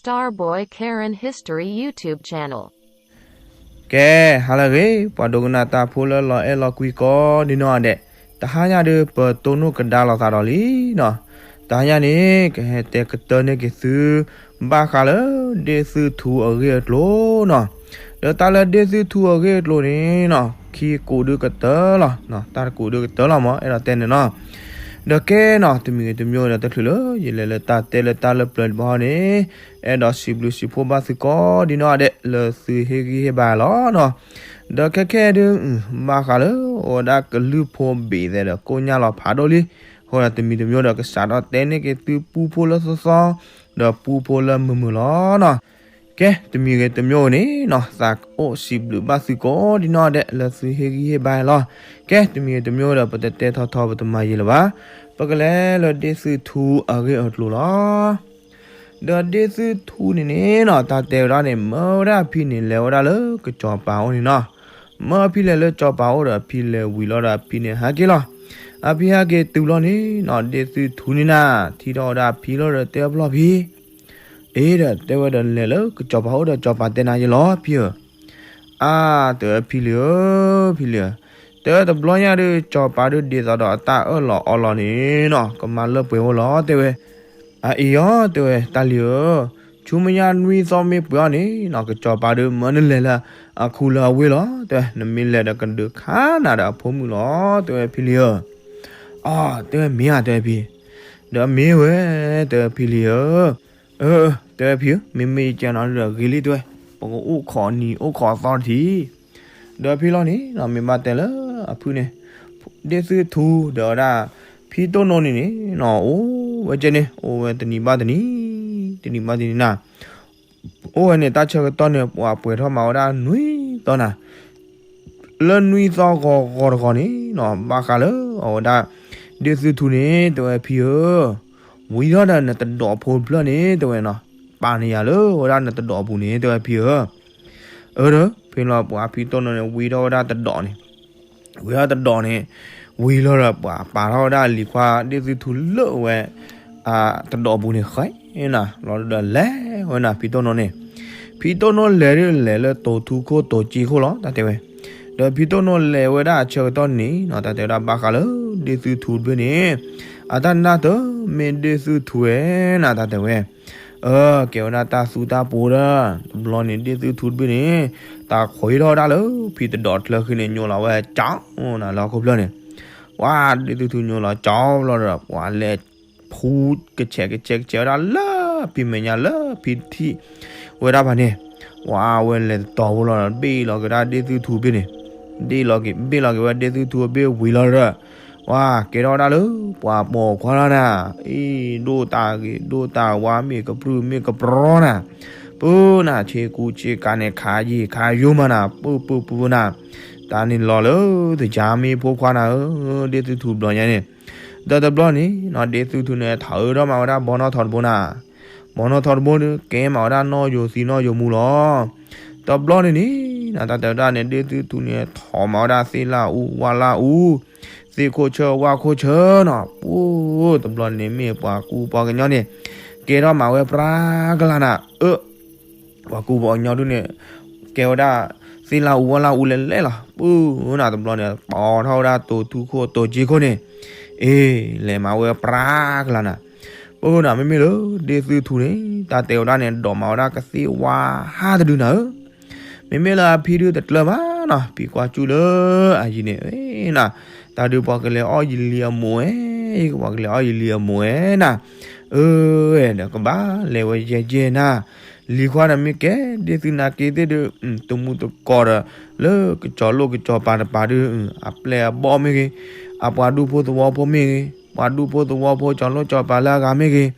Starboy Karen History YouTube channel. ကဲ, ဟါလၢအဂ့ၤ, ပှၤဒိကနၣ်တၢ်ဖိလၢလီၤအဲၣ်လီၤကွံကိးဒ်နီၢ်ဂၤဒဲး, တဟါညါဒုး ပတိၢ်နီၣ်ကဒါလိာ်သးဒီးလံနီၤ. တဟါညါန့ၣ် ကဟဲတဲကတၢၢ်န့ၢ်က့ၤသု ဘၣ်ဃးလၢ ဒ့ၣ်သုထူအဂ့ၢ်အကျိၤနီၤ. ဒီးတၢ်လၢဒ့ၣ်သုထူအဂ့ၢ်အကျိၤန့ၣ်နီၤ, ခံကိးဒုးကတၢၢ်လီၤ, တၢ်တကိးဒုးကတၢၢ်လီၤမး, အဲၣ်ဒိးတဲန့ၣ်နီၤ. ဒီးကဲနီၤ, တမံၤဂ့ၤတမံၤဒီး တချုးလၢယလဲၤလၢတၢ်တဲလၢတၢ်လၢပျၢၤတဘျီန့ၣ်, အဲၣ်ဒိးစံးဘျုးစံးဖှိၣ်ဘၣ်သုကိးဒ်နီၢ်ဂၤဒဲး လၢသုဟ့ၣ်ဂံၢ်ဟ့ၣ်ဘါလီၤနီၤ. ဒီးခဲခဲဒုး ဘၣ်ဃးလၢ အိၣ်ဝဲဒၣ်ကလုၢ်ဖိဘ့ၣ်သဲးဒီးကိၣ်ညၣ်လီၤဖးဒိၣ်လံ, အဃိဒီးတမံၤတမံၤဒီး ကစးထီၣ်တဲန့ၢ်က့ၤသုပူဖိလၢသီသီ, ဒီးပူဖိလၢမုာ်မုာ်လီၤနီၤ. ကဲ, တမံၤဂ့ၤတမံၤန့ၣ်နီၤ, သးအိၣ်စံးဘျုးဘၣ်သုကိးဒ်နီၢ်ဂၤဒဲး လၢသုဟ့ၣ်ဂံၢ်ဟ့ၣ်ဘါလီၤ. ကဲ, တမံၤဂ့ၤတမံၤဒီး ပတတဲထီထီ ပတမၤယံာ်လၢၤဘၣ်. ပကလဲၤလၢဒ့ၣ်သုထူအဂ့ၢ်အကျိၤလီၤ. ဒီးဒ့ၣ်သုထူန့ၣ်န့ၣ်နီၤ, တၢ်တဲဝဲဒၣ်န့ၣ် မၢဝဲဒၣ်အဖံန့ၣ် လဲၤဝဲဒၣ်လၢကစီၤပၤအိၣ်န့ၣ်နီၤ. မၢအဖံလဲၤလၢကစီၤပၤအိၣ်ဒီး အဖံလဲၤဝံၤလီၤဒီး အဖံန့ၣ်ဟဲက့ၤလီၤ. အဖံဟဲက့ၤတုၤလီၤန့ၣ်နီၤ, ဒ့ၣ်သုထူန့ၣ်နၤ ထံၣ်ထီၣ်ဝဲဒၣ်အဖံလီၤဒီး တဲအဖျီၣ်ဖံ အ့ဒီး တဲဝဲဒီး လဲၤလၢကစီၤပၤအိၣ်ဒီး ကစီၤပၤတဲနၤယဲလီၤဖံဧၢ. အါ, တဲဝဲဖံလံၤဧၢ, ဖံလံၤဧၢ, တဲဝဲတဘျီညါဒုး ကစီၤပၤဒုးဒ်သိးဒီးအတၢ်အၢၣ်လီၤအီလီၤန့ၣ်နီၤ, ကမၤလၢပှဲၤအိၣ်လီၤ တဲဝဲ. အအံၤအီၤ တဲဝဲ တၢ်လံၤဧၢ, ဆူမဲာ်ညါနွံသီမ့ၢ်ပှဲၤအီၤန့ၣ်နီၤ, ကစီၤပၤဒုးမၢနလဲၤလၢအခူလၢအဝ့ၢ်လီၤ တဲဝဲ, နမ့ၢ်လဲၤဒီးကဒုးခးနၤဒီးအဖိမုၣ်လီၤ တဲဝဲဖံလံၤဧၢ. အီၤ တဲဝဲမ့ၢ်ဧါ တဲဝဲဖံ, ဒီးမ့ၢ်ဝဲ တဲဝဲဖံလံၤဧၢ. အၢ တဲဝဲဖံဧၢ, မ့မ့ၢ်ယကဲနီၤဒီးဂ့ၤလံ တဲဝဲ, ပကအိၣ်ခိးနံၤအိၣ်ခိးသီတထံၣ်. ဒီးဖံလီၤန့ၣ်နီၤ မ့ၢ်ဘၣ်တဲလၢအဖုၣ်န့ၣ်, ဒ့ၣ်သုထူဒီးဝဲဒၣ် ဖံတိၢ်နိန့ၣ်န့ၣ်နီၤ အိၣ်ဝဲကဲန့ၣ် အိၣ်ဝဲတနံၤဘၣ်တနံၤ, တနံၤဘၣ်တနံၤနၤ အိၣ်ဝဲန့ၣ် တၢ်ဆၢကတီၢ်န့ၣ် ပှၤပှဲၤထီၣ်မၤဝဲဒၣ်နွံသီနၤ. လၢနွံသီဂီၤဂီၤတဂီၤန့ၣ်နီၤ ဘၣ်ဃးလၢအဝဲဒၣ် ဒ့ၣ်သုထူန့ၣ် တဲဝဲဖံဧၢ, ဝံၤထီၣ်ဒီးနတဒိးဖိတဖျၢၣ်န့ၣ် တဲဝဲနီၤ, ပာ်န့ၢ်ယၤလၢဝဲဒၣ်နတဒိးပူၤန့ၣ် တဲဝဲဖံဧၢ. အၢ ဒီး ဖဲလီၤပှၤဖံတိၢ်နိန့ၣ် ဝံၤထီၣ်ဝဲဒၣ်တဒိးန့ၣ် ဝံၤထီၣ်တဒိးန့ၣ်, ဝံၤလီၤဒီးပှၤပာ်ထီၣ်ဝဲဒၣ်လံၤခွါဒ့ၣ်သုထူလၢဝဲ တဒိးပူၤန့ၣ်ဃဲနၤ, လီၤဒီးလဲၤဝဲနၤ ဖံတိၢ်နိန့ၣ်. ဖံတိၢ်နိလဲၤဒုးလဲၤလၢတိၤထူခိၣ်တိၤက့ခိၣ်လီၤ တၢ်တဲဝဲ. ဒီးဖံတိၢ်နိလဲၤဝဲဒၣ်အဆၢကတီၢ်န့ၣ်နီၤ တၢ်တဲဝဲဒၣ်ဘၣ်ဃးလၢ ဒ့ၣ်သုထူတဘ့ၣ်န့ၣ်, အတၢ်နာ်တမ့ၢ်ဒ့ၣ်သုထူဝဲနၤ တၢ်တဲဝဲ. အၢ ကဲဝဲဒၣ်တၢ်သူတၢ်ပူၤဒီး တဘျီန့ၣ် ဒ့ၣ်သုထူတဘ့ၣ်န့ၣ် တၢ်ခိးဟံးထီၣ်ဝဲဒၣ်လၢဖံတဒိးချၢဃံန့ၣ် ညိလီၤဝဲကၠီနၤလၢဟီၣ်ခိၣ်ဖျၢၣ်န့ၣ်. ပှၤဒ့ၣ်သုထူညိလီၤကၠီဘျီဒီး ပှၤလဲၤဖူကဆဲးကဆဲးကဆဲးဝဲဒၣ်လၢဖံမဲာ်ညါ လၢဖံထံၣ်ဝဲဒၣ်ဖဲန့ၣ်, ပှၤဝဲလဲၤတတီၤဖိလီၤဒီး ဘ့ၣ်လီၤက့ၤဝဲဒၣ်ဒ့ၣ်သုထူတဘ့ၣ်န့ၣ်, ဒ့ၣ်လီၤက့ၤ ဘ့ၣ်လီၤက့ၤဝဲဒၣ်ဒ့ၣ်သုထူတဘ့ၣ်ဝံၤလီၤဒီး ပှၤကဲထီၣ်ဝဲဒၣ်လၢ ပှၤပိာ်ခွါလီၤနၤ, အံၤ ဒိၣ်တၢ်ဂ့ၤ ဒိၣ်တၢ်ဝါ မ့ၢ်ကပြုၢ်မ့ၢ်ကပြီနၤ, ပၢနၤ ဆ့ကူဆ့ကၤန့ၣ် ခးယံာ်ခးယိာ်မးနၤ, ပၢပၢပၢနၤ, တၢ်န့ၣ်လီၤလၢ တယါမ့ၢ်ဖိခွါနၤဧၢ, ဒ့ၣ်သုထူတဘျီညါန့ၣ်. ဒီးတဘျီန့ၣ်နီၤ ဒ့ၣ်သုထူန့ၣ် ထီၣ်အၢထီၣ်မၤဝဲဒၣ်ဘီနီၣ်ထီၣ်တဘိနၤ, ဘီနီၣ်ထီၣ်တဘိဒုး ကဲမၤဝဲဒၣ်နီၣ်ယိၤသံနီၣ်ယိၤမူလီၤ. တဘျီန့ၣ်န့ၣ်နီၤ တၢ်တဲဝဲဒၣ်န့ၣ် ဒ့ၣ်သုထူန့ၣ် ထီၣ်မၤဝဲဒၣ်သ့ၣ်လၣ်အူ ဝၣ်လၣ်အူ, သ့ၣ်ခိၣ်ဆၢဝၣ်ခိၣ်ဆၢနီၤ, ပူၤ တဘျီန့ၣ်မ့ၢ်ပှၤကူပှၤကညီန့ၣ် ကဲထီၣ်မၤဝဲပြါကလၤနၤ, အၢ ပှၤကူပှၤကညီဒုးန့ၣ် ကဲဝဲဒၣ် သ့ၣ်လၣ်အူဝၣ်လၣ်အူလဲၤလဲၤလီၤ, ပူၤနၤ တဘျီန့ၣ် ပိာ်ထီၣ်ဝဲဒၣ်တိၤထူခိၣ်တိၤက့ခိၣ်န့ၣ်, အ့ လဲၤမၤဝဲပြါကလၤနၤ. ပူၤနၤ မ့မ့ၢ်လၢ ဒ့ၣ်သုထူန့ၣ် တၢ်တဲဝဲဒၣ်န့ၣ် ဒိးမၤဝဲဒၣ်ကသ့ၣ်ဝါဟးတဒုနၤဧၢ. မ့မ့ၢ်လၢအဖံဒုးတကျၢၤဘၣ်နီၤ, ဖံကွၢ်ကူၣ်လၢအယံၤန့ၣ် နၤ, တၢ်ဒုးပှၤကလဲၤအီၣ်ယလံၤအမိၢ်ဝဲ, ပှၤကလဲၤအီၣ်ယလံၤအမိၢ်ဝဲနၤ, အၢ ဒီးကဘၣ်လဲၤဝဲယဲၢ်ယဲၢ်နၤ, လံၤခွါဒီးမ့ၢ်ကဲ ဒ့ၣ်သုနာ်က့သ့ၣ်ဒုး တမူတကိးဒီး လၢကစီၤလိၣ်ကစီၤပၤတပၤဒုး အပျဲၢ်အဘီၣ်မ့ၢ်ဂ့ၤ, အပှၤဒူၣ်ဖိသဝီဖိမ့ၢ်ဂ့ၤ, ပှၤဒူၣ်ဖိသဝီဖိကၠီၤလိၣ်ကၠီၤပၤလၢအဂၤမ့ၢ်ဂ့ၤ,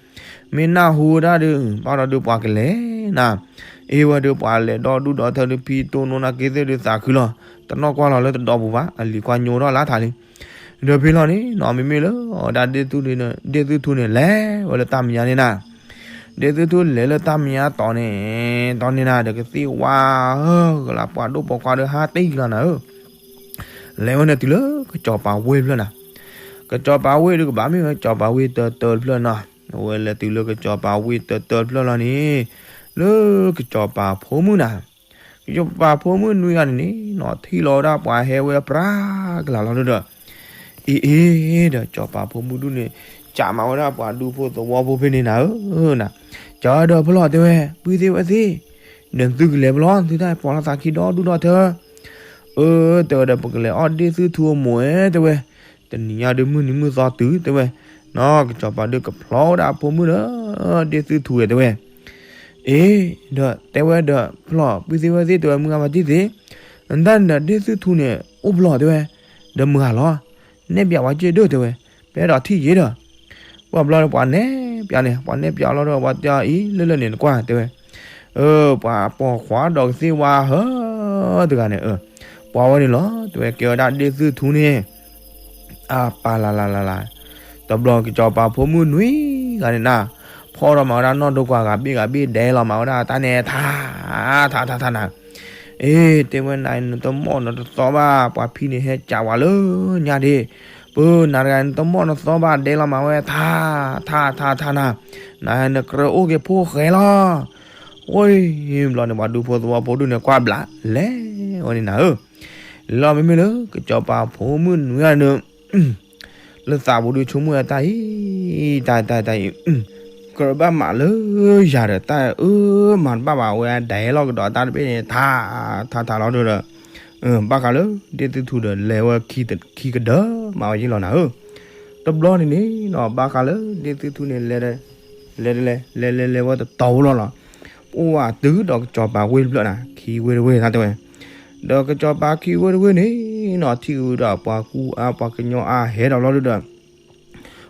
မ့ၢ်နၢ်ဟူဝဲဒၣ်ဒုး ဘၣ်ဒီးဒုးပှၤကလဲၤနၤ, အ့ဝဲဒုးပှၤလဲၤဒီဒူၣ်ဒီထၢဒုး ဖံတိၢ်နိနာ်က့သ့ၣ်ဒုးသးခုလီၤ, တနီၣ်ကွၢ်လီၤလၢတဒီပူၤဘၣ်, အလံၤခွါညိထီၣ်လၢထးလံ. ဒီးဖဲလီၤန့ၣ်နီၤ မ့မ့ၢ်လၢအီၤဒၣ်ဒ့ၣ်သုထူန့ၣ် ဒ့ၣ်သုထူန့ၣ်လဲၤဝဲလၢတၢ်မဲာ်ညါန့ၣ်နၤ, ဒ့ၣ်သုထူလဲၤလၢတၢ်မဲာ်ညါတီၤန့ၣ်, တီၤန့ၣ်နၤ ဒီးကသ့ၣ်ဝါဧၢ ကလၤပှၤဒိၣ်ပိာ်ခွါဒုးဟးတ့ၢ်ကလၤနၤဧၢ, လဲၤဝဲန့ၣ်တုၤလၢကစီၤပၤဝ့ၢ်တဖျၢၣ်နၤ, ကစီၤပၤဝ့ၢ်ဒုးကဘၣ်မ့ၢ်ဝဲကစီၤပၤဝ့ၢ်တၢတၢတဖျၢၣ်နီၤ, အဝဲလဲၤတုၤလၢကစီၤပၤဝ့ၢ်တၢတၢတဖျၢၣ်လီၤန့ၣ်, လၢကစီၤပၤဖိမုၣ်နၤ, ကစီၤပၤဖိမုၣ်နွံဂၤန့ၣ်န့ၣ် နီၢ်ထံၣ်လီၤဝဲဒၣ်ပှၤဟဲဝဲပြးကလာ်လီၤဒီး, အ့အ့ဒီး စီၤပၤဖိမုၣ်ဒူၣ်န့ၣ် စံးမၤဝဲဒၣ်ပှၤဒူဖိသဝီဖိဖဲန့ၣ်နၤဧၢ, နၤ, ကဒီးဖဲလီၤတဲဝဲ ပုၢ်သ့ၣ်ဝဲၢ်သ့ၣ်, နသုကလဲၤဖဲလီၤ သုတၢ်ပိာ်လီၤသးခံဒီဒူၣ်ဒီထၢ, အၢ တဲဝဲဒီး ပကလဲၤအီၣ်ဒ့ၣ်သုထူအမိၢ်ဝဲတဲဝဲ, တနံၤညါဒုးမုၢ်နံၤမုၢ်သီတုၤတဲဝဲ, နီၢ်ကစီၤပၤဒုးကဖျီဝဲဒၣ်အဖိမုၣ်ဒီး ဒ့ၣ်သုထူဝဲတဲဝဲ, အ့ ဒီးတဲဝဲဒီး ဖျီၣ် ပုၢ်သ့ၣ်ဝဲၢ်သ့ၣ်တဲဝဲ မုၢ်ဂၤမၤတံၢ်သ့ၣ်, နတၢ်န့ၣ်ဒီးဒ့ၣ်သုထူန့ၣ် အိၣ်ဖျီၣ်တဲဝဲ, ဒီးမုၢ်ဂၤလီၤ, နဲၣ်ပၠးဝဲက့ၢ်ဒိၣ်တဲဝဲ, ပအဲၣ်ဒိးထံၣ်ယ့ၤဒီး, ပှၤဘျီန့ၣ် ပှၤနဲၣ်ပၠးန့ၣ် ပှၤနဲၣ်ပၠးလီၤဒီး ပှၤတဲအီၤအံၤ လၢလၢန့ၣ်နကွၢ်တဲဝဲ, အၢ ပှၤပိာ်ခွါဒီးကသ့ၣ်ဝါဟၢတဂၤန့ၣ် အၢ ပှၤဝဲန့ၣ်လီၤ တဲဝဲ ကဲဝဲဒၣ်ဒ့ၣ်သုထူန့ၣ် အပၢ်လၢ်လၢ်လၢ်လၢ်, တဘျီကစီၤပၤဖိမုၣ်နွံဂၤန့ၣ်နၤ, ဖီၣ်ဒီးမၤဝဲဒၣ်နီၢ်ဒိကွၢ်ဂၤဘ့ၣ်ဂၤဘ့ၣ်ဒဲးလီၤမၤဝဲဒၣ်တၢ်န့ၣ် ထါ ထါထါထါနၤ, အ့ တဲဝဲ နၤနတမီၣ်နတသီဘၣ် ပှၤဖံန့ၣ်ဟဲကးဝဲလၢညါဒ့ၣ်, ပနၤတဂၤနတမီၣ်နသီဘၣ်ဒဲးလီၤမၤဝဲထါ ထါထါထါနၤ, နၤနကြၢးအိၣ်က့ၤဖိဃဲလီၤ, ဝဲ ဘျီန့ၣ် ပှၤဒူဖိသဝီဖိဒူၣ်န့ၣ် ကွၢ်ဘျးလဲၤဝဲန့ၣ်နၤဧၢ, လီၤမ့မ့ၢ်လၢကစီၤပၤဖိမုၣ်နွံဂၤန့ၣ် လၢသးပူၤဒုးဆိကမိၣ်ဝဲတၢ်အံၤ, တၢ်တၢ်တၢ်အံၤ, ကြၢးဘၣ်မးလၢယၤဒီးတၢ်အၢမၤတဘၣ်ဘၣ်ဝဲဒၣ်လီၤကဒီးတၢ်တဘ့ၣ်န့ၣ် ထါ ထါထါလီၤဒီး, ဘၣ်ဃးလၢဒ့ၣ်သုထူဒီးလဲၤဝဲခံကဒီးမးဝဲယ့ၢ်လီၤနၤဧၢ, တဘျီန့ၣ်န့ၣ်နီၤ ဘၣ်ဃးလၢဒ့ၣ်သုထူန့ၣ် လဲၤလဲၤလဲၤလဲၤလဲၤဝဲတတီၤဖိလီၤလီၤ, အိၣ်ဝဲတုၤဒီးကစီၤပၤဝ့ၢ်တဖျၢၣ်နၤ ခံဝ့ၢ်တဝ့ၢ်တၢ်တဲဝဲ ဒီးကစီၤပၤခံဝ့ၢ်တဝ့ၢ်န့ၣ်နီၤ ထံၣ်ဝဲဒီးပှၤကူအါပှၤကညီအါဟဲဒီးလီၤဒုဒီး,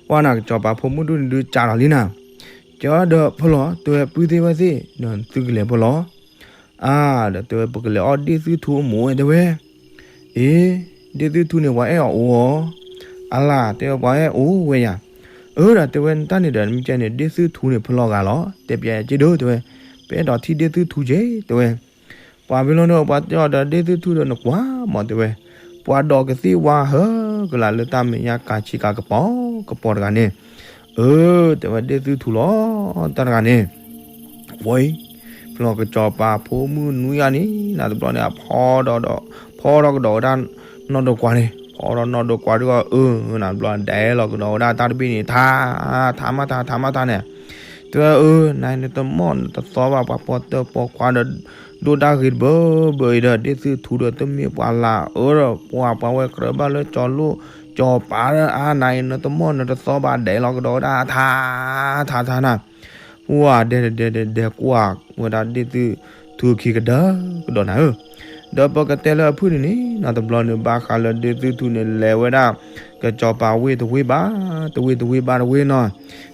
ပှၤနၤကစီၤပၤဖိမုၣ်ဒူၣ်န့ၣ်ဒုးကးဒီးလံနၤ, ကဒီးဖဲလီၤတဲဝဲ ပုၢ်သ့ၣ်ဝဲၢ်သ့ၣ်ဒီးသုကလဲၤဖဲလီၤ, အါ ဒီးတဲဝဲ ပကလဲၤအီၣ်ဒ့ၣ်သုထူအမိၢ်ဝဲတဲဝဲ, အ့ ဒ့ၣ်သုထူန့ၣ် ပှၤအဲၣ်အီၤအိၣ်ဧါ, အါလၢ် တဲဝဲ ပှၤအဲၣ်အိၣ်ဝဲယၤ, အၢ ဒီးတဲဝဲ နတၢ်န့ၣ်ဒီး မ့ၢ်ကဲန့ၣ် ဒ့ၣ်သုထူန့ၣ် ဖဲလီၤဂၤလီၤ တဲပျဲက့ၢ်ဒိၣ်တဲဝဲ, ပအဲၣ်ဒိးထံၣ်ဒ့ၣ်သုထူက့ၢ်တဲဝဲ ပှၤဖဲလီၤဒီး ပှၤတဲအီၤဒီး ဒ့ၣ်သုထူဒီးနကွၢ်မးတဲဝဲ, ပှၤဒီးကသ့ၣ်ဝါဟၢကလၤလၢတၢ်မဲာ်ညါကၤဆံးကၤကပီၤကပီၤတဂၤန့ၣ်, အၢ တဲဝဲဒ့ၣ်သုထူလီၤ တၢ်တဂၤန့ၣ်, ဝဲ ဖဲလီၤကစီၤပၤဖိမုၣ်နွံဂၤန့ၣ် နၤတဘျီန့ၣ် ဖီဒီး ဖီထီၣ်ကဒီးဝဲဒၣ်နီၢ်ဒိကွၢ်န့ၣ် ဖီထီၣ်နီၢ်ဒိကွၢ်ဒုး အၢ နၤတဘျီဒဲးလီၤကဒီးဝဲဒၣ်တၢ်တဘ့ၣ်န့ၣ် ထါ ထါမးထါ ထါမးထါန့ၣ်, တဲဝဲ အၢ နၤနတမီၢ်နတသီဘၣ် ပှၤပိာ်တၢၢ်ပိာ်ခွါဒီး ဒိၣ်တၢ်ဂ့ၤတဘၢဘၢအံၤဒီး ဒ့ၣ်သုထူဒီးတမ့ၢ်ပှၤလၢအအၢဒီး ပှၤပှၤဝဲကြၢးဘၣ်လၢကၠီၤလိၣ်ကၠီၤပၤဒီး အါ နၤအံၤနတမီၢ်နတသီဘၣ်ဒဲးလီၤကဒီးဝဲဒၣ်ထါ ထါထါနၤ, ပှၤဒဲးဒဲးဒဲးဒဲးကွၢ်ဝဲဒၣ်ဒ့ၣ်သုထူခံကဒီးကဒီးနၤဧၢ, ဒီးပကတဲလၢအဖုၣ်န့ၣ်န့ၣ် နၤတဘျီန့ၣ် ဘၣ်ဃးလၢဒ့ၣ်သုထူန့ၣ် လဲၤဝဲဒၣ် ကစီၤပၤဝ့ၢ်တဝ့ၢ်ဘၣ် တဝ့ၢ်တဝ့ၢ်ဘၣ်တဝ့ၢ်နီၤ,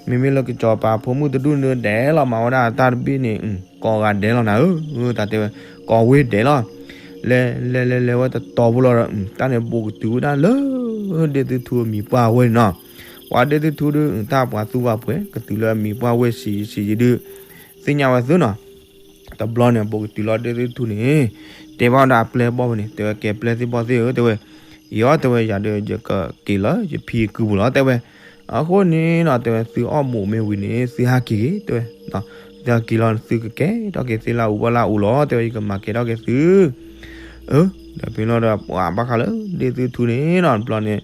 မ့မ့ၢ်လၢကစီၤပၤဖိမုၣ်တဒူၣ်န့ၣ် ဒဲးလီၤမၤဝဲဒၣ်တၢ်တဘ့ၣ်န့ၣ် ကိးဂၤဒဲးလီၤနၤဧၢ, တၢ်တဲဝဲ ကိးဝ့ၢ်ဒဲးလီၤ, လဲၤလဲၤလဲၤလဲၤဝဲတတီၤဖိလီၤဒီး တၢ်န့ၣ်ဘူးကတုၤဝဲဒၣ်လၢ ဒ့ၣ်သုထူအမံၤပှၢ်ဝဲန့ၣ်နီၤ, ပှၤဒ့ၣ်သုထူဒုး တၢ်ပှၤသူပှၤပှဲၤ ကတုၤလၢအမံၤပှၢ်ဝဲဆံးဆံးယံၤဒုး သ့ၣ်ညါဝဲသုနီၤ တဘျီန့ၣ် ဘူးကတုၤလီၤဒ့ၣ်သုထူန့ၣ် တဲဘၣ်ဝဲဒၣ်အပျဲၢ်ဘီၣ်ဝဲန့ၣ် တဲဝဲ ကဲပျဲၢ်သ့ၣ်ဘီၣ်သ့ၣ်ဧၢ တဲဝဲ, ယီၤတဲဝဲ ယၤဒီးယကက့ၤလၢယဖံအကုပူၤလီၤ တဲဝဲ, အဃိန့ၣ်နီၤ တဲဝဲ သုအီၣ်မူးမ့ၢ်ဝံၤန့ၣ် သုဟးက့ၤက့ၤ တဲဝဲ, သုဟးက့ၤလီၤ သုကကဲထီၣ်က့ၤသ့လၢအူဘၣ်လၢအူလီၤ တဲဝဲ ယကမၤကဲထီၣ်က့ၤသု အၢ ဒီးဖဲလီၤဒီး ပှၤဘၣ်ဃးလၢဒ့ၣ်သုထူန့ၣ်နီၤ တဘျီန့ၣ်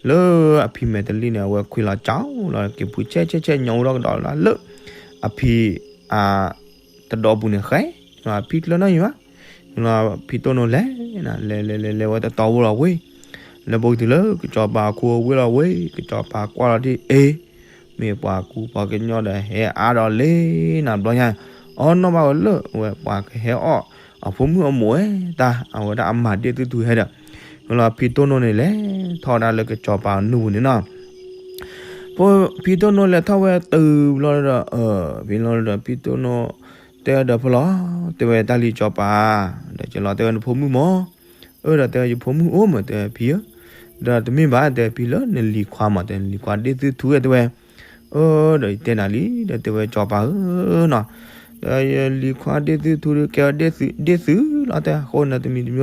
လၢအဖံမဲာ်တလံၣ်န့ၣ် အဝဲခွံလီၤကၠီလီၤ က့ၤဖုဆဲးဆဲးဆဲးညီအိၣ်ထီၣ်ကဒီးလၢ အဖံ တဒီပူၤန့ၣ်ဃဲ, ဖံကျၢၤနီၢ်ယံၤဘၣ်, ဖံတိၢ်နိလဲၤ, လဲၤလဲၤလဲၤလဲၤဝဲတတီၤဖိလီၤဝဲ, လဲၤဘူးကတုၤလၢကစီၤပၤအခိအဝ့ၢ်လီၤဝဲ, ကစီၤပၤကွၢ်လီၤဒ်အ့, မ့ၢ်ပှၤကူပှၤကညီဒီးဟဲအါဒီးလံနၤဘျီညါ, အီၣ်နီၢ်ဘၣ်ဝဲလၢ အဝဲပှၤကဟဲအီၣ် အဖိမုၣ်အမိၢ်ဝဲတၢ် အဝဲဒၣ်အမၤဒ့ၣ်သုထူဟဲဒီး, လီၤဖံတိၢ်နိန့ၣ်လဲၤထီၣ်ဝဲဒၣ်လၢကစီၤပၤနူၢ်ပူၤန့ၣ်နီၤ ဖံတိၢ်နိလဲၤထီၣ်ဝဲတုၤဘျီဒီး, ဖဲလီၤဒီး ဖံတိၢ်နိ တဲဒီးဖဲလီၤ, တဲဝဲတၢ်လံၤစီၤပၤ, ဒီးကလီၤတဲဝဲနဖိမုၣ်မး, အၢ ဒီးတဲဝဲယဖိမုၣ်အိၣ်မး တဲဝဲဖံဧၢ, ဒီးတမ့ၢ်ဘၣ် တဲဖံလၢနလံၤခွါမး တဲနလံၤခွါဒ့ၣ်သုထူတဲဝဲ, အၢ ဒီးယတဲနၤလံ ဒီးတဲဝဲစီၤပၤဧၢနီၤ, ဒီးယလံၤခွါဒ့ၣ်သုထူဒီးကဲဝဲဒ့ၣ်သုလီၤ တဲအဃိန့ၣ်တမံၤတမံၤဒီး,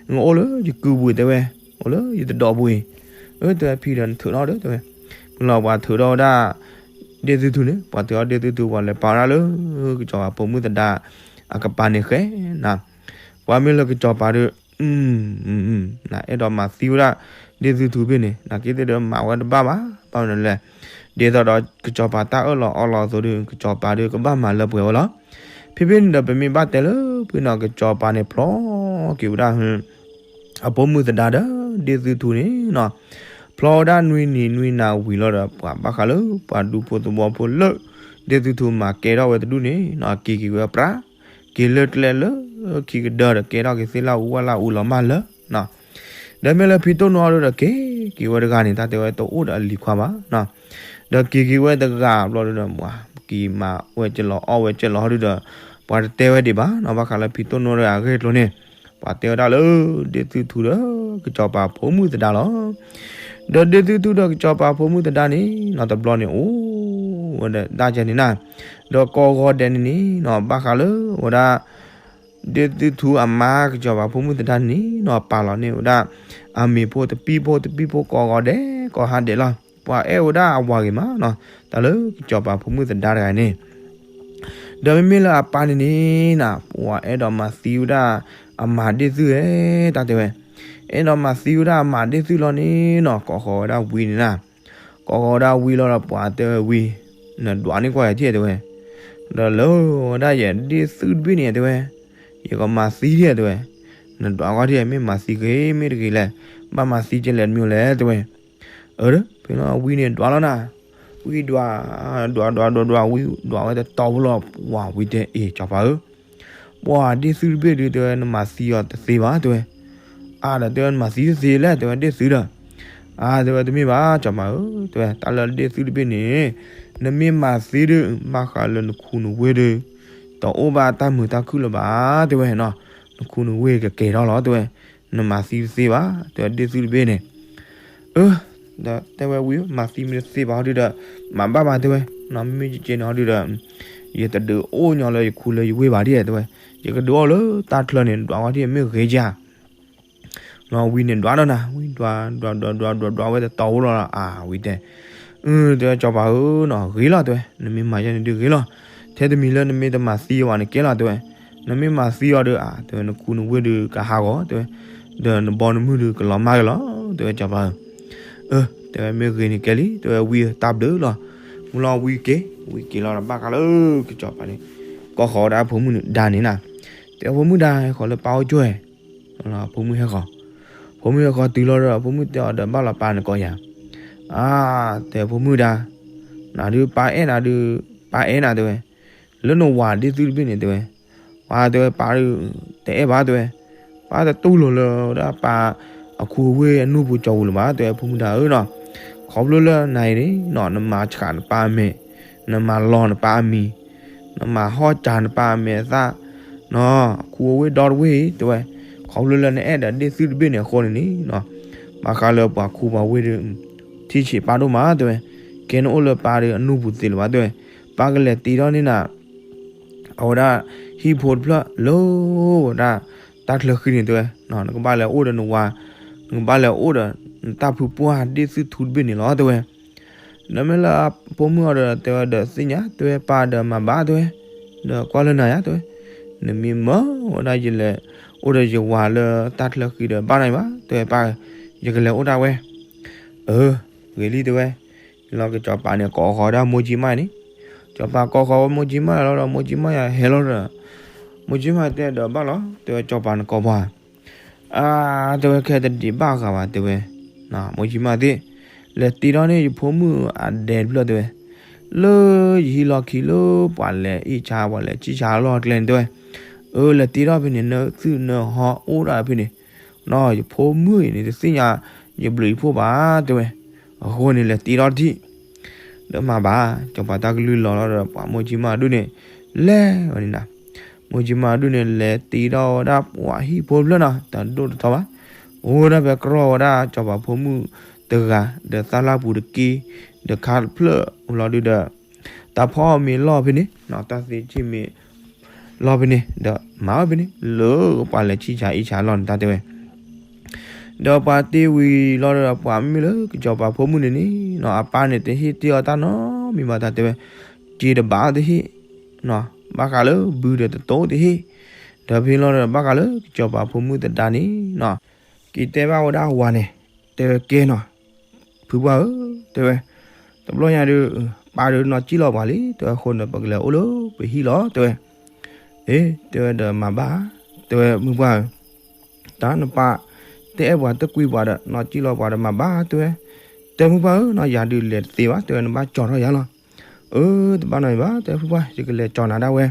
နအိၣ်လၢယကုပူၤတဲဝဲ, အိၣ်လၢယတဒီပူၤအံၤ, အၢ တဲဝဲဖံဒီးနထုးထီၣ်ဒီးတဲဝဲ, ဖဲလီၤပှၤထုးထီၣ်ဝဲဒၣ် ဒ့ၣ်သုထူန့ၣ် ပှၤတဲအီၤဒ့ၣ်သုထူ ပှၤလဲၤပာ်ဝဲဒၣ်လၢ ကစီၤပၤဖိမုၣ်သဒါ အကပၤန့ၣ်ဃဲနၤ, ပှၤမ့ၢ်လၢကစီၤပၤဒီး နအဲၣ်ဒိးမၤသံဝဲဒၣ် ဒ့ၣ်သုထူတဘ့ၣ်န့ၣ် နာ်က့သ့ၣ်ဒီးမၤဝဲတဘၣ်ဘၣ်, ဘၣ်မနုၤလဲၣ်, ဒ်သိးဒီးကစီၤပၤတၢ်အၢၣ်လီၤအီလီၤအသိးဒီး ကစီၤပၤဒီးကဘၣ်မၤလၢပှဲၤဝဲလီၤ. ဖဲဖဲန့ၣ်ဒီး ပမ့ၢ်ဘၣ်တဲလၢဖဲန့ၣ် ကစီၤပၤန့ၣ်ဖျီက့ၤဝဲဒၣ် အဖိမုၣ်သဒါဒီး ဒ့ၣ်သုထူန့ၣ်နီၤ, ဖျီဝဲဒၣ်နွံနံၤနွံနၤဝံၤလီၤဒီး ပှၤဘၣ်ဃးလၢပှၤဒူဖိသဝီဖိလၢ ဒ့ၣ်သုထူမၤကဲထီၣ်ဝဲတဒူၣ်န့ၣ်နီၤ က့ၤက့ၤဝဲပြး, က့ၤလၢကျဲလၢခံကဒၢဒီး ကဲထီၣ်က့ၤသ့ၣ်လၣ်အူဝၣ်လၣ်အူလီၤမၢ်လၢနီၤ, ဒီးမ့ၢ်လၢဖံတိၣ်နိအီၤဒီး က့ၤက့ၤဝဲတဂၤန့ၣ် တၢ်တဲဝဲတအိၣ်ဒီးအလံၤခွါဘၣ်နီၤ, ဒီးက့ၤက့ၤဝဲတဂၤဘျီဒီး ပှၤက့ၤမၤဝဲကလီၤအီၣ်ဝဲကလီၤဟီဒုဒီး ပှၤတတဲဝဲဒံးဘၣ်နီၤ, ဘၣ်ဃးလၢဖံတိၣ်နိဒီးအဂ့ၢ်အကျိၤန့ၣ် ပှၤတဲဝဲဒၣ်လၢ ဒ့ၣ်သုထူဒီး ကစီၤပၤဖိမုၣ်သဒါလီၤ. ဒီးဒ့ၣ်သုထူဒီးကစီၤပၤဖိမုၣ်သဒါန့ၣ်နီၤ တဘျီန့ၣ် အိၣ်ဝဲဒၣ်တၢ်ကဲန့ၣ်နၤ, ဒီးကိးဂီၤဒဲးန့ၣ်န့ၣ်နီၤ ဘၣ်ဃးလၢဝဲဒၣ် ဒ့ၣ်သုထူအမါ ကစီၤပၤဖိမုၣ်သဒါန့ၣ်နီၤ ပာ်လီၤန့ၢ်ဝဲဒၣ် အမ့ၤဖိတပံၢ်ဖိတပံၢ်ဖိ ကိးဂီၤဒဲးကိးဟါဒဲးလီၤ. ပှၤအဲၣ်ဝဲဒၣ်အဝၤဂ့ၤမးနီၤ, တၢ်လၢကစီၤပၤဖိမုၣ်သဒါတဂၤန့ၣ် ဒီးမ့မ့ၢ်လၢအပၢ်န့ၣ်န့ၣ်နၤ ပှၤအဲၣ်ဒိးမၤသံဝဲဒၣ် အမါဒ့ၣ်သုဧၢ, တၢ်တဲဝဲ, အဲၣ်ဒိးမၤသံဝဲဒၣ်အမါဒ့ၣ်သုလီၤန့ၣ်နီၤ ကိးဃီၤဝဲဒၣ်ဝံန့ၣ်နၤ, ကိးဃီၤဝဲဒၣ်ဝံလီၤဒီးပှၤတဲဝဲဝံ, နဒွးန့ၢ်ကွၢ်ယၤထံၣ်တဲဝဲ, ဒီးလၢဝဲဒၣ်ယဒ့ၣ်သုတဘ့ၣ်န့ၣ်တဲဝဲ, ယကမၤသံဒံးတဲဝဲ, နဒွးကွၢ်ထံၣ် မ့ၢ်မၤသံဂ့ၤမ့ၢ်တဂ့ၤလဲၣ်, ဘၣ်မၤသံကဲလဲၣ်တမံၤလဲၣ်တဲဝဲ အၢ ဖဲလီၤဝံန့ၣ်ဒွးလီၤနၤ, ဝံဒွး, ဒွးဒွးဒွးဒွးဝံဒွးဝဲတတီဖိလီၤ, ပှၤဝံတဲအ့ၣ် ကစီၤပၤဧၢ, ပှၤဒ့ၣ်သုတဘ့ၣ်ဒုးတဲဝဲ နမၤသံအီၤတသ့ဘၣ်တဲဝဲ, အါဒီးတဲဝဲနမၤသံတသ့လဲၣ်တဲဝဲဒ့ၣ်သုဒီး, အါတဲဝဲတမ့ၢ်ဘၣ် ကစီၤပၤဧၢ, တဲဝဲတၢ်လၢဒ့ၣ်သုတဘ့ၣ်န့ၣ်, နမ့ၢ်မၤသံဒုး ဘၣ်ဃးလၢနခူနဝ့ၢ်ဒုး, တအိၣ်ဘၣ်တၢ်မုာ်တၢ်ခုၣ်လၢၤဘၣ်တဲဝဲနီၤ, နခူနဝ့ၢ်ကကဲၤထီၣ်လီၤတဲဝဲ, နမၤသံတသ့ဘၣ် တဲဝဲဒ့ၣ်သုတဘ့ၣ်န့ၣ်, အၢ, ဒီးတဲဝဲဝံ မၤသံမ့ၢ်တသ့ဘၣ်ဟီဒုဒီး, မၤဘၣ်ဘၣ်တဲဝဲ, မ့မ့ၢ်ကကဲန့ၣ်ဟီဒုဒီး, ယတဒုးအိၣ်ညီလၢယခူလၢယဝ့ၢ်ဘၣ်ဒ်တဲဝဲ, ယကဒုးအိၣ်လၢတၢ်ချၢန့ၣ် ဒွးဝဲဒ်မ့ၢ်ဂ့ၤကဧါ လီၤဝံန့ၣ်ဒွးဒီးနၤ, ဝံဒွးဒွးဒွးဒွးဒွးဒွးဝဲတတီဖိလီၤ, အါဝံတဲ, အၢ တဲဝဲကစီၤပၤဧၢ, ဂ့ၤလီၤတဲဝဲ, နမ့ၢ်မၤယဲန့ၣ်ဒုးဂ့ၤလီၤ, ထဲတမံၤလၢနမ့ၢ်တမၤသံအီၤဘၣ်န့ၣ်ကဲလီၤတဲဝဲ, နမ့ၢ်မၤသံအီၤဒီး အါ တဲဝဲ နခူနဝ့ၢ်ဒုးကဟးဂီၤတဲဝဲ, ဒီးနဘီနမုၢ်ဒုးကလီၤမၢ်က့ၤလီၤ တဲဝဲကစီၤပၤဧၢ, အၢ တဲဝဲမ့ၢ်ဂ့ၤန့ၣ်ကဲလံ တဲဝဲဝံတၢ်ဘျုးလီၤ, မုၢ်လီၤဝံက့ၤ, ဝံက့ၤလီၤဒီးဘၣ်ဃးလၢကစီၤပၤန့ၣ်, ကိးဃီၤဝဲဒၣ်ဖိမုၣ်န့ၣ်ဒါန့ၣ်နၤ, တဲဖိမုၣ်ဒါဟဲဃီၤလၢပၢ်အိၣ်ကၠိဝဲ ဖိမုၣ်ဟဲဃီၤ, ဖိမုၣ်ဟဲဃီၤတုၤလီၤဒီး ဖိမုၣ်တဲအီၤဒီးဘၣ်လီၤပၢ်န့ၣ်ကိးယၤ, အါ တဲဖိမုၣ်ဒါ, နၤဒုးပၢ်အဲၣ်နၤဒုး, ပၢ်အဲၣ်နၤတဲဝဲ, လၢနဝၤဒ့ၣ်သုတဘ့ၣ်န့ၣ်တဲဝဲ, ပၢ်တဲဝဲပၢ်ဒုး, တအဲၣ်ဘၣ်တဲဝဲ, ပၢ်တတူၢ်လိာ်လၢဒၣ်ပၢ်, အခူအဝ့ၢ်အနူၢ်ပူၤကၠီပူၤလၢၤဘၣ်တဲဝဲဖိမုၣ်ဒါဧၢနီၤ, ခီဖျိလၢနၤအံၤန့ၣ်နီၤ နမၤဆှးနပၢ်အမဲာ်, နမၤလီၤနပၢ်အမံၤ, နမၤဟီၣ်ကၢနပၢ်အမဲာ်အသၣ်, နီၤ ခူအဝ့ၢ်ဒီတဝ့ၢ်အံၤတဲဝဲ, ခီဖျိလၢနအဲၣ်ဒီးဒ့ၣ်သုတဘ့ၣ်န့ၣ်အဃိန့ၣ်န့ၣ်, ဘၣ်ဃးလၢပှၤခူပှၤဝ့ၢ်ဒီး, ထံၣ်ဆံးပၢ်ဒိၣ်မးတဲဝဲ, ကဲနအိၣ်လၢပၢ်ဒီးအနူၢ်ပူၤသ့လၢၤဘၣ်တဲဝဲ, ပၢ်ကလဲၤတ့ထီၣ်န့ၢ်နၤ အဝဲဒၣ်, ဟံၣ်ဖိတဖျၢၣ်လၢဝဲဒၣ်, တၢ်ချၢဃံန့ၣ်တဲဝဲ, နကဘၣ်လဲၤအိၣ်ဒီးနဝၤ, နကဘၣ်လဲၤအိၣ်ဒီး, နတၢ်ဖုပှၢ်ဒ့ၣ်သုထူတဘ့ၣ်န့ၣ်လီၤတဲဝဲ, ဒီးမ့ၢ်လၢဖိမုၣ်အီၤဒီးတဲဝဲဒီးသ့ၣ်ညါတဲဝဲပၢ်ဒီးမၤဘၣ်တဲဝဲ, ဒီးကွၢ်လၢနၤယါတဲဝဲ, နမ့ၢ်မၢဝဲဒၣ်ယလဲၤ, အိၣ်ဒီးယဝၤလၢတၢ်ချၢဃံဒီးဘၣ်နၤဘၣ်တဲဝဲပၢ်, ယကလဲၤအိၣ်ဒၣ်ဝဲ, အၢ, ဂ့ၤလံတဲဝဲ, လီၤကစီၤပၤန့ၣ် ကိးဃီၤဒၣ်မိၢ်ကၠံမၢ်န့ၣ်, စီၤပၤကိးဃီၤဝဲမိၢ်ကၠံမၢ်လီၤဒီးမိၢ်ကၠံမၢ်ယၤဟဲလီၤဒီး, မိၢ်ကၠံမၢ်တဲဒီးဘၣ်လီၤ တဲဝဲစီၤပၤနကိးပှၤ, အါ, တဲဝဲခဲတဒံးဘၣ်ဃးဘၣ်တဲဝဲ, မိၢ်ကၠံမၢ်သ့ၣ်, လဲၤတ့ထီၣ်န့ၢ်ယဖိမုၣ်အဒဲတဖျၢၣ်တဲဝဲ, လၢယဟံၣ်လီၢ်ခံလၢပှၤလဲၤအ့ၣ်ဆါပှၤလဲၤဆံၣ်ဆါလီၢ်ကျဲန့ၣ်တဲဝဲ, အၢ လဲၤတ့ထီၣ်ဖဲန့ၣ် နသုနဟီအိၣ်ဒၣ်ဖဲန့ၣ်, နီၤ ယဖိမုၣ်အံၤန့ၣ် တသ့ၣ်ညါယဘျုးယဖှိၣ်ဘၣ်တဲဝဲ, အဃိန့ၣ်လဲၤတ့ထီၣ်တထံၣ် ဒီးမၤဘၣ်, စီၤပၤတၢ်ကလုၢ်လီၤလီၤဒီးပှၤမိၢ်ကၠံမၢ်ဒုၣ်န့ၣ်, လဲၤဝဲန့ၣ်နၤ, မိၢ်ကၠံမၢ်ဒုၣ်န့ၣ် လဲၤတ့ထီၣ်ဝဲဒၣ်ပှၤဟံၣ်ဖိတဖျၢၣ်နီၤ တဒိၣ်တထီဘၣ်, အိၣ်ဝဲဒၣ်ဖဲကြီဝဲဒၣ်စီၤပၤဖိမုၣ်တဂၤ, ဒီးသၣ်လၢ်ပူၤတက့ၢ်, ဒီးခါတဖျၢၣ်လီၤဒုးဒီး, တၢ်ဖီမ့ၤလီၢ်ဖဲန့ၣ်, တၢ်သ့ဆံၣ်မ့ၤ လီၢ်ဖဲန့ၣ်, ဒီးမၤဝဲဖဲန့ၣ် လၢပှၤလဲၤဆံၣ်ဆါအ့ၣ်ဆါလီၢ်န့ၣ်တၢ်တဲဝဲ ဒီးပှၤတ့ဝံၤလီၤဒီးပှၤမ့မ့ၢ်လၢကစီၤပၤဖိမုၣ်န့ၣ်န့ၣ်, အပၢ်န့ၣ်တဟ့ၣ်တ့ၢ်အီၤတၢ်နီ မ့ၢ်ဘၣ်တၢ်တဲဝဲ, စ့တဘၣ်တဟ့ၣ်, ဘၣ်ဃးလၢဘုဒီးတတိၢ်တဟ့ၣ်, ဒီးဖဲလီၤဒီးဘၣ်ဃးလၢကစီၤပၤဖိမုၣ်သဒါန့ၣ်နီၤ, က့ၤတဲဘၣ်ဝဲဒၣ်အဝၤန့ၣ်, တဲဝဲကဲနီၤ, ဖုပှၢ်ဧၢ, တဲဝဲ, တဘျီညါဒီး, ပၢ်ဒီးနီၢ်ကံၣ်လီၤပှၤလံ, တဲဝဲအဃိန့ၣ် ပကလဲၤအိၣ်လၢပဟံၣ်လီၤ, တဲဝဲ, အ့, တဲဝဲဒီးမၤဘၣ်, တဲဝဲမုၢ်ပှၢ်ဧၢ တၢ်နပၢ်, တအဲၣ်ပှၤတကွံပှၤဒီး နီၢ်ကံၣ်လီၤပှၤဒီးမၤဘၣ်တဲဝဲ, တဲမုၢ်ပှၢ်ဧၢနီၤ ယၤဒုးလဲၤတသ့ဘၣ် တဲဝဲ နဘၣ်ကၠီၤထီၣ်ယၤလီၤ, အၢ တဘၣ်နီတမံၤဘၣ် တဲဖုပှၢ် ယကလဲၤကၠီၤနၤဒၣ်ဝဲ,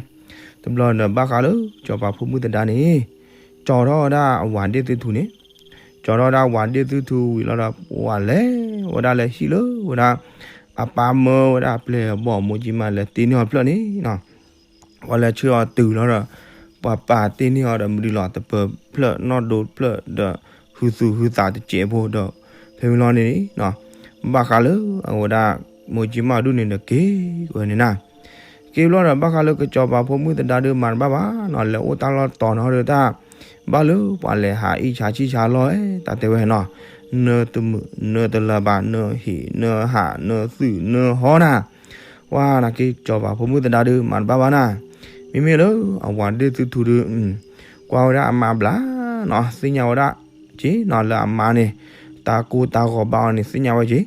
တဘျီဒီးဘၣ်ဃးလၢ ကစီၤပၤဖိမုၣ်သဒါန့ၣ်, ကၠီၤထီၣ်ဝဲဒၣ်အဝၤဒ့ၣ်သုထူန့ၣ်, ကၠီၤထီၣ်ဝဲဒၣ်ဝၤဒ့ၣ်သုထူဝံၤလီၤဒီး ပှၤလဲၤဝဲဒၣ်လၢဟံၣ်လၢဝဲဒၣ်, အပၢ်မၢဝဲဒၣ်အပျဲၢ်အဘီၣ်မိၢ်ကံမၢ်လဲၤတ့န့ၢ်အီၤဖျၢၣ်န့ၣ်နီၤ ပှၤလဲၤဆှၢအီၤတုၤလီၤဒီး, ပှၤပာ်တ့န့ၢ်အီၤဒီးမနုၤလီၤ တပၢၤဖျၢၣ်နီၣ်ဒိဖျၢၣ်ဒီး, ဟုသူၣ်ဟုသးတစဲးဖိဒီး, ဖဲမုၢ်လီၤန့ၣ်, ဘၣ်ဃးလၢအဝဲဒၣ်, မိၢ်ကံမၢ်ဒူၣ်န့ၣ်ဒီးက့ၤဝဲန့ၣ်နၤ, က့ၤဘျီဒီးဘၣ်ဃးလၢကစီၤပၤဖိမုၣ်သဒါဒီးမၤတဘၣ်ဘၣ်နီၤ လဲၤအိၣ်တၢ်လီၢ်တီၤနီၤဒီးတၢ်, ဘၣ်လၢပှၤလဲၤဟးအံၣ်ဆါဆံၣ်ဆါလီၤ တၢ်တဲဝဲနီၤ, နၢတမုာ် နၢတလၢဘၣ် နၢဟ့ၣ် နၢဟး နၢသုး နၢဟီနၤ ပှၤနာ်က့ စီၤပၤဖိမုၣ်သဒါဒီး မၤတဘၣ်ဘၣ်နၤ, မ့မ့ၢ်လၢအဝၤဒ့ၣ်သုထူဒီး, ကွၢ်ဝဲဒၣ်အမါဘျါနီၤ သ့ၣ်ညါဝဲဒၣ်က့နီၤ လၢအမါန့ၣ်, တၢ်ကိၢ်တၢ်ဂီၤဘၣ်အီၤန့ၣ် သ့ၣ်ညါဝဲက့,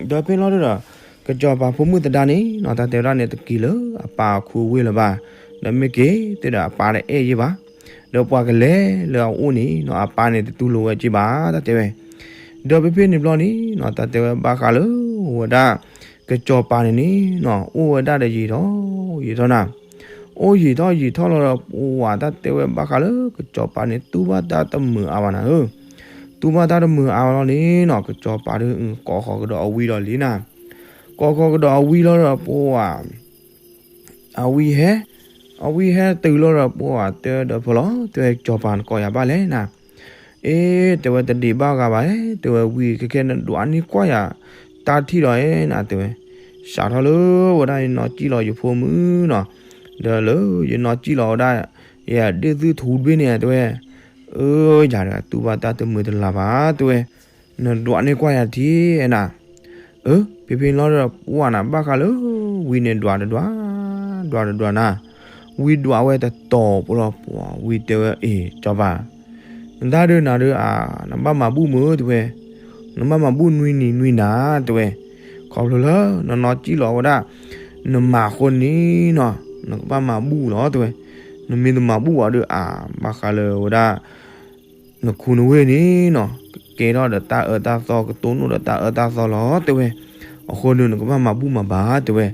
ဒီးဖဲလီၤဒီး, ကစီၤပၤဖိမုၣ်သဒါန့ၣ်နီၤ တၢ်တဲဝဲဒၣ်န့ၣ် တက့ၤလၢအပၢ်အခူအဝ့ၢ်လၢၤဘၣ်, ဒီးမ့ၢ်က့ၤသ့ၣ်ဒီးအပၢ်တအဲၣ်ယ့ၢ်ဘၣ်, ဒီးပှၤကလဲၤလၢအအိၣ်န့ၣ်နီၤ အပၢ်န့ၣ်တတူၢ်လိာ်ဝဲက့ဘၣ် တၢ်တဲဝဲ ဒီးဖဲဖဲန့ၣ်ဘျီန့ၣ်နီၤ တၢ်တဲဝဲဘၣ်ဃးလၢဝဲဒၣ်, ကစီၤပၤန့ၣ်န့ၣ်နီၤ အိၣ်ဝဲဒၣ်ဒီးယံာ်ထီၣ်ယံာ်ထီၣ်နၤ, အိၣ်ယံာ်ထီၣ်ယံာ်ထီၣ်လီၤဒီး ပှၤတၢ်တဲဝဲဘၣ်ဃးလၢကစီၤပၤန့ၣ် တူၢ်ဘၣ်တၢ်တမုာ်အါဘၣ်နၤဧၢ, တူၢ်ဘၣ်တၢ်တမုာ်အါဘၣ်လီၤန့ၣ်နီၤ ကစီၤပၤဒီး ကိးဃီၤကဒီးအဝံဒီးလံနၤ, ကိးဃီၤကဒီးအဝံလီၤဒီးပှၤ အဝံဟဲ, အဝံဟဲတုၤလီၤဒီးပှၤတဲဒီးဖဲလီၤ တဲဝဲစီၤပၤနကိးယၤဘၣ်လဲၣ်နၤ, အ့ တဲဝဲတဒံးဘၣ်ဂၤဘၣ် တဲဝဲဝံခဲကဲနဒွးန့ၢ်ကွၢ်ယၤ, တၢ်ထံၣ်ဒီးနၤတဲဝဲ, စးထီၣ်လၢဝဲဒၣ်ယနီၢ်ကံၣ်လီၤယဖိမုၣ်နီၤ, ဒီးလၢယနီၢ်ကံၣ်လီၤဝဲဒၣ်, ယဒ့ၣ်သုထူတဘ့ၣ်န့ၣ်တဲဝဲ, အၢ ယၤဒီးတူၢ်ဘၣ်တၢ်တမုာ်တလၤဘၣ်တဲဝဲ, နဒွးန့ၢ်ကွၢ်ယၤထံနၤ အၢ ဖဲဖဲလီၤဒီးပှၤနၤဘၣ်ဃးလၢ, ဝံန့ၣ်ဒွးတဒွး, ဒွးတဒွးနၤ, ဝံဒွးဝဲတတီၤဖိလီၤပှၤ ဝံတဲဝဲအ့ၣ် စီၤပၤ, နတၢ်ဒုးနၤဒုးအါ, နဘၣ်မၤဘူၣ်မုာ်တဲဝဲ, နဘၣ်မၤဘူၣ်နွံနံၤနွံနၤတဲဝဲ, ခီဖျိလၢနနီၢ်ကံၣ်လီၤဝဲဒၣ်, နမၤဃိန့ၣ်နီၤ, နကဘၣ်မၤဘူၣ်လီၤတဲဝဲ, နမ့ၢ်တမၤဘူၣ်အီၤဒုးအါ, ဘၣ်ဃးလၢဝဲဒၣ် နခူနဝ့ၢ်န့ၣ်နီၤ, ကကဲထီၣ်ဒီးတၢ်အၢတၢ်သီ ကတိၢ်နီၣ်ဒီးတၢ်အၢတၢ်သီလီၤတဲဝဲ, အဃိန့ၣ် နကဘၣ်မၤဘူၣ်မၤဘါတဲဝဲ,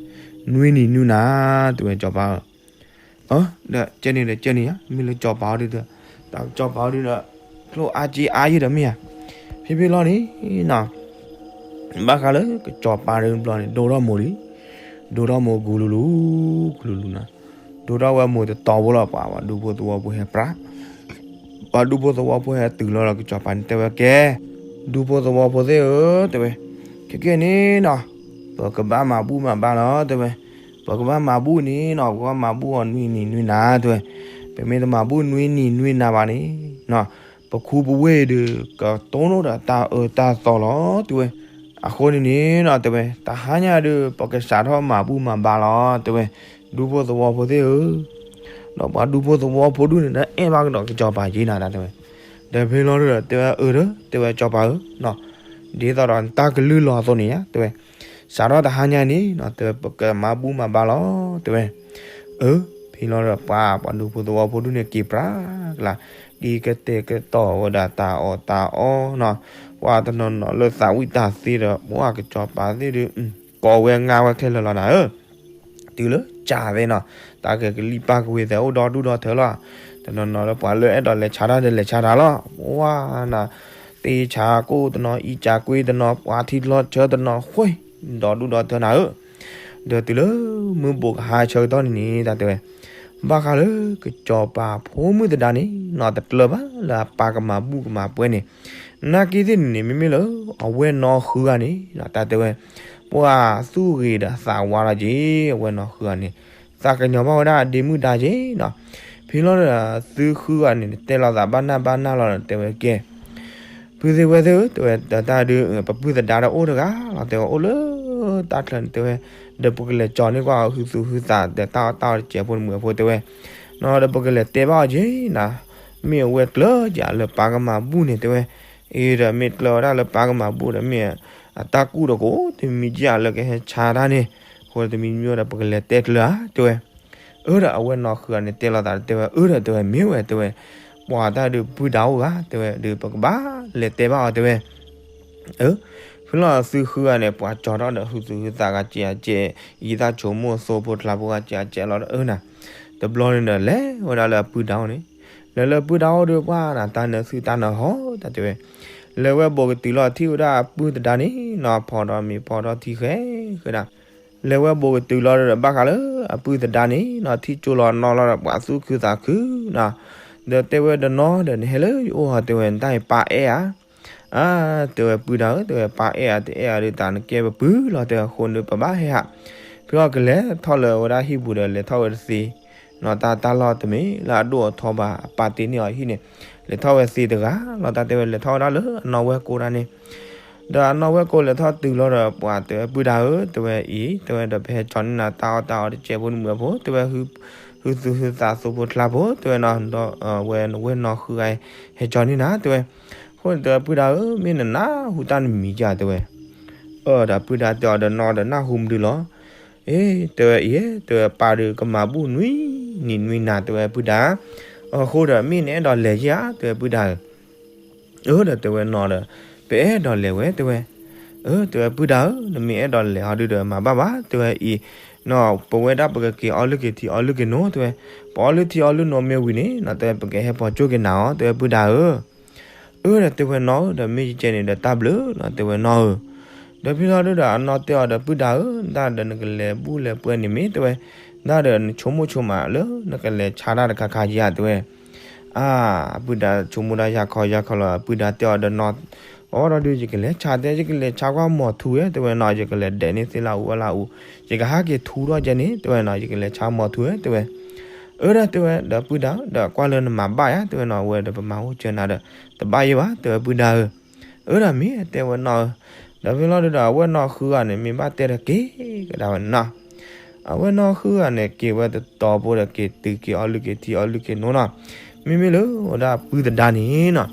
နွံနံၤနွံနၤတဲဝဲ စီၤပၤဧၢ, အၢ ဒီးကဲန့ၣ်ဒီးကဲန့ၣ်ဧါ, မ့ၢ်လၢစီၤပၤအီၤဒုးဒီး, တၢ်စီၤပၤအီၤဒုးဒီး, ချိၣ်အါက့အါယံၤဒီးမ့ၢ်ဧါ, ဖဲဖဲလီၤန့ၣ်နီၤ ဘၣ်ဃးလၢကစီၤပၤဒုးဘျီန့ၣ် ဒိထီၣ်မိၢ်လံ, ဒိထီၣ်မိၢ်ဂူၤလူၤလူၤ, ဂူၤလူၤလူၤနၤ, ဒိထီၣ်ဝဲမိၢ်တတီၤဖိလီၤ ပှၤ ပှၤဒူဖိသဝီဖိဟဲပြး, ပှၤဒူဖိသဝီဖိဟဲတုၤလီၤဒီးကစီၤပၤန့ၣ်တဲဝဲကဲ, ဒူဖိသဝီဖိသ့ၣ်ဧၢတဲဝဲ, ခဲကဲန့ၣ်နီၤ, ပကဘၣ်မၤဘူၣ်မၤဘါလီၤတဲဝဲ, ပကဘၣ်မၤဘူၣ်န့ၣ်နီၤ ပကဘၣ်မၤဘူၣ်အီၤနွံနံၤနွံနၤတဲဝဲ, ပမ့ၢ်တမၤဘူၣ်နွံနံၤနွံနၤဘၣ်န့ၣ်နီၤ ပခူပဝ့ၢ်ဒုး ကတိၢ်နီၣ်ဒီးတၢ်အၢတၢ်သီလီၤတဲဝဲ, အဃိန့ၣ်န့ၣ်နီၤတဲဝဲ တဟါညါဒုး ပကစးထီၣ်မၤဘူၣ်မၤဘါလီၤတဲဝဲ, ဒူဖိသဝီဖိသ့ၣ်ဧၢ, ဒီးပှၤဒူဖိသဝီဖိဒုးန့ၣ် တအဲၣ်ဘၣ်ကဒီးကစီၤပၤက့နၤတၢ်တဲဝဲ, ဒီးဖဲလီၤဒီးတဲဝဲအၢဒီး တဲဝဲစီၤပၤဧၢနီၤ, ဒ်သိးဒီးနတၢ်ကလုၢ်လီၤအသိးန့ၣ်ဧါတဲဝဲ, စးထီၣ်တဟါညါန့ၣ်နီၤ တဲဝဲ ပကမၤဘူၣ်မၤဘါလီၤတဲဝဲ, အၢ ဖဲလီၤဒီးပှၤ ပှၤဒူဖိသဝီဖိဒုးန့ၣ်က့ၤပြးကလါ, က့ၤကတဲာ်ကတီၤဝဲဒၣ်တၢ်အီၣ်တၢ်အီနီၤ, ပှၤတနီၤနီၤလၢသးဝံၣ်တၢ်သ့ဒီး ပှၤကစီၤပၤသ့ၣ်ဒုး ကိးဝဲငါဝဲခဲလၢာ်လီၤနၤဧၢ, တုၤလၢကၢ်သ့နီၤ, တၢ်ကကလံၣ်ပၢ်ကဝ့ၤသဲးအိၣ်ဒီဒူၣ်ဒီထၢလီၤ, တနီၤနီၤလၢပှၤလၢအဲၣ်ဒိးလဲၤဆါတၢ်ဒီးလဲၤဆါတၢ်လီၤ, ပှၤနၤ သ့ဆါကိၣ်တနီၤ အံကၢ်ကွ့တနီၤ ပှၤထံချီဆၢတနီၤ ဃ့ဒီဒူၣ်ဒီထၢနၤဧၢ, ဒီးတုၤလၢမုၢ်ဘိးကဟါဆၢကတီၢ်န့ၣ်န့ၣ် တၢ်တဲဝဲ, ဘၣ်ဃးလၢကစီၤပၤဖိမုၣ်သဒါန့ၣ်နီၤ တကျၢၤဘၣ်လၢအပၢ်ကမၤဘူၣ်ကမၤပှဲၤန့ၣ်, နာ်က့သ့ၣ်န့ၣ်န့ၣ် မ့မ့ၢ်လၢ အဝဲၢ်နီၢ်ဃုဂၤန့ၣ် တၢ်တဲဝဲ, ပှၤသူၣ်ဂ့ၤဒီးသးဝါလီၤက့ၤ အဝဲၢ်နီၢ်ဃုဂၤန့ၣ်, သးကညီၤဘၣ်ဝဲဒၣ်အဒ့မုၣ်ဒါက့ၤနီၤ, ဖဲလီၤဒီး သုဃုဂၤန့ၣ် တဲလိာ်သးဘၣ်နၢ်ဘၣ်နၢ်လီၤဒီးတဲဝဲကဲ ဖုသ့ၣ်ဝဲသ့ၣ်ဧၢ တဲဝဲ တၢ်ဒုး ပပုၢ်သဒါဒီးအိၣ်တဂၤလီၤ တဲဝဲအိၣ်လၢ တၢ်ချၢန့ၣ်တဲဝဲ, ဒီးပကလဲၤကၠီၤန့ၢ်ကွၢ်အီၤဟုသူၣ်ဟုသးဒီးတၢ်အီၣ်တၢ်အီတစဲးဖိတမုာ်ဖိတဲဝဲ, နီၤဒီးပကလဲၤတဲဘၣ်အီၤက့ၤနၤ, မ့ၢ်အဝဲကျၢၤက့ၤလၢပၢ်ကမၤဘူၣ်န့ၣ်တဲဝဲ, အံၤဒီးမ့ၢ်ကျၢၤဝဲဒၣ်လၢပၢ်ကမၤဘူၣ်ဒီးမ့ၢ်အတၢ်ကူၣ်တကိးတမံၤက့ၤလၢကဟဲဆါတၢ်န့ၣ်, အဃိတမံၤမံၤဒီးပကလဲၤတဲကျၢၤဧါတဲဝဲ အၢဒီးအဝဲနီၢ်ဃုဂၤန့ၣ်တဲလိာ်သးဒီးတဲဝဲ, အၢဒီးတဲဝဲမ့ၢ်ဝဲတဲဝဲ, ပှၤတၢ်ဒုးပုၢ်ဒါအိၣ်ဂၤတဲဝဲဒီးပကဘၣ်လဲၤတဲဘၣ်အီၤတဲဝဲ, အၢ, ဖဲလီၤသုဃုဂၤန့ၣ် ပှၤကၠီၤထီၣ်ဒီးဟုသူၣ်ဟုသးဂၤကဲးအကဲး, ယံာ်သၣ်ဆိကမိၣ်သိဖိတဖၣ်ဖိဂၤကဲးအကဲးလီၤဒီးအၢနၤ, တဘျီန့ၣ်ဒီးလဲၤဝဲဒၣ်လၢအပုၢ်ဒါအိၣ်န့ၣ်, လဲၤလၢပုၢ်ဒါအိၣ်ဒီးပှၤနၤ တၢ်နၢၤသုတၢ်နၢၤဟီတၢ်တဲဝဲ, လဲၤဝဲဘူးကတုၤလီၤထံၣ်ဝဲဒၣ်အပုၢ်သဒါန့ၣ်နီၤ ဖီၣ်ဒီးမ့ၤဖီၣ်ဒီးထံဃဲဃဲဒၣ် လဲၤဝဲဘူးကတုၤလီၤဒီးဘၣ်ဃးလၢအပုၢ်သဒါန့ၣ်နီၤ ထံၣ်ကၠိလီၤနီၤလီၤဒီးပှၤသူၣ်ခုသးခုနီၤ, ဒီးတဲဝဲဒီးနီၤဒီးနဟဲလၢယအိၣ်ဟီတဲဝဲ နတၢ်အံၤပၢ်အဲၣ်ဧါ, အါ, တဲဝဲပုၢ်ဒါဧၢ တဲဝဲပၢ်အဲၣ်ဧါ တအဲၣ်ဧါဒီးတၢ်နကဲပပုၢ်လီၤတဲဝဲအဃိန့ၣ် ပဘၣ်ဟဲဟး, ဖဲအီၤကလဲၤထီၣ်လၢဝဲဒၣ်ဟံၣ်ပူၤဒီးလဲၤထီၣ်ဝဲတသ့, နီၤတၢ်တၢ်လီၢ်တမ့ၢ်လၢအဒိၣ်အထီဘၣ် အပၢ်တ့န့ၢ်အီၤဟံၣ်န့ၣ်, လဲၤထီၣ်ဝဲသ့တဂၤလီၤတၢ်တဲဝဲလဲၤထီၣ်ဝဲဒၣ်လၢအနီၢ်ဝဲၢ်ကိးတၢ်န့ၣ် ဒီးအနီၢ်ဝဲၢ်ကိးလဲၤထီၣ်တုၤလီၤဒီးပှၤတဲဝဲပုၢ်ဒါဧၢ တဲဝဲအံၤ တဲဝဲဒီးပဟဲကၠီၤန့ၢ်နၤတၢ်အီၣ်တၢ်အီတစဲးဖိတမုာ်ဖိ တဲဝဲ ဟုသူၣ်ဟုသးသိဖိတဖၣ်ဖိ တဲဝဲနီၤ ဒီးဝဲနဝဲၢ်နီၢ်ဃုဂၤအံၤ ဟဲကၠီၤန့ၢ်နၤ တဲဝဲ, အဃိန့ၣ်တဲဝဲပုၢ်ဒါဧၢ မ့ၢ်နနၢ်ဟူတၢ်နမံၤဧါ တဲဝဲ, အၢဒီးပုၢ်ဒါတဲအီၤဒီးနီၤဒီးနၢ်ဟူမနုၤလီၤ, အ့ တဲဝဲအံၤ တဲဝဲပၢ်ဒီးကမၤဘူၣ်နွံနံၤနွံနၤ တဲဝဲပုၢ်ဒါ, အဃိဒီးမ့ၢ်နအဲၣ်ဒိးလဲၤဧါ တဲဝဲပုၢ်ဒါဧၢ အၢဒီးတဲဝဲနီၤဒီး ပအဲၣ်ဒိးလဲၤဝဲ တဲဝဲ, အၢ တဲဝဲပုၢ်ဒါဧၢ နမ့ၢ်အဲၣ်ဒိးလဲၤဟီဒုဒီးမၤဘၣ်ဘၣ် တဲဝဲအံၤ, နီၤ ပဝဲဒၣ်ပကက့ၤအီလုၢ်က့ၤထံအီလုၢ်က့ၤနိ တဲဝဲ, ပအီလုၢ်ထံအီလုၢ်နိမ့ၢ်ဝံၤန့ၣ်နီၤ တဲဝဲပကဟဲပိာ်ကၠိက့ၤနၤအီၤ တဲဝဲပုၢ်ဒါဧၢ အၢဒီးတဲဝဲနီၤဧၢ ဒီးမ့ၢ်ယကဲန့ၣ်ဒီးတၢ်ဘျုးနီၤ တဲဝဲနီၤဧၢ, ဒီးဖဲလီၤဒုဒီးအနီၢ်တဲအီၤဒီးပုၢ်ဒါဧၢ တၢ်ဒီးနကလဲၤဘူၣ်လဲၤပှဲၤန့ၣ်မ့ၢ် တဲဝဲ, တၢ်ဒီးနဆိကမိၣ်ဆိကမးလၢနကလဲၤဆါတၢ်တခါခါဧါ တဲဝဲ အါ, ပုၢ်ဒါဆိကမိၣ်တၢ်ယၤခီယၤခီလီၤ ပုၢ်ဒါတဲအီၤဒီးနီၤ, အဝဲဒီးဒုး ယကလဲၤဆါတဲ ယကလဲၤဆါကွၢ်မီၤထူဧါ တဲဝဲနီၤ ယကလဲၤဒဲးန့ၢ်သ့ၣ်လၢအူဝဲလၢအူ, ယကဟးက့ၤထူထီၣ်ကဲန့ၣ် တဲဝဲနီၤ ယကလဲၤဆါမီၤထူဧါ တဲဝဲ, အၢဒီးတဲဝဲဒီးပုၢ်ဒါဧၢ ဒီးကွၢ်လၢနမၤဘၣ်ယၤ တဲဝဲနီၤ အဝဲဒီးပမၤအိၣ်စၢၤနၤဒီး တဘၣ်ယဲဘၣ် တဲဝဲပုၢ်ဒါဧၢ အၢဒီးမ့ၢ်တဲဝဲနီၤဧၢ, ဒီးဖဲလီၤဒုဒီးအဝဲၢ်နီၢ်ဃုဂၤန့ၣ် မ့ၢ်ဘၣ်တဲဒီးက့ၤကဒါဝဲနီၤ, အဝဲၢ်နီၢ်ဃုဂၤန့ၣ် က့ၤဝဲတတီၤဖိဒီးက့ၤတုၤက့ၤအီလုၢ်က့ၤထံအီလုၢ်က့ၤနိနီၤ, မ့မ့ၢ်လၢဝဲဒၣ်ပုၢ်သဒါန့ၣ်နီၤ,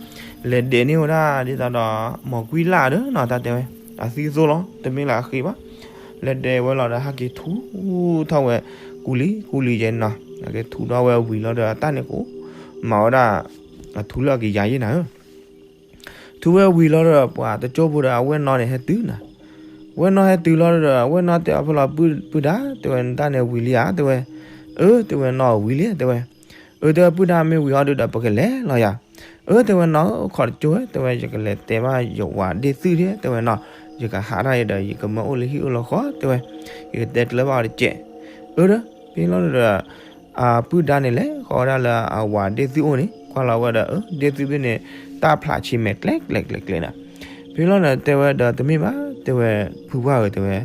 လဲၤဒဲးန့ၢ်ဝဲဒၣ်ဒ်သိးဒီး မီၤကွံလၢ်ဒီးနီၤ တၢ်တဲဝဲ, အသံသိလီၤ တမ့ၢ်လၢအဃ့ဘၣ်, လဲၤဒဲးဝဲလီၤဒီးဟဲက့ၤထူထီၣ်ဝဲ ကူလံၤကူလံၤယဲနီၤ, ဟဲက့ၤထူထီၣ်ဝဲဝံၤလီၤဒီးအတၢ်န့ၣ်ကအိၣ်မၤဝဲဒၣ် အထူလၢအကယၤယဲနၤဧၢ ထူဝဲဝံၤလီၤဒီး ပှၤတကၠိဖိဒီးအဝဲၢ်နီၢ်န့ၣ်ဟဲတုၤနၤ, ဝဲၢ်နီၢ်ဟဲတုၤလီၤဒီး အဝဲၢ်နီၢ်တဲအီၤဖဲလီၤ ပုၢ်ဒါ တဲဝဲ နတၢ်န့ၣ်ဝံၤလံဧါ တဲဝဲ, အၢ တဲဝဲနီၢ်ဝံၤလံ တဲဝဲ, အၢ တဲဝဲပုၢ်ဒါမ့ၢ်ဝံၤဟီဒုဒီး ပကလဲၤလီၤယၤ, အၢ တဲဝဲနီၢ် ခီၣ်တကၠိဝဲ တဲဝဲ ယကလဲၤတဲဘၣ်ယဝၤဒ့ၣ်သုဒၣ် တဲဝဲနီၢ်, ယကဟးတၢ်အံၤဒီး ယကမၢအိၣ်လၢဟံၣ်အိၣ်လၢဃီ တဲဝဲ, ယကတဲကျၢၤဘၣ်အီၤတကဲး, အၢ ဒီး ဖဲလီၤဒီး အပုၢ်ဒါန့ၣ်လဲၤဃီၤဝဲဒၣ်လၢအဝၤဒ့ၣ်သုအိၣ်န့ၣ် ကွၢ်လီၤဝဲဒီး အၢ ဒ့ၣ်သုဘ့ၣ်န့ၣ် တၢ်ဖျးဆံးမဲာ်ကျဲကျဲကျဲကျဲနၤ, ဖဲလီၤဒီးတဲဝဲဒီး တမ့ၢ်ဘၣ် တဲဝဲ ဖုပှၢ်ဧၢ တဲဝဲ,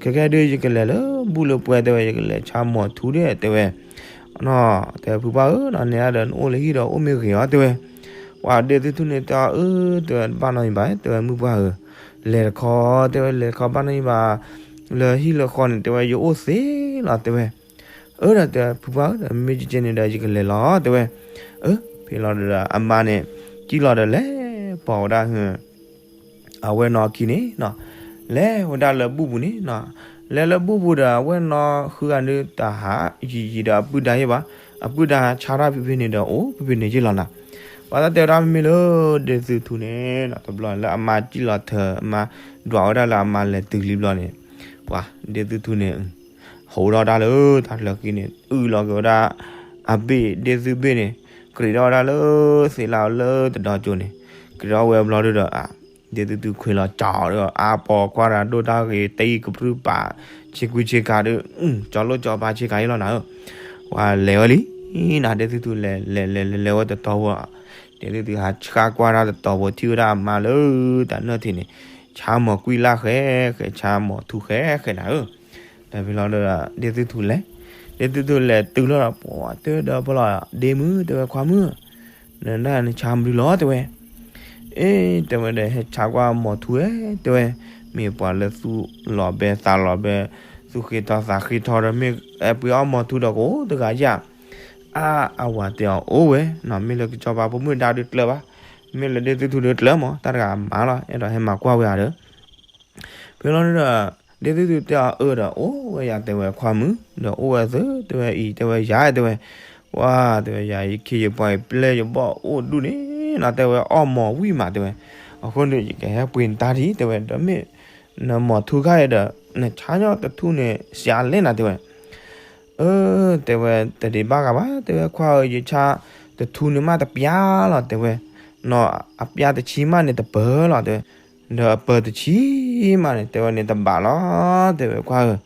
ခဲကဲဒုး ယကလဲၤလၢဘူၣ်လၢပှဲၤ တဲဝဲ ယကလဲၤဆါမီၤထူဒၣ် တဲဝဲ, နီၢ် တဲဝဲ ဖုပှၢ်ဧၢ နီၢ် နဲဒၣ်ဒီးနအိၣ်လၢဟံၣ်ဒီးအိၣ်မ့ၢ်ဂ့ၤအီၤ တဲဝဲ, ဝၤဒ့ၣ်သုထူန့ၣ်တဲအီၤ အၢ တဲဝဲ တဘၣ်နီတမံၤဘၣ် တဲဝဲ မုၢ်ပှၢ်ဧၢ, လဲၤတခီ တဲဝဲ လဲၤတခီဘၣ်နီတမံၤဘၣ်, လၢဟံၣ်လၢဃီန့ၣ် တဲဝဲ ယအိၣ်သ့လီၤ တဲဝဲ, အၢ ဒီးတဲ ဖုပှၢ်ဧၢ ဒီးမ့ၢ်ကကဲန့ၣ်ဒီး ယကလဲၤလီၤ တဲဝဲ, အၢ ဖဲလီၤဒီး အမါန့ၣ် စံၣ်လီၤဒီးလဲၤပိာ်ဝဲဒၣ် အဝဲၢ်နီၢ်ခံန့ၣ်နီၤ, လဲၤဝဲဒၣ်လၢဘူၣ်ပူၤန့ၣ်နီၤ, လဲၤလၢဘူၣ်ပူၤဒီး အဝဲၢ်နီၢ်ဃုဂၤဒုးတဟးယံာ်ယံာ်ဒီးအပုၢ်ဒါယဲဘၣ်, အပုၢ်ဒါဆါတၢ်ဖဲဖဲန့ၣ်ဒီး အိၣ်ဖဲဖဲန့ၣ်ယဲလီၤနၤ, ပှၤတၢ်တဲဝဲဒၣ်မ့မ့ၢ်လၢ ဒ့ၣ်သုထူန့ၣ်နီၤ တဘျီလၢအမါစံၣ်လီၤထၢ အမါဒွးဝဲဒၣ်လၢအမါလဲၤတုၤလံဘျီန့ၣ်, ပှၤဒ့ၣ်သုထူန့ၣ် ဟိးထီၣ်တၢ်လၢတၢ်ချၢဃံန့ၣ် အုၣ်လီၤက့ၤဝဲဒၣ် အဘ့ၣ်ဒ့ၣ်သုဘ့ၣ်န့ၣ် ကြ့းထီၣ်ဝဲဒၣ်လၢသ့ၣ်လၢအအိၣ်လၢတဒီကၠိန့ၣ်, ကြ့းထီၣ်ဝဲဘျီဒုဒီး ဒ့ၣ်သုထူခွဲးလီၤကၠီဒီး အါပီၤကွၢ်တၢ်ဒိၣ်တၢ်ဂ့ၤ တအံၤကပြုၢ်ပာ် ဆ့ကွံဆ့ကၤဒီး ကၠီလိၣ်ကၠီပၤဆ့ကၤယဲလီၤနၤဧၢ, ပှၤလဲၤဝဲလံနၤ ဒ့ၣ်သုထူလဲၤလဲၤလဲၤလဲၤလဲၤဝဲတတီၤဖိ, ဒ့ၣ်သုထူဟးဆှၣ်ကွၢ်တၢ်တတီၤဖိ ထံၣ်ဝဲဒၣ်အမါလၢတၢ်နၢၣ်ထံးန့ၣ် ဆါမီၤကွံလၢ်ဃဲဃဲ ဆါမီၤထူဃဲဃဲနၤဧၢ, ဒီးဖဲလီၤဒီး ဒ့ၣ်သုထူလဲၤ, ဒ့ၣ်သုထူလဲၤတုၤလီၤဒီး ပှၤတဲဝဲဒီးဖဲလီၤ ဒ့ၣ်မုၣ် တဲဝဲခွါမုၣ် နဒၣ်နဆါမနုၤလီၤ တဲဝဲ, အ့ တဲဝဲဒီး ဟဲဆါကွၢ်မီၤထူဝဲ တဲဝဲ, ပ မ့ၢ်ပှၤလၢသူၣ်လီၤဘဲသးလီၤဘဲ, သူၣ်ဃ့ထီသးဃ့ထီဒီး မ့ၢ်အဲၣ်ပှ့ၤအီၣ်မီၤထူဒီးကအိၣ်တဂၤယၤ. အါ, အဝၤတဲအီၤအိၣ်ဝဲနီၤ, မ့ၢ်လၢကစီၤပၤဖိမုၣ်ဒါဒုးကျၢၤဘၣ်, မ့ၢ်လၢဒ့ၣ်သုထူဒုးကျၢၤမး, တၢ်တဂၤအမါလီၤ, အဲၣ်ဒိးဟဲမၤကွၢ်ဝဲဧါဒီး ဖဲလီၤဒီး ဒ့ၣ်သုထူတဲအီၤအၢဒီး အိၣ်ဝဲယၤတဲဝဲခွါမုၣ်, ဒီးအိၣ်ဝဲသုတဲဝဲအံၤ, တဲဝဲယၤတဲဝဲ, ပှၤတဲဝဲယၤ ယခ့ယပှၤယပျဲၢ်ယဘီၣ်အိၣ်ဒူၣ်န့ၣ်နီၤ, တဲဝဲအီၣ်မီၤဝံၣ်မးတဲဝဲ, အဃိန့ၣ် ယကဟဲပှ့ၤနတၢ်ထံၣ်တဲဝဲ, ဒီးမ့ၢ်နမီၤထူခါအံၤဒီး နဆါညီတထူန့ၣ် စှၤလဲၣ်နၤတဲဝဲ. အၢ တဲဝဲ တဒံးဘၣ်ဂၤဘၣ် တဲဝဲခွါဧၢ, ယဆါတထူန့ၣ်မးတပျၢ်လီၤတဲဝဲ, နီၤအပျၢ်တဆံမးန့ၣ်တပၢၤလီၤတဲဝဲ, ဒီးအပၢၤတဆံမးန့ၣ် တဲဝဲန့ၣ်တဘၣ်လီၤ တဲဝဲခွါဧၢ.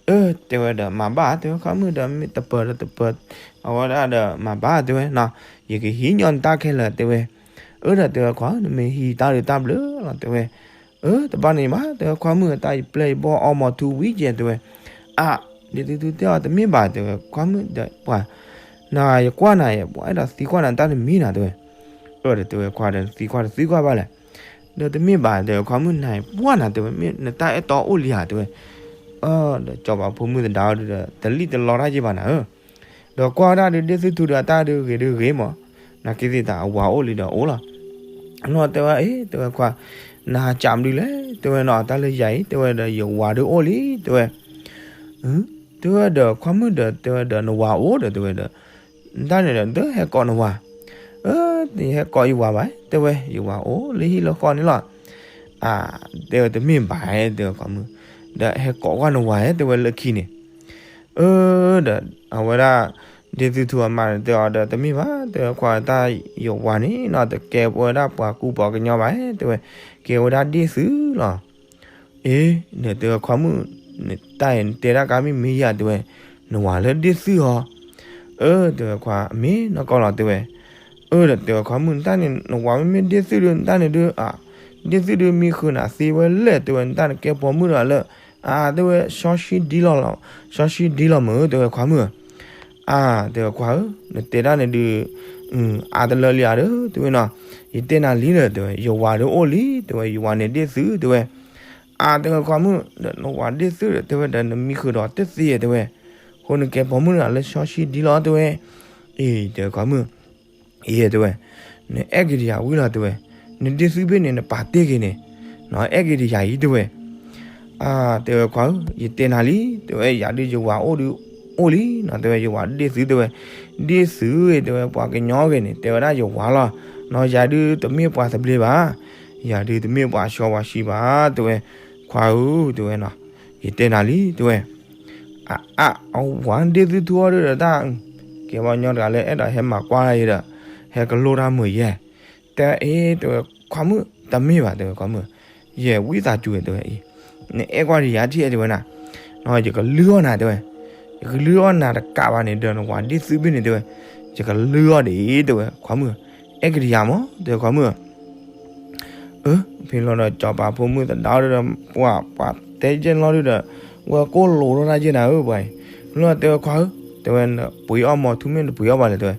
အၢ တဲဝဲဒီး မၤဘၣ် တဲဝဲခွါမုၣ်ဒီး မ့ၢ်တပၢၤဒီးတပၢၤ, အဝဲဒၣ်ဒီး မၤဘၣ်တဲဝဲနီၤ, ယကဟံးညီနတၢ်ခဲလၢာ်တဲဝဲ. အၢ ဒီးတဲဝဲခွါဧၢ, နမ့ၢ်ဟံးတၢ်ဒုးတၢ်ဘျုးလီၤတဲဝဲ. အၢ တဘၣ်န့ၣ်ဘၣ် တဲဝဲခွါမုၣ်, တၢ်ယပျဲၢ်ယဘီၣ်အီၣ်မီၤထူဝံၣ်ကဲတဲဝဲ. အါ ဒ့ၣ်သုထူတဲအီၤ တမ့ၢ်ဘၣ်တဲဝဲခွါမုၣ်ဒီးပှၤ, နၤယကွၢ်နၤယဲ ပှၤအဲၣ်ဒိးသံကွၢ်နၤတၢ်တမံၤနၤတဲဝဲ. အၢ ဒီးတဲဝဲခွါဒီး သံကွၢ်တသံကွၢ်ဘၣ်လဲၣ်. ဒီးတမ့ၢ်ဘၣ်တဲဝဲခွါမုၣ်, နၤယပှၢ်နၤတဲဝဲ, မ့ၢ်နတၢ်အဲၣ်တီအိၣ်လံဧါတဲဝဲ. အၢ ဒီးစီၤပၤဖိမုၣ်သဒါဒီး တလံၣ်တလီတၢ်က့ၤဘၣ်နၤဧၢ. ဒီးကွၢ်ဝဲဒၣ်ဒုး ဒ့ၣ်သုထူဒီးအတၢ်ဒုးဂ့ၤဒုးဂ့ၤမး, နာ်က့သ့ၣ်တၢ်အဝၤအိၣ်လံဒီးအိၣ်လီၤ. နီၤတဲဝဲအံၤ တဲဝဲခွါ, နဟးကးမနုၤလဲၣ် တဲဝဲနီၤ, တၢ်လၢယၤအံၤ တဲဝဲဒီး ယဝၤဒုးအိၣ်လံ တဲဝဲ. တဲဝဲဒီးခွါမုၣ်ဒီး တဲဝဲဒီး နဝၤအိၣ်ဒီး တဲဝဲဒီး, နတၢ်န့ၣ်ဒီး ဒၢဟဲကိးနဝၤ. အၢ တဟဲကိးယဝၤဘၣ် တဲဝဲ, ယဝၤအိၣ်လၢဟံၣ်လၢဃီန့ၣ်လီၤ. အါ တဲဝဲတမ့ၢ်ဘၣ် တဲဝဲခွါမုၣ်, ဒီးဟဲကိးကွၢ်နဝၤ တဲဝဲလၢခံန့ၣ်. အၢ ဒီးအဝဲဒၣ် ဒ့ၣ်သုထူအမါန့ၣ်တဲအီၤဒီး တမ့ၢ်ဘၣ် တဲဝဲခွါ, တၢ်ယဝၤန့ၣ်နီၤ တကဲဝဲဒၣ်ပှၤကူပှၤကညီဘၣ် တဲဝဲ, ကဲဝဲဒၣ်ဒ့ၣ်သုလီၤ. အ့ ဒီးတဲဝဲခွါမုၣ်, တၢ်အံၤနတဲဒၣ်ကါမ့ၢ်မ့ၢ်ယၤ တဲဝဲ, နဝၤလၢဒ့ၣ်သုဧါ. အၢ တဲဝဲခွါ မ့ၢ်နီၢ်ကီၢ်လီၤ တဲဝဲ. အၢ ဒီးတဲဝဲခွါမုၣ်, နတၢ်န့ၣ် နဝၤမ့မ့ၢ်ဒ့ၣ်သုဒုး နတၢ်န့ၣ်ဒုး အါ ဒ့ၣ်သုဒုးမံဃုာ်နၤသ့ဝဲလဲၣ် တဲဝဲ, နတၢ်နကဲပိာ်မုၣ်ဒီးလၢ အါ တဲဝဲ စီဆှံဒ်လီၤလီၤ, စီဆှံဒ်လီၤမုၢ် တဲဝဲခွါမုၣ်. အါ တဲဝဲခွါဧၢ, နတဲဒၣ်န့ၣ်ဒုး အါတလၢလံဧါဒီး တဲဝဲနီၤ, ယတဲနၤလံဒီး တဲဝဲ ယဝၤဒုးအိၣ်လံ တဲဝဲ, ယဝၤန့ၣ်ဒ့ၣ်သု တဲဝဲ. အါ တဲဝဲခွါမုၣ်, ဒီးနဝၤဒ့ၣ်သုဒီး တဲဝဲဒီး နမံဃုာ်ဒီးတသ့ တဲဝဲ, အဃိနကဲပိာ်မုၣ်နၤလၢစီဆှံဒ်လီၤ တဲဝဲ. အ့ တဲဝဲခွါမုၣ် အ့ တဲဝဲ, နအဲၣ်က့ၤတယၤဝံၤလီၤ တဲဝဲ, နဒ့ၣ်သုဘ့ၣ်န့ၣ် နပာ်တ့ၢ်က့ၤန့ၣ်, နအဲၣ်က့ၤတယၤအံၤ တဲဝဲ. အါ တဲဝဲခွါဧၢ, ယတဲနၤလံ တဲဝဲ, ယၤဒုးယဝၤအိၣ်ဒုး အိၣ်လံနီၤ တဲဝဲ, ယဝၤဒ့ၣ်သု တဲဝဲ. ဒ့ၣ်သုဂ့ၤ တဲဝဲ, ပှၤကညီဂ့ၤန့ၣ် တဲဝဲဒၣ်ယဝၤလီၤနီၤ, ယၤဒုးတမ့ၢ်ပှၤသဘျ့ဘၣ်, ယၤဒုးတမ့ၢ်ပှၤစီပှၤဆှံဘၣ် တဲဝဲ, ခွါဧၢ တဲဝဲနီၤ, ယတဲနၤလံ တဲဝဲ. အါ အဝၤဒ့ၣ်သုထူအီၤဒုးဒီးတၢ် ကဲပှၤကညီတဂၤလၢအဲၣ်ဒိးဟဲမၤကွၢ်ယဲဒီး ဟဲကလိတၢ်မုာ်ယဲ, တဲအ့ တဲဝဲခွါမုၣ်, တမ့ၢ်ဘၣ် တဲဝဲခွါမုၣ်, ယဲဝံသးစူၤ တဲဝဲအံၤ, နအဲၣ်ကွၢ်ဒံးယၤထံၣ် တဲဝဲနၤ, ယကလုၢ်အီၣ်နၤ တဲဝဲ, ယကလုၢ်အီၣ်နၤတကးဘၣ်န့ၣ်ဒီး နဝၤဒ့ၣ်သုဘ့ၣ်န့ၣ် တဲဝဲ, ယကလုၢ်အီၣ်ဒ်အံၤ တဲဝဲခွါမုၣ်, အဲၣ်က့ၤတယၤမး တဲဝဲခွါမုၣ်. အၢ ဖဲလီၤဒီးစီၤပၤဖိမုၣ်သဒါဒီး ပှၤပှၤတဲယဲၢ်လီၤဒုးဒီး ဝဲကိၢ်လိာ်ထီၣ်တၢ်ယဲၢ်နၤဧၢ ပှၤအံၤ, လီၤတဲဝဲခွါဧၢ, တဲဝဲ နပှ့ၤအီၣ်မီၤထူမ့ၢ်နပှ့ၤအီၣ်ဘၣ်လဲၣ် တဲဝဲ,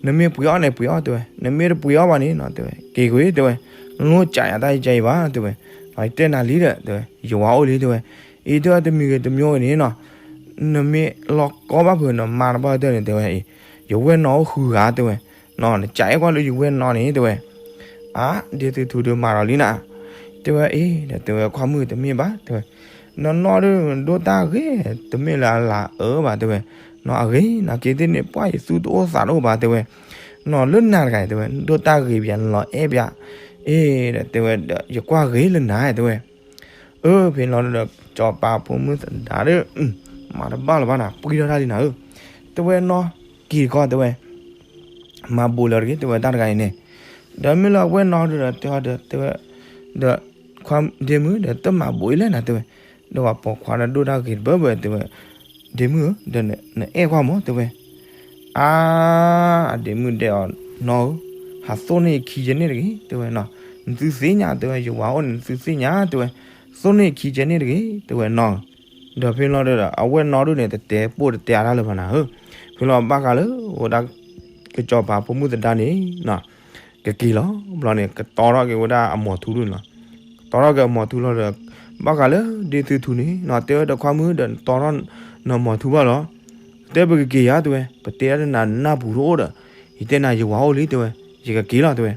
နမ့ၢ်ပှ့ၤအီၣ်န့ၣ်ပှ့ၤအီၣ် တဲဝဲ, နမ့ၢ်တပှ့ၤအီၣ်ဘၣ်န့ၣ်နီၤ တဲဝဲ က့ၤကွံာ် တဲဝဲ, နလိၣ်ကးယၤတၢ်ယကဲအံၤဘၣ် တဲဝဲ, ယတဲနၤလံဒီး တဲဝဲ ယဝၤအိၣ်လံ တဲဝဲ, အံၤ တဲဝဲ တမံၤဂ့ၤတမံၤဂ့ၤန့ၣ်နီၤ နမ့ၢ်လီၤကီဘၣ်ဖုးနမါတဘၣ်တၢၢ်န့ၣ် တဲဝဲအံၤ, ယဝဲၢ်နီၢ်အိၣ်ဃုဂၤ တဲဝဲ, နီၤ နကးအဲၣ်ကွၢ်လၢယဝဲၢ်နီၢ်န့ၣ် တဲဝဲ. အါ ဒ့ၣ်သုထူဒုးမၤဒီးလံနၤ, တဲဝဲအံၤ ဒီးတဲဝဲခွါမုၣ်တမ့ၢ်ဘၣ် တဲဝဲ, နနီၢ်ဒုးဒိၣ်တၢ်ဂ့ၤ တမ့ၢ်လၢအလၤအၢဘၣ် တဲဝဲ, နီၤအဂ့ၤ နာ်က့သ့ၣ်န့ၣ် ပှၤယသူၣ်တအိၣ်သးတအိၣ်ဘၣ် တဲဝဲ, နီၤလၢနၤတဂၤအံၤ တဲဝဲ ဒိၣ်တၢ်ဂ့ၤပျး နလီၤအဲၣ်ပျး, အ့ ဒီးတဲဝဲဒီး ယကွၢ်ဂ့ၤလၢနၤ တဲဝဲ. အၢ ဖဲလီၤဒီး စီၤပၤဖိမုၣ်သဒါဒီး မၤတဘၣ်လၢၤဘၣ်နၤ ပှံထီၣ်တၢ်လံနၤဧၢ, တဲဝဲနီၢ်က့ၤတခီ တဲဝဲ, မၤဘူးလၢၤတဂ့ၤ တဲဝဲတၢ်တဂၤအံၤန့ၣ်, ဒီးမ့ၢ်လၢအဝဲၢ်နီၢ်ဒုးဒီး တဲအီၤဒီး တဲဝဲ, ဒီး ဒ့မုၣ်ဒီး တမၤဘူးအံၤလဲၣ်နၤ တဲဝဲ, ဒီးပှၤပိာ်ခွါဒီးဒိၣ်တၢ်ဂ့ၤတဘၢဘၢ တဲဝဲ, ဒ့မုၣ်ဧၢ ဒီးနအဲၣ်ကွၢ်မး တဲဝဲ. အါ အဒ့မုၣ်ဒဲအီၤ နီၢ်ဧၢ, ဟးသိၣ်န့ၢ်ယခံကဲန့ၣ်တဂ့ၤ တဲဝဲနီၤ, နသုသ့ၣ်ညါ တဲဝဲ ယဝၤအိၣ်န့ၣ် နသုသ့ၣ်ညါ တဲဝဲ, သိၣ်န့ၢ်ယခံကဲန့ၣ်တဂ့ၤ တဲဝဲနီၤ. ဒီးဖဲလီၤဒီး အဝဲၢ်နီၢ်ဒုးန့ၣ် တတဲပိၢ်တတဲအါတၢ်လၢၤဘၣ်နၤဧၢ, ဖဲလီၤဘၣ်ဃးလၢ ဝဲဒၣ် ကစီၤပၤဖိမုၣ်သဒါန့ၣ် ကက့ၤလီၤ ဘျီန့ၣ် ကတီထီၣ်က့ၤဝဲဒၣ်အမီၤထူဒုးန့ၣ်လီၤ. တီထီၣ်က့ၤအမီၤထူလီၤဒီး ဘၣ်ဃးလၢဒ့ၣ်သုထူန့ၣ်နီၤ တဲဝဲဒီးခွါမုၣ်ဒီး နတီထီၣ်နမီၤထူဘၣ်လီၤ. တဲပကက့ၤယၤ တဲဝဲ, ပတဲဒၣ်နၤနၢ်ပူၤတအိၣ်ဒီး, ယတဲနၤယဝၤအိၣ်လံ တဲဝဲ, ယကက့ၤလီၤ တဲဝဲ.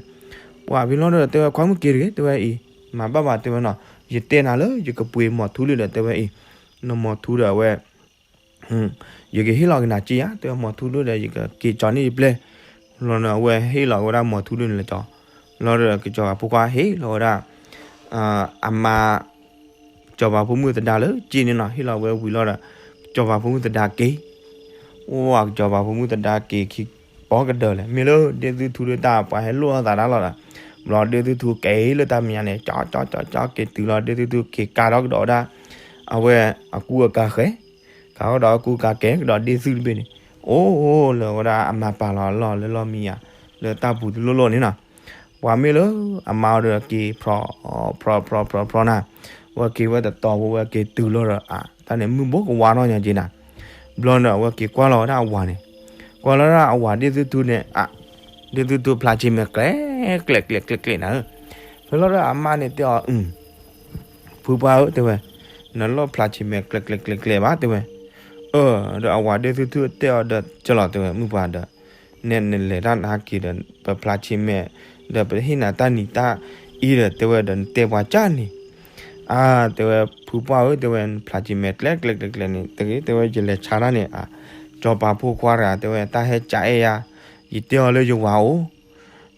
ပှၤဖဲလီၤဒီး တဲဝဲခွါမုၣ်က့ၤတဂ့ၤ တဲဝဲအံၤ, မၤဘၣ်ဘၣ် တဲဝဲနီၤ, ယတဲနၤလၢယကပှ့ၤမီၤထူလံဒီး တဲဝဲအံၤ, နမီၤထူဒီးအဝဲ ယကဟ့ၣ်လီၤက့ၤနၤစ့ယၤ တဲဝဲ, မီၤထူဒိၣ်ဒီး ယကက့ၤကၠီန့ၢ်ယပျဲၢ်. လီၤန့ၣ် အဝဲဟ့ၣ်လီၤဝဲဒၣ်မီၤထူဒိၣ်န့ၣ်လၢကၠီ, လီၤဒီးကစီၤပၤဖိခွါဟ့ၣ်လီၤဝဲဒၣ် အမါ စီၤပၤဖိမုၣ်သဒါလၢစ့န့ၣ်နီၤ, ဟ့ၣ်လီၤဝဲဝံၤလီၤဒီး စီၤပၤဖိမုၣ်သဒါက့ၤ, အိၣ်ကစီၤပၤဖိမုၣ်သဒါက့ၤခံပီကဒၢလဲၣ်, မ့ၢ်လၢဒ့ၣ်သုထူဒၣ်တၢ်ပှၤဟဲလိၣ်အသးတၢ်လီၤဒီး, ဘျီဒ့ၣ်သုထူက့ၤလၢတၢ်မဲာ်ညါန့ၣ် ကၠီကၠီကၠီကၠီက့ၤတုၤလီၤ, ဒ့ၣ်သုထူက့ၤကးထီၣ်ကဒီးဝဲဒၣ် အဝဲအကူအကၤဃဲ ကးထီၣ်ဒီးအကူအကၤကဒီးဒ့ၣ်သုတဘ့ၣ်န့ၣ်, အိၣ်လၢဝဲဒၣ်အမါပာ်လီၤအလီၢ်လၢလီၢ်မံယၤ လၢတၢ်ပူၤတလိၣ်လိၣ်န့ၣ်နီၤ. ပှၤမ့ၢ်လၢအမါအီၤဒီးက့ၤဖျီ ဖျီဖျီဖျီဖျီနၤ, ဝဲက့ၤဝဲတတီၤဖိဝဲက့ၤတုၤလီၤဒီး အတၢ်န့ၣ်မုၢ်ဘိကဝါထီၣ်ညါက့ၤနၤ, ဘျီန့ၣ် အဝဲက့ၤကွၢ်လီၤဝဲဒၣ်အဝၤန့ၣ်, ကွၢ်လီၤဒၣ်အဝၤဒ့ၣ်သုထူန့ၣ် ဒ့ၣ်သုထူဖျါဆံးမဲာ်ကျဲ ကျဲကျဲကျဲကျဲနၤဧၢ, ဖဲလီၤဒီးအမါန့ၣ်တဲအီၤ ဖုပှၢ်ဧၢ တဲဝဲ, နလီၢ်ဖျါဆံးမဲာ်ကျဲကျဲကျဲကျဲဘၣ် တဲဝဲ, အၢ ဒီးအဝၤဒ့ၣ်သုထူတဲအီၤဒီး ကလီၤ တဲဝဲ မုၢ်ပှၢ်ဒီး နဲနလဲၤတၢ်နဟဲက့ၤဒီး ပဖျါဆံးမဲာ် ဒီးပဟ့ၣ်နၤတၢ်နံၤတၢ်အံၤဒီး တဲဝဲဒီးနတဲပှၤကၢ်န့ၣ်, အါ တဲဝဲ ဖုပှၢ်ဧၢ တဲဝဲ နဖျါဆံးမဲာ်ကျဲကျဲကျဲကျဲန့ၣ် တဂ့ၤ တဲဝဲ ယလဲၤဆါတၢ်န့ၣ် အ စီၤပၤဖိခွါတဂၤ တဲဝဲ တၢ်ဟဲကၠးအဲၣ်ယၤ, ယတဲအီၤလၢယဝၤအိၣ်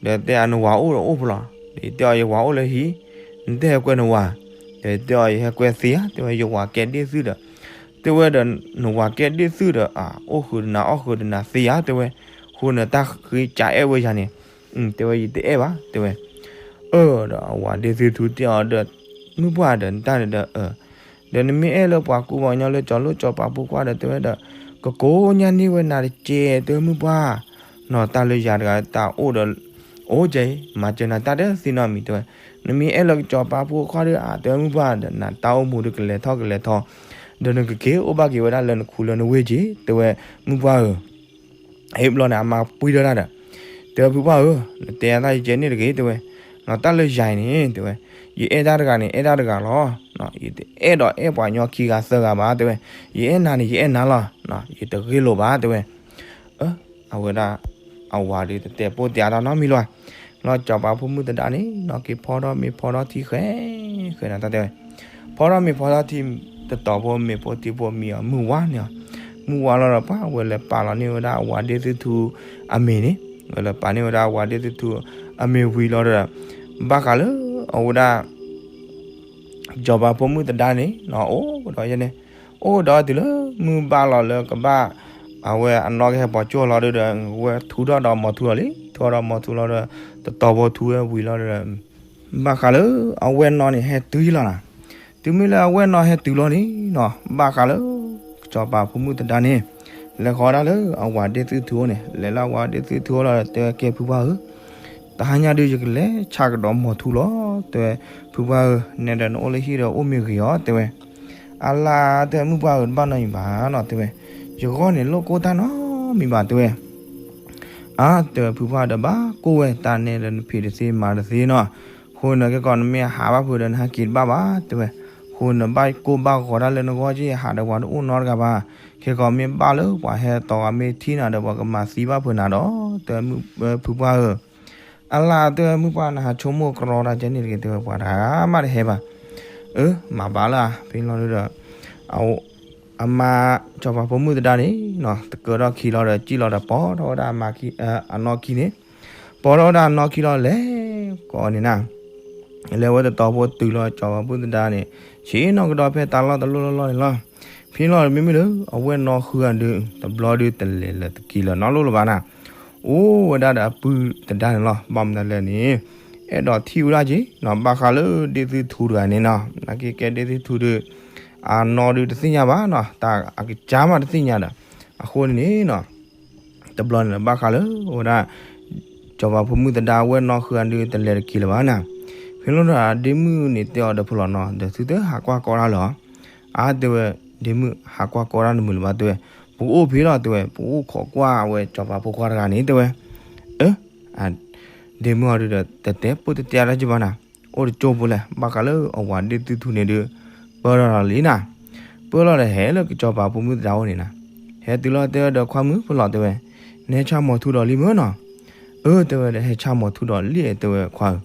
ဒီးတဲအီၤနဝၤအိၣ်ဒီးအိၣ်ဖဲလဲၣ်, ယတဲအီၤယဝၤအိၣ်လၢဟံၣ်, နတဟဲကွဲနဝၤ, ဒီးတဲအီၤယဟဲကွဲသ့ဧါ တဲဝဲ ယဝၤကဲဒ့ၣ်သုဒီး, တဲဝဲဒီး နဝၤကဲဒ့ၣ်သုဒီး အအိၣ်ဃုာ်ဒီးနၤအီၣ်ဃုာ်ဒီးနၤသ့ဧါ တဲဝဲ, ဃိနတၢ်ဃ့ကၠးအဲၣ်ဝဲယၤန့ၣ်, တဲဝဲ ယတအဲၣ်ဘၣ် တဲဝဲ. အၢ ဒီးအဝၤဒ့ၣ်သုထူတဲအီၤဒီး မုၢ်ပှၢ်ဒီးနတၢ်န့ၣ်ဒီး အၢ ဒီးနမ့ၢ်အဲၣ်လၢပှၤကူပှၤကညီလၢကၠီၤလိၣ်ကၠီၤပၤဖိခွါဒီး တဲဝဲဒီး ကကိးညါန့ၢ်ဝဲနၤတကဲး တဲဝဲ မုၢ်ပှၢ်, နီၢ်တၢ်လၢယၤတဂၤတၢ်အိၣ်ဒီး အိၣ်ကဲအံၤ မၤစၢၤနၤတၢ်တသ့နီတမံၤ တဲဝဲ, နမ့ၢ်အဲၣ်လၢကၠီၤပၤဖိခွါဒီး အ တဲဝဲ မုၢ်ပှၢ်ဒီး နတၢ်အိၣ်မူဒီးကလဲၤထီၣ်ကလဲၤထီၣ်, ဒီးနကက့ၤအိၣ်ဘၣ်က့ၤဝဲဒၣ်လၢနခူလၢနဝ့ၢ်က့ၤ တဲဝဲ မုၢ်ပှၢ်ဧၢ ဟ့ၣ်ဘျီန့ၣ် အမါပှံၢ်ထီၣ်တၢ်ဒီး တဲဝဲ ဖုပှၢ်ဧၢ, နတဲအသးယကဲန့ၣ်တဂ့ၤ တဲဝဲ, နီၢ်တၢ်လၢယၤအံၤန့ၣ် တဲဝဲ, ယအဲၣ်တၢ်တဂၤန့ၣ် အဲၣ်တၢ်တဂၤလီၤ, ယတအဲၣ်ဒိးအဲၣ်ပှၤကညီခံဂၤသၢဂၤဘၣ် တဲဝဲ, ယအဲၣ်နၤန့ၣ် ယအဲၣ်နၤလီၤ, ယတဂ့ၢ်လိာ်ဘၣ် တဲဝဲ. အဝဲဒၣ် အဝၤဒီးတတဲပိၢ်တဲအါတၢ်နီတမံၤလီၤ. လီၤကၠီၤပၤဖိမုၣ်သဒါန့ၣ် နီၢ်က့ၤဖီထီၣ်မ့ၤဖီထီၣ်ထံဃဲ ဃဲနၤတၢ်တဲဝဲ, ဖီထီၣ်မ့ၤဖီထီၣ်ထံ တတီၤဖိမ့ၤဖိထံဖိမံအီၤ မုၢ်ဝါန့ၣ်အီၤ, မုၢ်ဝါလီၤဒီးပှၤဝဲလဲၤပာ်လီၤန့ၢ်ဝဲဒၣ်အဝၤဒ့ၣ်သုထူအမ့ၤန့ၣ်, ဝဲလဲၤပာ်န့ၢ်ဝဲဒၣ်အဝၤဒ့ၣ်သုထူအမ့ၤဝံၤလီၤဒီး ဘၣ်ဃးလၢအဝဲဒၣ် ကၠီၤပၤဖိမုၣ်သဒါန့ၣ် အိၣ်ကဒီးယဲန့ၣ်, အိၣ်ကဒီးတုၤလၢမုၢ်ဘၣ်လီၤလၢကဘၣ် အဝဲအနီၢ်ကဟဲပိာ်ကၠိလီၤဒီး ဝဲထူထီၣ်ဒီးမီၤထူလီၤလံ, ထူထီၣ်ဒီးမီၤထူလီၤဒီး တတီၤဖိထူဝဲဝံၤလီၤဒီး ဘၣ်ဃးလၢအဝဲၢ်နီၢ်န့ၣ် ဟဲတုၤလီၤနၤ, တုၤမ့ၢ်လၢအဝဲၢ်နီၢ်ဟဲတုၤလီၤန့ၣ်နီၤ ဘၣ်ဃးလၢ ကၠီၤပၤဖိမုၣ်သဒါန့ၣ် လဲၤဃီၤဒၣ်လၢအဝၤဒ့ၣ်သုထူအအိၣ်န့ၣ်, လဲၤလၢအဝၤဒ့ၣ်သုထူအအိၣ်လီၤဒီး တဲဝဲ ကဲဖုပှၢ်ဧၢ, တဟါညါဒုးယကလဲၤဆါကဒီးမီၤထူလီၤ, တဲဝဲ ဖုပှၢ်ဧၢ, နဲဒၣ်နအိၣ်လၢဟံၣ်ဒီး အိၣ်မ့ၢ်ဂ့ၤအီၤ တဲဝဲ. အလါ တဲဝဲ မုၢ်ပှၢ်ဧၢ, တဘၣ်နီတမံၤဘၣ်နီၤ တဲဝဲ, ယဂီၢ်န့ၣ်လိၣ်ကိၢ်တၢ်နီတမံၤဘၣ် တဲဝဲ. အါ တဲဝဲ ဖုပှၢ်ဒီး ဘၣ်ကိၢ်ဝဲ တၢ်နဲဒီးနဖံးတသ့မၤတသ့နီၤ, အဃိန့ၣ် ခဲကီးနမ့ၢ်ဟးဘၣ်ဖုးဒီး နဟဲက့ၤတဘၣ်ဘၣ် တဲဝဲ, အဃိန့ၣ် ဘၣ်ကိၢ်ဘၣ်ဂီၤတၢ်လၢနဂီၢ်က့ ဟးဒီးပှၤတအိၣ်နီတဂၤဘၣ်, ခဲကီးမ့ၢ်ဘၣ်လၢပှၤဟဲတီၤဂၤမ့ၢ်ထံၣ်နၤဒီး ပှၤကမၤသံဘၣ်ဖုးနၤဒီး တဲဝဲ ဖုပှၢ်ဧၢ, အလါ တဲဝဲ မုၢ်ပှၢ်နဟးဆိကမိၣ်ကရီတၢ်ကဲန့ၣ်တဂ့ၤ တဲဝဲ ပှၤတဂၤမးတဟဲဘၣ်, အၢ မၤဘၣ်လၢ ဖဲလီၤဒီး အမါ ကၠီၤပၤဖိမုၣ်သဒါန့ၣ်နီၤ တကၢထီၣ်ခံလီၤဒီး စံၣ်လီၤဒီး ပိာ်ထီၣ်ဝဲဒၣ်အမါ အနီၢ်ခံန့ၣ်, ပိာ်ထီၣ်ဝဲဒၣ်အနီၢ်ခံလီၤ လဲၤကိးန့ၣ်နၤ, လဲၤဝဲတတီၤဖိတုၤလီၤ ကၠီၤပၤဖိမုၣ်သဒါန့ၣ် ဆ့ၣ်နီၤကဒီးဖဲတၢ်လီၢ်တလီၢ်လီၢ်လီၢ်န့ၣ်လီၤ. ဖဲလီၤမ့မ့ၢ်လၢ အဝဲၢ်နီၢ်ဃုဂၤဒုး တဘျီဒုးတလဲၤလၢၤတက့ၤလၢၤနီတလိၣ်လၢၤဘၣ်နၤ, အိၣ်ဝဲဒၣ်ဒီးအပုၢ်သဒါန့ၣ်လီၤ. ဘၣ်မနုၤလဲၣ်န့ၣ် အဲၣ်ဒိးထံၣ်ဝဲဒၣ်က့ၤနီၤ ဘၣ်ဃးလၢဒ့ၣ်သုထူတဂၤန့ၣ်နီၤ နာ်က့ကဲဒ့ၣ်သုထူဒီး အနီၢ်ဒုးတသ့ၣ်ညါဘၣ်နီၤ တၢ်အကစၢ်မးတသ့ၣ်ညါဒီး အဃိန့ၣ်နီၤ တဘျီန့ၣ်ဒီး ဘၣ်ဃးလၢအဝဲဒၣ် ကၠီၤပၤဖိမုၣ်သဒါဝဲၢ်နီၢ်ဃုဂၤဒုးတလဲၤတက့ၤလၢၤဘၣ်နၤ, ဖဲလီၤဒီးဒ့မုၣ်န့ၣ်တဲအီၤဒီးဖဲလီၤနီၤ ဒီးသုတဟးကွၢ်ကီတၢ်လၢၤ အါ တဲဝဲ ဒ့မုၣ်ဟးကွၢ်ကီတၢ်တမုာ်လၢၤဘၣ် တဲဝဲ, ပကအိၣ်ဖဲလီၤ တဲဝဲ ပကအိၣ်ခိးကွၢ်ဝဲကၠီၤပၤဖိခွါတဂၤန့ၣ် တဲဝဲ, အၢ ဒ့မုၣ်အီၤဒုးဒီး တတဲပိၢ်တတဲတၢ်က့ဘၣ်နၤ, အိၣ်တကၠိဖိလဲၣ် ဘၣ်ဃးလၢအဝၤဒ့ၣ်သုထူန့ၣ်ဒုး ပၢၢ်ထီၣ်လီၤလံနၤ, ပၢၢ်လီၤဒီးဟဲလၢကစီၤပၤဖိမုၣ်သဒါအိၣ်န့ၣ်နၤ, ဟဲတုၤလီၤတဲဝဲဒီးခွါမုၣ်ဖဲလီၤတဲဝဲ, နဟဲဆါမီၤထူဒီးလံမ့ၢ်နီၤ, အၢ တဲဝဲဒီး ဟဲဆါမီၤထူဒီးလံ တဲဝဲခွါဧၢ,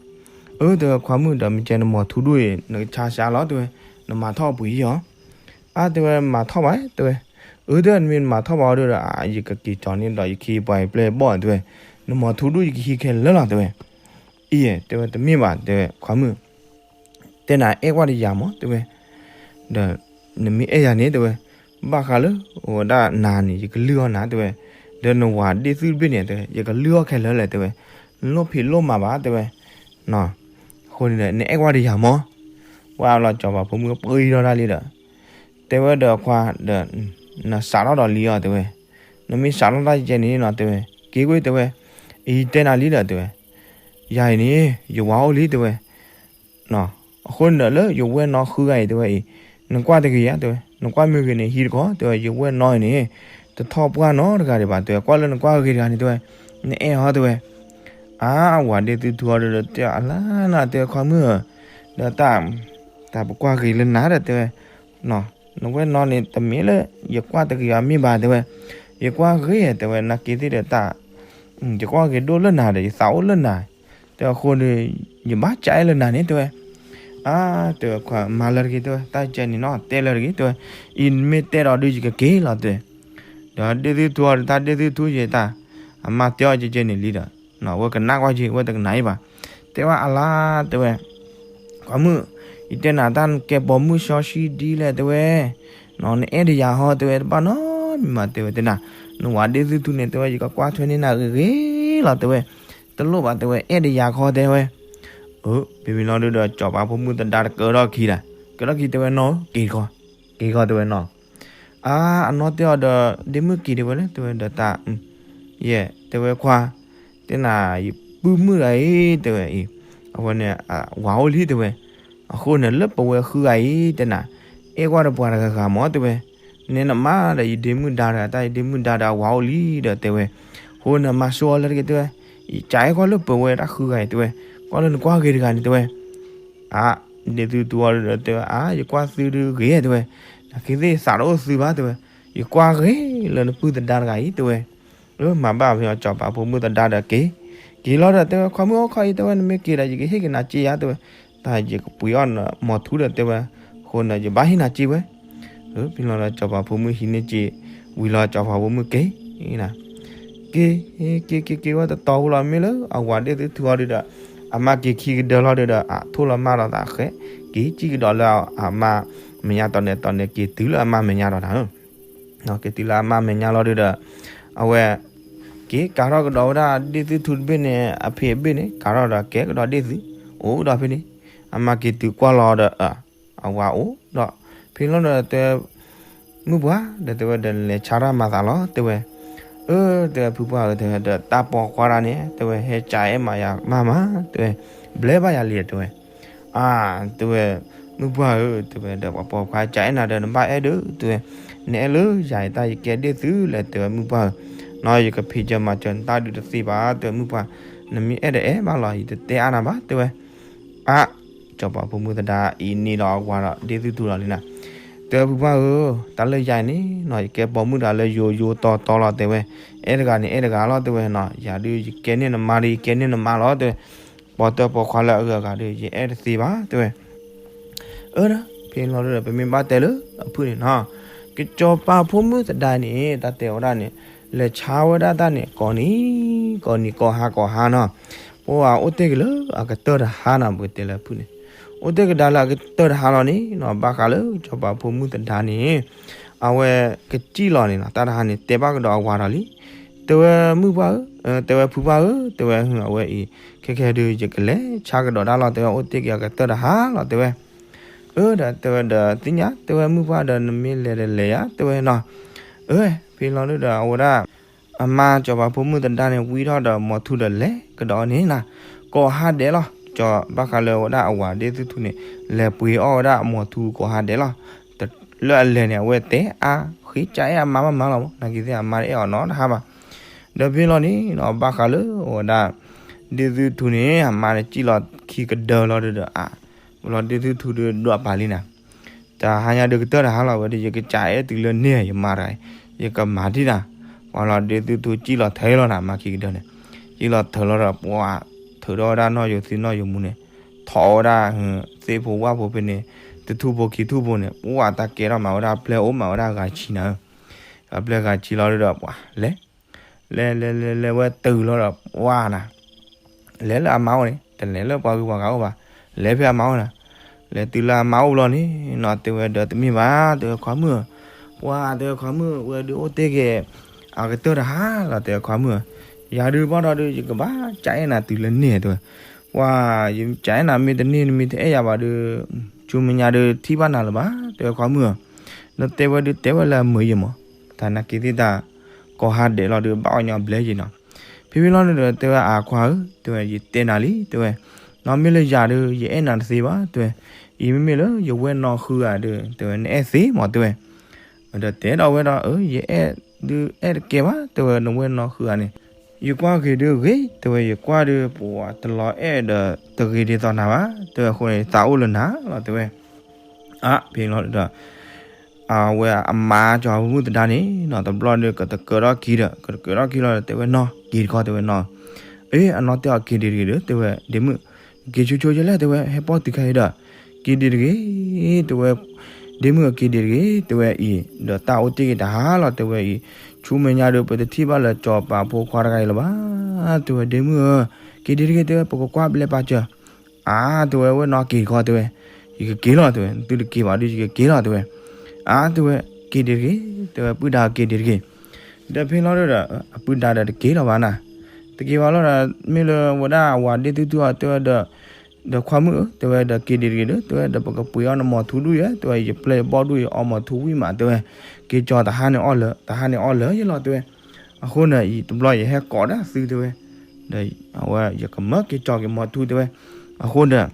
အၢ တဲဝဲခွါမုၣ်ဒီး မ့ၢ်ကဲနမီၤထူဒိၣ်အံၤ နကဆါစှၤလီၤ တဲဝဲ, နမၤထီၣ်ပှ့ၤအံၤအီၤ, အါ တဲဝဲမၤထီၣ်ဘၣ် တဲဝဲ, အၢ တဲဝဲ နမ့ၢ်နမၤထီၣ်ဘၣ်အီၤဒီး ယကက့ၤကၠီၤန့ၢ်ဒီး ယခ့ယပှၤယပျဲၢ်ယဘီၣ် တဲဝဲ, နမီၤထူဒိၣ်ယကဟံးခဲလၢာ်လီၤ တဲဝဲ, အံၤ တဲဝဲ တမ့ၢ်ဘၣ် တဲဝဲခွါမုၣ် တဲနၤအဲၣ်ကွၢ်တယၤမး တဲဝဲ, ဒီး နမ့ၢ်အဲၣ်ယၤန့ၣ် တဲဝဲ, ဘၣ်ဃးလၢ အိၣ်ဝဲဒၣ်နၤန့ၣ် ယကလုၢ်အီၣ်နၤ တဲဝဲ, ဒီးနဝၤဒ့ၣ်သုတဘ့ၣ်န့ၣ် တဲဝဲ ယကလုၢ်အီၣ်ခဲလၢာ်လဲၣ် တဲဝဲ, နလိၣ်ဖံးလိၣ်မၤဘၣ် တဲဝဲ, အဃိန့ၣ်ဒီး နအဲၣ်ကွၢ်တယၤမး, ဝဲလီၤစီၤပၤဖိမုၣ်ပှ့ၤထီၣ်တၢ်လံဒီး တဲဝဲဒီးခွါဒီး နစးထီၣ်ဒီးလံအီၤ တဲဝဲ, နမ့ၢ်စးထီၣ်တၢ်ကဲန့ၣ်နီၤ တဲဝဲ, က့ၤကွံာ် တဲဝဲ, အံၤတဲနၤလံဒီး တဲဝဲ, ယၤအံၤန့ၣ် ယဝၤအိၣ်လံ တဲဝဲ, အဃိန့ၣ်ဒီးလၢယဝဲၢ်နီၢ်ဃုဂၤအံၤ တဲဝဲအံၤ, နကွၢ်တဂ့ၤဧါ တဲဝဲ, နကွၢ်မ့ၢ်ဂ့ၤန့ၣ် ဟံးတကီၢ် တဲဝဲ, ယဝဲၢ်နီၢ်အံၤန့ၣ် တထီၣ်ပှၢ်နီတဂၤဒံးဘၣ် တဲဝဲ, ကွၢ်လၢနကွၢ်ဂ့ၤတဂၤန့ၣ် တဲဝဲ, နအဲၣ်အီၤ တဲဝဲ, အါ အဝၤဒ့ၣ်သုထူအီၤဒီး တဲအလါနၤ တဲဝဲခွါမုၣ်ဧၢ, ဒီးတၢ် တၢ်ပကွၢ်ဂ့ၤလၢနၤဒီး တဲဝဲ, နဝဲၢ်နီၢ်န့ၣ် တမ့ၢ်လၢ ယကွၢ်တဂ့ၤအီၤမ့ၢ်ဘၣ် တဲဝဲ, ယကွၢ်ဂ့ၤ တဲဝဲ နာ်က့ၤသ့ၣ်ဒီးတၢ် ယကွၢ်ဂ့ၤဒိၣ်လၢနၤဒီး ယသးအိၣ်လၢနၤ, တဲအဃိဒီး ယဘၣ်ကအဲၣ်လၢနၤန့ၣ် တဲဝဲ, အါ တဲဝဲခွါ မၤလၢတက့ၢ် တဲဝဲ တၢ်ကဲန့ၣ်နီၤ တဲလၢတဂ့ၤ တဲဝဲ, အံၤမ့ၢ်တဲဒီးဒုးယကက့ၤလီၤ တဲဝဲ, ဒီးဒ့ၣ်သုထူအီၤဒီး တၢ်ဒ့ၣ်သုထူယတၢ် အမါတဲအီၤကဲကဲန့ၣ်လံဒီး ဝဲကနၣ်ကွၢ်က့ၤ ဝဲတကနၣ်အံၤဘၣ်, တဲဝဲအလါ တဲဝဲ ခွါမုၣ်, ယတဲနၤတၢ်နကဲပိာ်မုၣ်စီဆှံဒ်လဲၣ် တဲဝဲ, နအဲၣ်ဒိးယၤဟီ တဲဝဲ တဘၣ်နီတမံၤမး တဲဝဲ တဲနၤ, နဝၤဒ့ၣ်သုထူန့ၣ် တဲဝဲ ယကကွၢ်ထွဲန့ၢ်နၤဂ့ၤဂ့ၤလီၤ တဲဝဲ, တလိၣ်ဘၣ် တဲဝဲ အဲၣ်ဒိးယၤခီ တဲဝဲ, အၢ ဖဲမ့ၢ်လီၤဒုးဒီး စီၤပၤဖိမုၣ်သဒါတကၢထီၣ်ခံဒီး ကၢထီၣ်ခံ တဲဝဲနီၢ် က့ၤခီ, က့ၤခီ တဲဝဲနီၤ, အါ အနီၢ်တဲအီၤဒီး ဒ့မုၣ်က့ၤဒံးဝဲလဲၣ် တဲဝဲဒီးတၢ် ယဲၢ် တဲဝဲခွါ, တဲနၤ ယပုၢ်မုၣ်တဂၤအံၤ တဲဝဲအံၤ, အဝဲန့ၣ် ဝၤအိၣ်လံ တဲဝဲ, အဃိန့ၣ် လၢပဝဲဃုဂၤအံၤ တဲနၤ, အဲၣ်ကွၢ်ဒီးပှၤတဂၤဂၤမး တဲဝဲ, နဲနမါဒီးယဒ့မုၣ်ဒါတဂၤ တၢ်ယဒ့မုၣ်ဒါဒီးအဝၤအိၣ်လံဒီး တဲဝဲ, အဃိန့ၣ် မၤဆိအီၤလၢတက့ၢ် တဲဝဲ, ယကအဲၣ်ကွၢ်လၢပဝဲတၢ်ဃုဂၤအံၤ တဲဝဲ, ကွၢ်လၢနကွၢ်ဂ့ၤတဂၤန့ၣ် တဲဝဲ, အါ ဒ့ၣ်သုထူအီၤဒီး တဲဝဲ အါ ယကွၢ်သုဒုးဂ့ၤ တဲဝဲ, နာ်က့ၤသ့ၣ်သးတအိၣ်သုဘၣ် တဲဝဲ, ယကွၢ်ဂ့ၤလၢနပုၢ်သဒါတဂၤအံၤ တဲဝဲ, အၢ မၤဘၣ်ဖဲအီၤ စီၤပၤဖိမုၣ်သဒါဒီးက့ၤ, က့ၤလီၤဒီး တဲဝဲ ခွါမုၣ်အိၣ်ခီအံၤ တဲဝဲ နမ့ၢ်က့ၤဒီး ယကဟ့ၣ်က့ၤနၤစ့ယါ တဲဝဲ, တၢ်ယကပှ့ၤအီၣ်နမီၤထူဒီး တဲဝဲ, အဃိန့ၣ် ယဘၣ်ဟ့ၣ်နၤစ့ဝဲ, ဖဲလီၤဒီး စီၤပၤဖိမုၣ်ဟံးန့ၢ်စ့, ဝံၤလီၤစီၤပၤဖိမုၣ်က့ၤ က့ၤ က့ၤက့ၤက့ၤဝဲတတီၤဖိလီၤ မ့ၢ်လၢအဝၤဒ့ၣ်သုထူအီၤဒုးဒီး အမါက့ၤခံကဒၢလီၤဒုးဒီး အထိၣ်လီၤမၢ်လီၤသးဃဲ, က့ၤစံၣ်ကဒီးလၢအမါမဲာ်ညါတီၤနဲၤတီၤနဲၤ က့ၤတုၤလၢအမါမဲာ်ညါလီၤတၢ်, က့ၤတုၤလၢအမါမဲာ်ညါလီၤဒုးဒီး အဝဲ က့ၤကၤထီၣ်ကဒီးဝဲဒၣ်ဒ့ၣ်သုထူတဘ့ၣ်န့ၣ် အဖံးအဘ့ၣ်န့ၣ် ကၤထီၣ်ဒီးကဲကဒီးဒ့ၣ်သု, အိၣ်ကဒီးဖဲန့ၣ်, အမါက့ၤတုၤကွၢ်လီၤဒီး အဝၤအိၣ်ဒီး ဖဲလီၤဒီးတဲ မုၣ်ပှၢ် ဒီးတဲဝဲဒီး လဲၤဆါတၢ်မၤသးလီၤ တဲဝဲ, အၢ တဲဝဲ ဖုပှၢ်ဧၢ တဲဝဲဒီး တၢ်ပိာ်ခွါတဂၤန့ၣ် တဲဝဲ ဟဲကအဲၣ်မးယၤမးမး တဲဝဲ, ဘျဲဘၣ်ယၤလံ တဲဝဲ, အါ တဲဝဲ မုၣ်ပှၢ်ဧၢ တဲဝဲဒီး ပှၤပိာ်ခွါကအဲၣ်နၤဒီး နဘၣ်အဲၣ်ဒုး တဲဝဲ, နအဲၣ်လၢယၤအံၤတၢ်ယကဲဒ့ၣ်သုလဲၣ် တဲဝဲ မုၣ်ပှၢ်ဧၢ, နီၢ် ယကဖံးစၢၤမၤစၢၤနတၢ်ဒုးတသ့ဘၣ် တဲဝဲ မုၣ်ပှၢ်, နမ့ၢ်အဲၣ်ဒိးအဲၣ်ဘၣ်လီၤ ယတတဲအါနၤဘၣ် တဲဝဲ, အါ စီၤပၤဖိမုၣ်သဒါအံၤန့ၣ်ဒီးအဝၤဒီးဒ့ၣ်သုထူလီၤလံနၤ, တဲဝဲ ဖုပှၢ်ဧၢ, တၢ်လၢယၤအံၤန့ၣ်နီၢ် ယကဲပိာ်မုၣ်တဂၤလၢ ယိယိတီတီလီၤ တဲဝဲ, အဲၣ်တဂၤန့ၣ်အဲၣ်တဂၤလီၤ တဲဝဲနီၢ်, ယၤဒုးယကဲန့ၢ်နမါဒီး ယကဲန့ၢ်နမါလီၤ တဲဝဲ, ပိာ်တၢၢ်ပိာ်ခွါလၢအဂုၤအဂၤဒီး ယအဲၣ်တသ့ဘၣ် တဲဝဲ, အၢ ဖဲလီၤဒုးဒီး ပမ့ၢ်ဘၣ်တဲလၢအဖုၣ်န့ၣ်နီၢ်, ကစီၤပၤဖိမုၣ်သဒါန့ၣ် တၢ်တဲဝဲဒၣ်န့ၣ် လဲၤဆါဝဲဒၣ်တၢ်န့ၣ် ကိးနံၤ ကိးနံၤ ကိးဟါ ကိးဟါနီၢ်, ပှၤအိၣ်တ့ၢ်က့ၤလၢအကတၢၢ်တဟါနီၢ် ပကတဲလၢအဖုၣ်န့ၣ်, အိၣ်တ့ၢ်ကဒါလၢအကတၢၢ်တဟါလီၤန့ၣ်နီၢ်, ဘၣ်ဃးလၢကစီၤပၤဖိမုၣ်သဒါန့ၣ် အဝဲကစံၣ်လီၤန့ၣ်နီၢ်, တၢ်တဟါန့ၣ် တဲဘၣ်ကဒီးအဝၤဒီးလံ, တဲဝဲ မုၣ်ပှၢ်ဧၢ, တဲဝဲ ဖုပှၢ်ဧၢ, တဲဝဲ အဝဲအံၤ ခဲခဲဒုး ယကလဲၤဆါကဒီးတၢ်လီၤ တဲဝဲ, အိၣ်တ့ၢ်က့ၤအကတၢၢ်တဟါလီၤ တဲဝဲ, အၢ ဒီးတဲဝဲဒီး သ့ၣ်ညါ တဲဝဲ မုၣ်ပှၢ်ဒီး နမ့ၢ်လဲၤဒီးလဲၤယါ တဲဝဲနီၢ်, အၢ ဖဲလီၤဒုးဒီး အဝဲဒၣ် အမါစီၤပၤဖိမုၣ်သဒါန့ၣ် ဝံထီၣ်ဒီး မီၤထူဒီးလဲၤကဒီးန့ၣ်နီၢ်, ကိးဟါဒဲးလီၤ, ကစီၤ ဘၣ်ဃးလၢဝဲဒၣ်အဝၤဒ့ၣ်သုထူန့ၣ် လဲၤပှ့ၤအီၣ်ဝဲဒၣ်မီၤထူကိးဟါဒဲးလီၤ, လၢအလဲၤန့ၣ် အဝဲတဲအါ ဃ့ကအဲၣ်အမါမးမးလီၤ, နာ်က့ၤသ့ၣ် အမါတအဲၣ်အီၤနီတဟါဘၣ်, ဒီးဖဲလီၤန့ၣ်နီၢ် ဘၣ်ဃးလၢဝဲဒၣ် ဒ့ၣ်သုထူန့ၣ် အမါန့ၣ်စံၣ်လီၤခံကဒၢလီၤဒုးဒီး အါ ဝံၤလီၤဒ့ၣ်သုထူဒုးဒွးပာ်လံနၤ, တဟါညါဒုးကတၢၢ်တဟါလီၤဝဲဒီး ယကစးအဲၣ်တုၤလၢန့ၢ်ယမါတဂၤ, ယကမၤထံၣ်တၢ်, ပှၤလီၤဒ့သုထူစံၣ်လီၤထဲလီၤနၤ မၤခံကဒၢန့ၣ်, စံၣ်လီၤထဲလီၤဒီး ပှၤ ထုးထီၣ်ဝဲဒၣ်နီၣ်ယိၤသံနီၣ်ယိၤမူန့ၣ်, ထီၣ်ဝဲဒၣ် သ့ၣ်ဖိဝၣ်ဖိဖဲန့ၣ်, တထူၣ်ဖိခံထူၣ်ဖိန့ၣ်, ပှၤတၢ်ကဲထီၣ်မၤဝဲဒၣ်ပျဲၢ်အိၣ်မၤဝဲဒၣ်ဂၤဆံနၤဧၢ, ဒီးပျဲၢ်ဂၤဆံလီၤဒီး ပှၤလဲၤ လဲၤလဲၤလဲၤလဲၤဝဲတုၤလီၤဒီး ပှၤနၤ လဲၤလၢအမါအိၣ်န့ၣ် တလဲၤလၢပှၤဂုၤပှၤဂၤအိၣ်ဘၣ်, လဲၤဖဲအမါအိၣ်နၤ, လဲၤတုၤလၢအမါအိၣ်ဘျီန့ၣ် နီၢ်တဲဝဲဒီးတမ့ၢ်ဘၣ် တဲဝဲခွါမုၣ်ဧၢ, ပှၤတဲဝဲခွါမုၣ်ဝဲဒုးအိၣ်တ့ၢ်က့ၤ အကတၢၢ်တဟါလီၤ တဲဝဲခွါမုၣ်ဧၢ, ယၤဒုးဘၣ်ဒီးဒုး ယကဘၣ်ကးအဲၣ်နၤတုၤလၢန့ၢ် တဲဝဲ, ပှၤ ယကးအဲၣ်နၤမ့ၢ်တန့ၢ် နမ့ၢ်တအဲၣ်ယၤဘၣ်ဒီး ဆူမဲာ်ညါဒုးထံၣ်ဘၣ်နၤလၢၤဘၣ် တဲဝဲခွါမုၣ်ဧၢ, ဒီးတဲဝဲဒုးတဲဝဲလၢအမုာ်ယဲၢ်မး, တၢ်နာ်က့ၤသ့ၣ်တၢ် ကိးဟါဒဲးလီၤဒုး ဘၣ်အီၣ်ညီဘျဲၣ်ယဲၢ်နီၤ, ဖဲဖဲလီၤဒုးဒီး တဲဝဲအခွါဧၢ တဲဝဲ ယတဲနၤလံ တဲဝဲ, နီၢ်မ့ၢ်လၢယၤဒုး ယအဲၣ်နၤတသ့ဘၣ် တဲဝဲ, အံၤမ့မ့ၢ်လၢယဝဲၢ်နီၢ်ဃုဂၤဒုး တဲဝဲ နအဲၣ်သ့မး တဲဝဲ, ဒီးတဲဒီးဝဲဒီး အၢ ယအဲၣ်ဒုးအဲၣ်တကဲဘၣ် တဲဝဲ နဝဲၢ်နီၢ်ဃုဂၤန့ၣ်, ယကွၢ်ဂ့ၤဒုးဂ့ၤ တဲဝဲ ယကွၢ်ဒုး ပှၤတလီၤအဲၣ်ဒီးတဂ့ၤဒ်သိးနၤဘၣ် တဲဝဲ အဃိန့ၣ် သးအိၣ်လၢနၤလီၤ တဲဝဲ, အါ ဖဲလီၤဒုးဒီး အဝဲအမါစီၤပၤဖိမုၣ်သဒါန့ၣ်နီၤ တဘျီဒုး ကတကၢထီၣ်ခံဒီး ကတကၢထီၣ်ခံလီၤဒီး တဲဝဲနီၢ် က့ၤတခီ တဲဝဲနီၢ်, အ့ အနီၢ်တဲအီၤက့ၤဒံးတဂ့ၤဒီး တဲဝဲ ဒ့မုၣ်, က့ၤဆိဆိယဲလဲၣ် တဲဝဲ ဟဲပိာ်တုၤခါအံၤဒီး က့ၤဒံးတဂ့ၤ တဲဝဲ, ဒ့မုၣ်ဧၢ က့ၤဒံးတဂ့ၤ တဲဝဲအံၤ ဒီးတၢ်အိၣ်တ့ၢ်က့ၤတဟါလီၤ တဲဝဲအံၤ, ဆူမဲာ်ညါဒုး ပတထံၣ်ဘၣ်လၢစီၤပၤဖိခွါတဂၤအံၤလၢၤဘၣ် တဲဝဲ ဒ့မုၣ်ဧၢ, က့ၤဒံးတဂ့ၤ တဲဝဲ ပကကွၢ်ဘျဲၣ်ပာ်စၢၤ အါ တဲဝဲ ဝဲနီၢ်က့ၤတခီ တဲဝဲ, ယကက့ၤလီၤ တဲဝဲ, နသုတက့ၤဘၣ်ဒုး ယကက့ၤလီၤ တဲဝဲ, အါ တဲဝဲ, က့ၤဒံးတဂ့ၤ တဲဝဲ, ပုၢ်ဒါက့ၤဒံးတဂ့ၤ, ဒီးဖဲလီၤဒုးဒီး အပုၢ်ဒါဒီးတက့ၤလီၤဘၣ်နၤ, တက့ၤဘၣ်လီၤဒီး မ့ၢ်လၢဝဲဒၣ်အဝၤဒ့သုထူအီၤ တဲဝဲဒီး ဒီးခွါမုၣ်ဧၢ တဲဝဲ ဒီးက့ၤဒံးတဂ့ၤဒီး တဲဝဲ ဒီးပကပှ့ၤအီၣ်နမီၤထူဒူၣ်ယဲ တဲဝဲ ယပျဲၢ်ယဘီၣ်ဒူၣ် ယအီမီၤထူဝံၣ်မး တဲဝဲ, က့ၤကၠီၤတဟါန့ၣ်အီၣ်လၢ တဟါန့ၣ်အီၣ်လၢယလီၤ တဲဝဲ, အဃိန့ၣ် အံၤတဘျီယဟဲကိးဒၣ်သု တဲဝဲ, ဒီးအဝဲ ယကမၢက့ၤကၠီၤက့ၤမီၤထူ တဲဝဲ, အဃိဒီး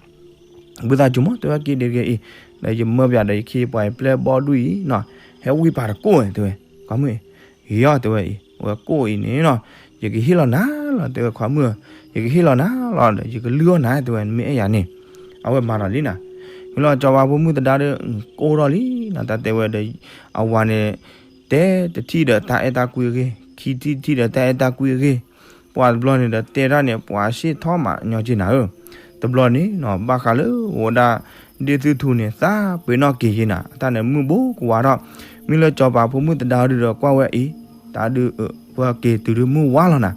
ဝံသးစူၤမး တဲဝဲ က့ၤဒံးတဂ့ၤအံၤ, ဒီးယမၢပၠးဒီးယခ့ယပှၤယပျဲၢ်ဘီၣ်ဒူၣ်အံၤနီၤ, ဟဲဝံၣ်ပာ်တကိၣ်ဝဲ တဲဝဲ, ခွါမုၣ်အံၤ, ဂ့ၤအီၤ တဲဝဲအံၤ, ဝဲကိၣ်အံၤန့ၣ်နီၤ, ယကဟ့ၣ်လီၤနၤလီၤ တဲဝဲ ခွါမုၣ်ဧၢ, ယကဟ့ၣ်လီၤနၤလီၤဒီး ယကလုၢ်အီၣ်နၤ တဲဝဲ နမ့ၢ်အဲၣ်ယၤန့ၣ်, အဝဲမၤဒီးလံနၤ, မ့ၢ်လီၤစီၤပၤဖိမုၣ်သဒါဒီး ကိၣ်ထီၣ်လံနီၤ, တၢ်တဲဝဲဒီး အဝၤန့ၣ် တဲတထံၣ်ဒီးတၢ်အဲၣ်တၢ်ကွံအဂ့ၢ်, ခံထံၣ်တထံၣ်ဒီးတၢ်အဲၣ်တၢ်ကွံအဂ့ၢ်, ပှၤတဘျီန့ၣ်ဒီးတဲတၢ်န့ၣ် ပှၤဆ့ၣ်ထီၣ်မးညီက့ၤနၤဧၢ, တဘျီန့ၣ်နီၤ ဘၣ်ဃးလၢဝဲဒၣ် ဒ့ၣ်သုထူန့ၣ် သးပှ့ၤနီၣ်က့ၤယ့ၢ်နၤ, အတၢ်န့ၣ်မုၢ်ဘိကဝါထီၣ်, မ့ၢ်လၢစီၤပၤဖိမုၣ်သဒါဒုးဒီးကွၢ်ဝဲအံၤ, တၢ်ဒုး ပှၤက့ၤတုၤဒုးမုၢ်ဝါလီၤနၤ,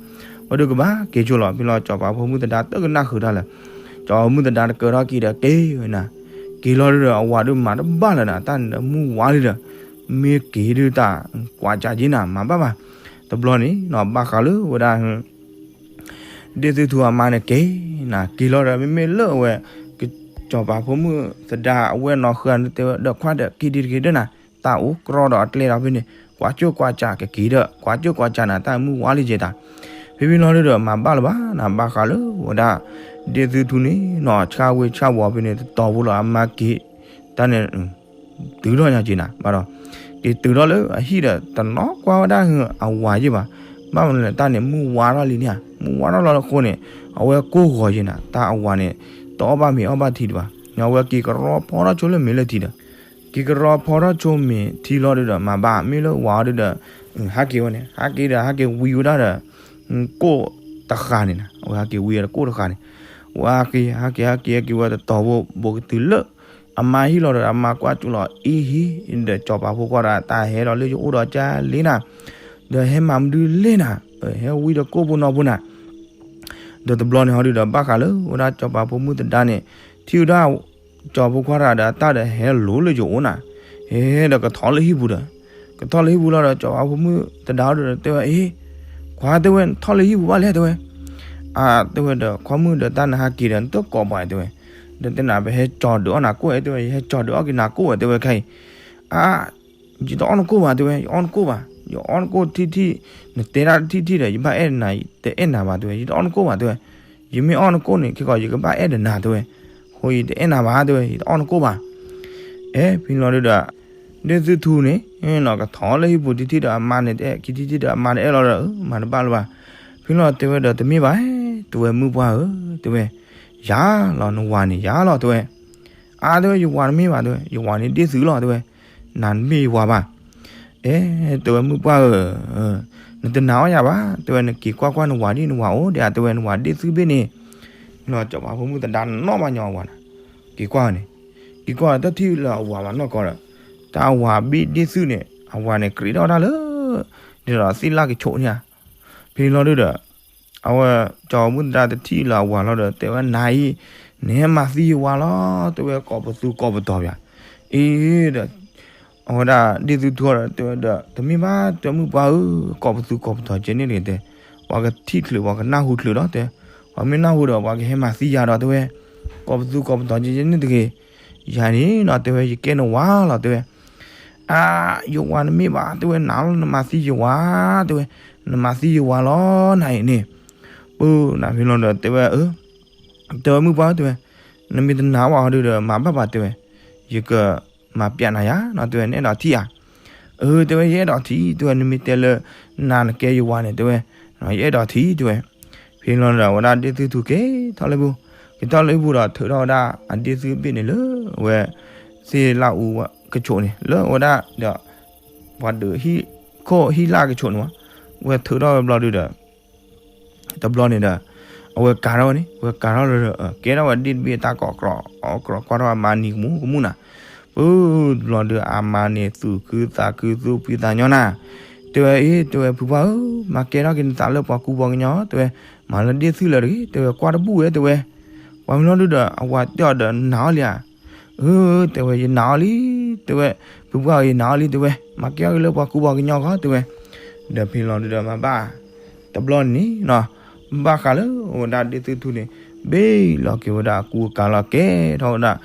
ဝဲဒုးကဘၣ်က့ၤဆိလီၤ, ဖဲလီၤစီၤပၤဖိမုၣ်သဒါတကနၣ်ဃုာ်တၢ်လၢၤ, စီၤပၤဖိမုၣ်သဒါတကၢထီၣ်က့ၤဒီးက့ၤဝဲနၤ, က့ၤလီၤဒုးဒီးအဝၤဒုးမၤတဘၣ်လၢၤနၤ, တၢ်န့ၣ်ဒီးမုၢ်ဝါလံဒီး, မ့ၢ်က့ၤဒုးတၢ်ကွၢ်ကၢ်က့ၤနၤ မၤဘၣ်ဘၣ်, တဘျီန့ၣ်နီၤ ဘၣ်ဃးလၢဝဲဒၣ် ဒ့ၣ်သုထူအမါန့ၣ်က့ၤနၤ, က့ၤလီၤဒီး မ့မ့ၢ်လၢအဝဲ စီၤပၤဖိမုၣ်သဒါအဝဲၢ်နီၢ်ဃုဂၤန့ၣ် တဲဝဲဒီးခွါဒီးက့ၤဒံးတဂ့ၤဒီးနၤ, တၢ်အိၣ်ကြီဒီးအကျဲဒီးဖဲန့ၣ် ကွၢ်ကၢကွၢ်ကၢ်ကက့ၤဒီး ကွၢ်ကၢကွၢ်ကၢ်နၤ တၢ်မုၢ်ဝါလံကဲတၢ်, ဖဲဖဲလီၤဒုးဒီးမၤဘၣ်လၢၤဘၣ်နၤ, ဘၣ်ဃးလၢဝဲဒၣ် ဒ့ၣ်သုထူန့ၣ်နီၤ ဆၣ်ဝ့ဆၣ်ဝီၤဖဲန့ၣ် တတီၤဖိလီၤ အမါက့ၤ တၢ်န့ၣ် တုၤထီၣ်ညါက့ၤနၤ ဘၣ်ဒီး က့ၤတုၤထီၣ်လၢအဟံၣ်ဒီး တနီၤကွၢ်ဝဲဒၣ်အဝၤယ့ၢ်ဘၣ်, ဘၣ်မနုၤလဲၣ် တၢ်န့ၣ်မုၢ်ဝါထီၣ်လံန့ၣ်ဧါ, မုၢ်ဝါထီၣ်လီၤလၢအဃိန့ၣ် အဝဲကိၢ်ဂီၤယ့ၢ်နၤ, တၢ်အဝၤန့ၣ် တအီၣ်ဘၣ်မ့ၤအီၣ်ဘၣ်ထံဒံးဘၣ်, အဝဲက့ၤကရီဖီထီၣ်ဆိလၢမ့ၤလၢထံဒီး က့ၤကရီဖီထီၣ်ဆိမ့ၤထံလီၤဒုးဒီး မၤဘၣ်မ့ၢ်လၢဝၤအီၤဒုးဒီး ဟးက့ၤဝဲန့ၣ် ဟးက့ၤဒီး ဟးက့ၤဝံဝဲဒၣ်ဒီး ကိၣ်တဃာ်န့ၣ်နၤ, အဝဲဟးက့ၤဝံဝဲဒီးကိၣ်တဃာ်န့ၣ်, ဝဲဟးက့ၤ ဟးက့ၤ ဟးက့ၤ ဟဲက့ၤဝဲတတီၤဖိ ဘူးကတုၤလၢ အမါဟံၣ်လီၤဒီး အမါကွၢ်ကၠူလီၤအံၤဟံၣ်, ဒီးစီၤပၤဖိခွါဒီး တၢ်ဟဲလီၤလၢယအိၣ်ဒီးကၢ်လံနၤ, ဒီးဟဲမၤမနုၤလဲၣ်နၤ, ဟဲဝံဒီးကိၣ်ဖိနီၢ်ဖိနၤ ဒီးတဘျီန့ၣ်ဟီဒုးဒီး ဘၣ်ဃးလၢဝဲဒၣ်စီၤပၤဖိမုၣ်သဒါန့ၣ် ထံၣ်ဝဲဒၣ် စီၤဖိခွါတဂၤဒီး တၢ်ဒီးဟဲလိၤလၢယအိၣ်နၤ, ဟဲဒီးကထီၣ်လၢဟံၣ်ပူၤဒီး ကထီၣ်လၢဟံၣ်ပူၤလီၤဒီး စီၤပၤဖိမုၣ်သဒါဒီးတဲဝဲ အ့ ခွါတဲဝဲ နထီၣ်လၢဟံၣ်ပူၤဘၣ်လဲၣ်တဲဝဲ, အါ တဲဝဲဒီး ခွါမုၣ်ဒီး တၢ်နဟးက့ၤဒီး နတကိးပှၤတဲဝဲ, ဒီးတဲနၤ ပဟဲကၠီၤဒုးအီၣ်နၤကိၣ်အဲ တဲဝဲ ယဟဲကၠီၤဒုးအီၣ်က့ၤနၤကိၣ်ဝဲတဲဝဲခဲအံၤ, အါ ယတအီၣ်နကိၣ်ဘၣ်တဲဝဲ ယအီၣ်နကိၣ်ဘၣ် ယအီၣ်နကိၣ်ထံၣ်ထံၣ် နတဲဒၣ်ထံၣ်ထံၣ်ဒီး ယဘၣ်အဲၣ်နၤ တအဲၣ်နၤဘၣ်တဲဝဲ ယတအီၣ်နကိၣ်ဘၣ်တဲဝဲ, ယမ့ၢ်အီၣ်နကိၣ်န့ၣ် ခဲကီး ယကဘၣ်အဲၣ်ဒီးနၤတဲဝဲ, အဃိယတအဲၣ်နၤဘၣ်တဲဝဲ ယတအီၣ်နကိၣ်ဘၣ်, အဲ ဖဲလီၤဒုးဒီး ဒ့ၣ်သုထူန့ၣ် ကထီၣ်လၢဟံၣ်ပူၤထံၣ်ထံၣ်ဒီးအမါန့ၣ် တအဲၣ်ခံထံၣ်ထံၣ်ဒီးအမါန့ၣ်အဲၣ်လီၤဒီး မၤတဘၣ်လၢၤဘၣ်, ဖဲလီၤတဲဝဲဒီး တမ့ၢ်ဘၣ် တဲဝဲ မုၢ်ပှၢ်ဧၢ တဲဝဲ, ယၤလီၤ နဝၤန့ၣ်ယၤလီၤတဲဝဲ, အါ တဲဝဲ ယဝၤတမ့ၢ်ဘၣ် တဲဝဲ ယဝၤန့ၣ်ဒ့ၣ်သုလီၤ တဲဝဲ, နၤတမ့ၢ်ယဝၤဘၣ်. အဲ တဲဝဲ မုၣ်ပှၢ်ဧၢ, နတနာ်အီၤယၤဘၣ် တဲဝဲ, နက့ၤကွၢ်ကွၢ်နဝၤဒ်နဝၤအိၣ်ဒံးဧါ တဲဝဲ, နဝၤဒ့ၣ်သုဘ့ၣ်န့ၣ်. လီၤစီၤပၤဖိမုၣ်သဒါနီၣ်ဘၣ်ညီအဝၤန့ၣ်, က့ၤကွၢ်န့ၣ်, က့ၤကွၢ်တထံၣ်လၢအဝၤဘၣ်နီၢ်ကီၢ်ဒီး, တၢ်အဝၤဘ့ၣ်ဒ့ၣ်သုန့ၣ် အဝၤန့ၣ်ကြ့းထီၣ်တၢ်လၢ ဒ်သိးသ့ၣ်လၣ်ကဆိးန့ၣ်ဧါ. ဖဲန့ၣ်လီၤဒုဒီး အဝဲ စီၤပၤဖိမုၣ်သဒါတထံၣ်လၢအဝၤလီၤဒီး တဲဝဲ နၤအံၤ နဟဲမၤသံယဝၤလီၤ တဲဝဲ, ကိးပသူကိးပတီၤပၠး. အံၤဒီး အဝဲဒၣ်ဒ့ၣ်သုထူဒီး တဲဝဲဒီး တမ့ၢ်ဘၣ် တဲဝဲ မုၣ်ပှၢ်ဧၢ, ကိးပသူကိးပတီၤကဲန့ၣ်တဂ့ၤတဲ, ပှၤကထံၣ်ချုး ပှၤကနၢ်ဟူချုးလီၤတဲ, ပှၤမ့ၢ်နၢ်ဟူဒီး ပှၤကဟဲမၤသံယၤဒီး တဲဝဲ, ကိးပသူကိးပတီၤကဲန့ၣ်တဂ့ၤ. ယၤန့ၣ်နီၤ တဲဝဲ ယကဲနဝၤလီၤ တဲဝဲ. အါ ယဝၤနမ့ၢ်ဘၣ် တဲဝဲ, နၤလီၤ နမၤသံယဝၤ တဲဝဲ, နမၤသံယဝၤလီၤ နၤအံၤန့ၣ်. ပၢ် နၤဖဲလီၤဒီး တဲဝဲ အၢ တဲဝဲ မုၣ်ပှၢ် တဲဝဲ, နမ့ၢ်တနာ်ဘၣ်အီၤဒုဒီး မၤဘၣ်ဘၣ် တဲဝဲ, ယကမၤပျးနၤယၤနီၤ တဲဝဲ, နအဲၣ်ဒိးထံၣ်ဧါ. အၢ တဲဝဲ ယအဲၣ်ဒိးထံၣ် တဲဝဲ, နမ့ၢ်တဲလၢ နၤနကဲယဝၤန့ၣ် တဲဝဲ, ယအဲၣ်ဒိးထံၣ် တဲဝဲ. ဖဲလီၤဒီး အဝဲဒၣ်ဒ့ၣ်သုထူက့ၤထီၣ်လၢပူၤ, က့ၤထီၣ်လၢပူၤဒီး ထုးထီၣ်ဝဲဒၣ်အဒ့ၣ်သုဘ့ၣ်န့ၣ်လၢ အဝဲ သ့ၣ်လၣ်အူကဆိးန့ၣ် လၢအဝဲဒၣ်ဒီး ပှၤဒုးဟံၣ်ခိၣ်ဟံၣ်လၣ်ကဆိးန့ၣ်မး, ဝဲထုးထီၣ်ဝဲဘျီဒုဒီး တဘျီန့ၣ်ဒီး အဝဲကၤထီၣ်ဝဲန့ၣ် ဝဲကၤထီၣ်လၢ ကဲထီၣ်ဝဲဒ့ၣ်တဘ့ၣ်အတၢ်ကိးကြီ အီၣ်ကြီကွၢ်ထီၣ်အမါနံၤကမူၤကမူၤနၤ. ပၢ် တဘျီဒုအမါန့ၣ်သူၣ်ခုသးခုသူၣ်ဖှံသးညီနၤ. တဲဝဲ အ့ တဲဝဲ ဖုပှၢ်ဧၢ, မၤကဲထီၣ်က့ၤနသးလၢပှၤကူပှၤကညီ တဲဝဲ, မၤလၢဒ့ၣ်သုလၢာ်တဂ့ၤ တဲဝဲ, ကွၢ်တဘူၣ်ဝဲ တဲဝဲ. ပှၤမ့ၢ်လီၤဒုဒီး အဝၤတဲအီၤဒီး နနာ်အီၤလံဧါ. အၢ တဲဝဲ ယနာ်အီၤလံ တဲဝဲ, ဖုပှၢ်ဧၢ ယနာ်အီၤလံ တဲဝဲ, မၤကဲထီၣ်က့ၤလၢပှၤကူပှၤကညီဂီၢ် တဲဝဲ. ဒီးဖဲလီၤဒုဒီးမၤဘၣ် တဘျီန့ၣ်နီၤ, ဘၣ်ဃးလၢအဝဲဒၣ်ဒ့ၣ်သုထူန့ၣ် ဘ့ၣ်လီၤက့ၤဝဲဒၣ်အကူအကၤလီၤ ကဲထီၣ်ဝဲဒၣ်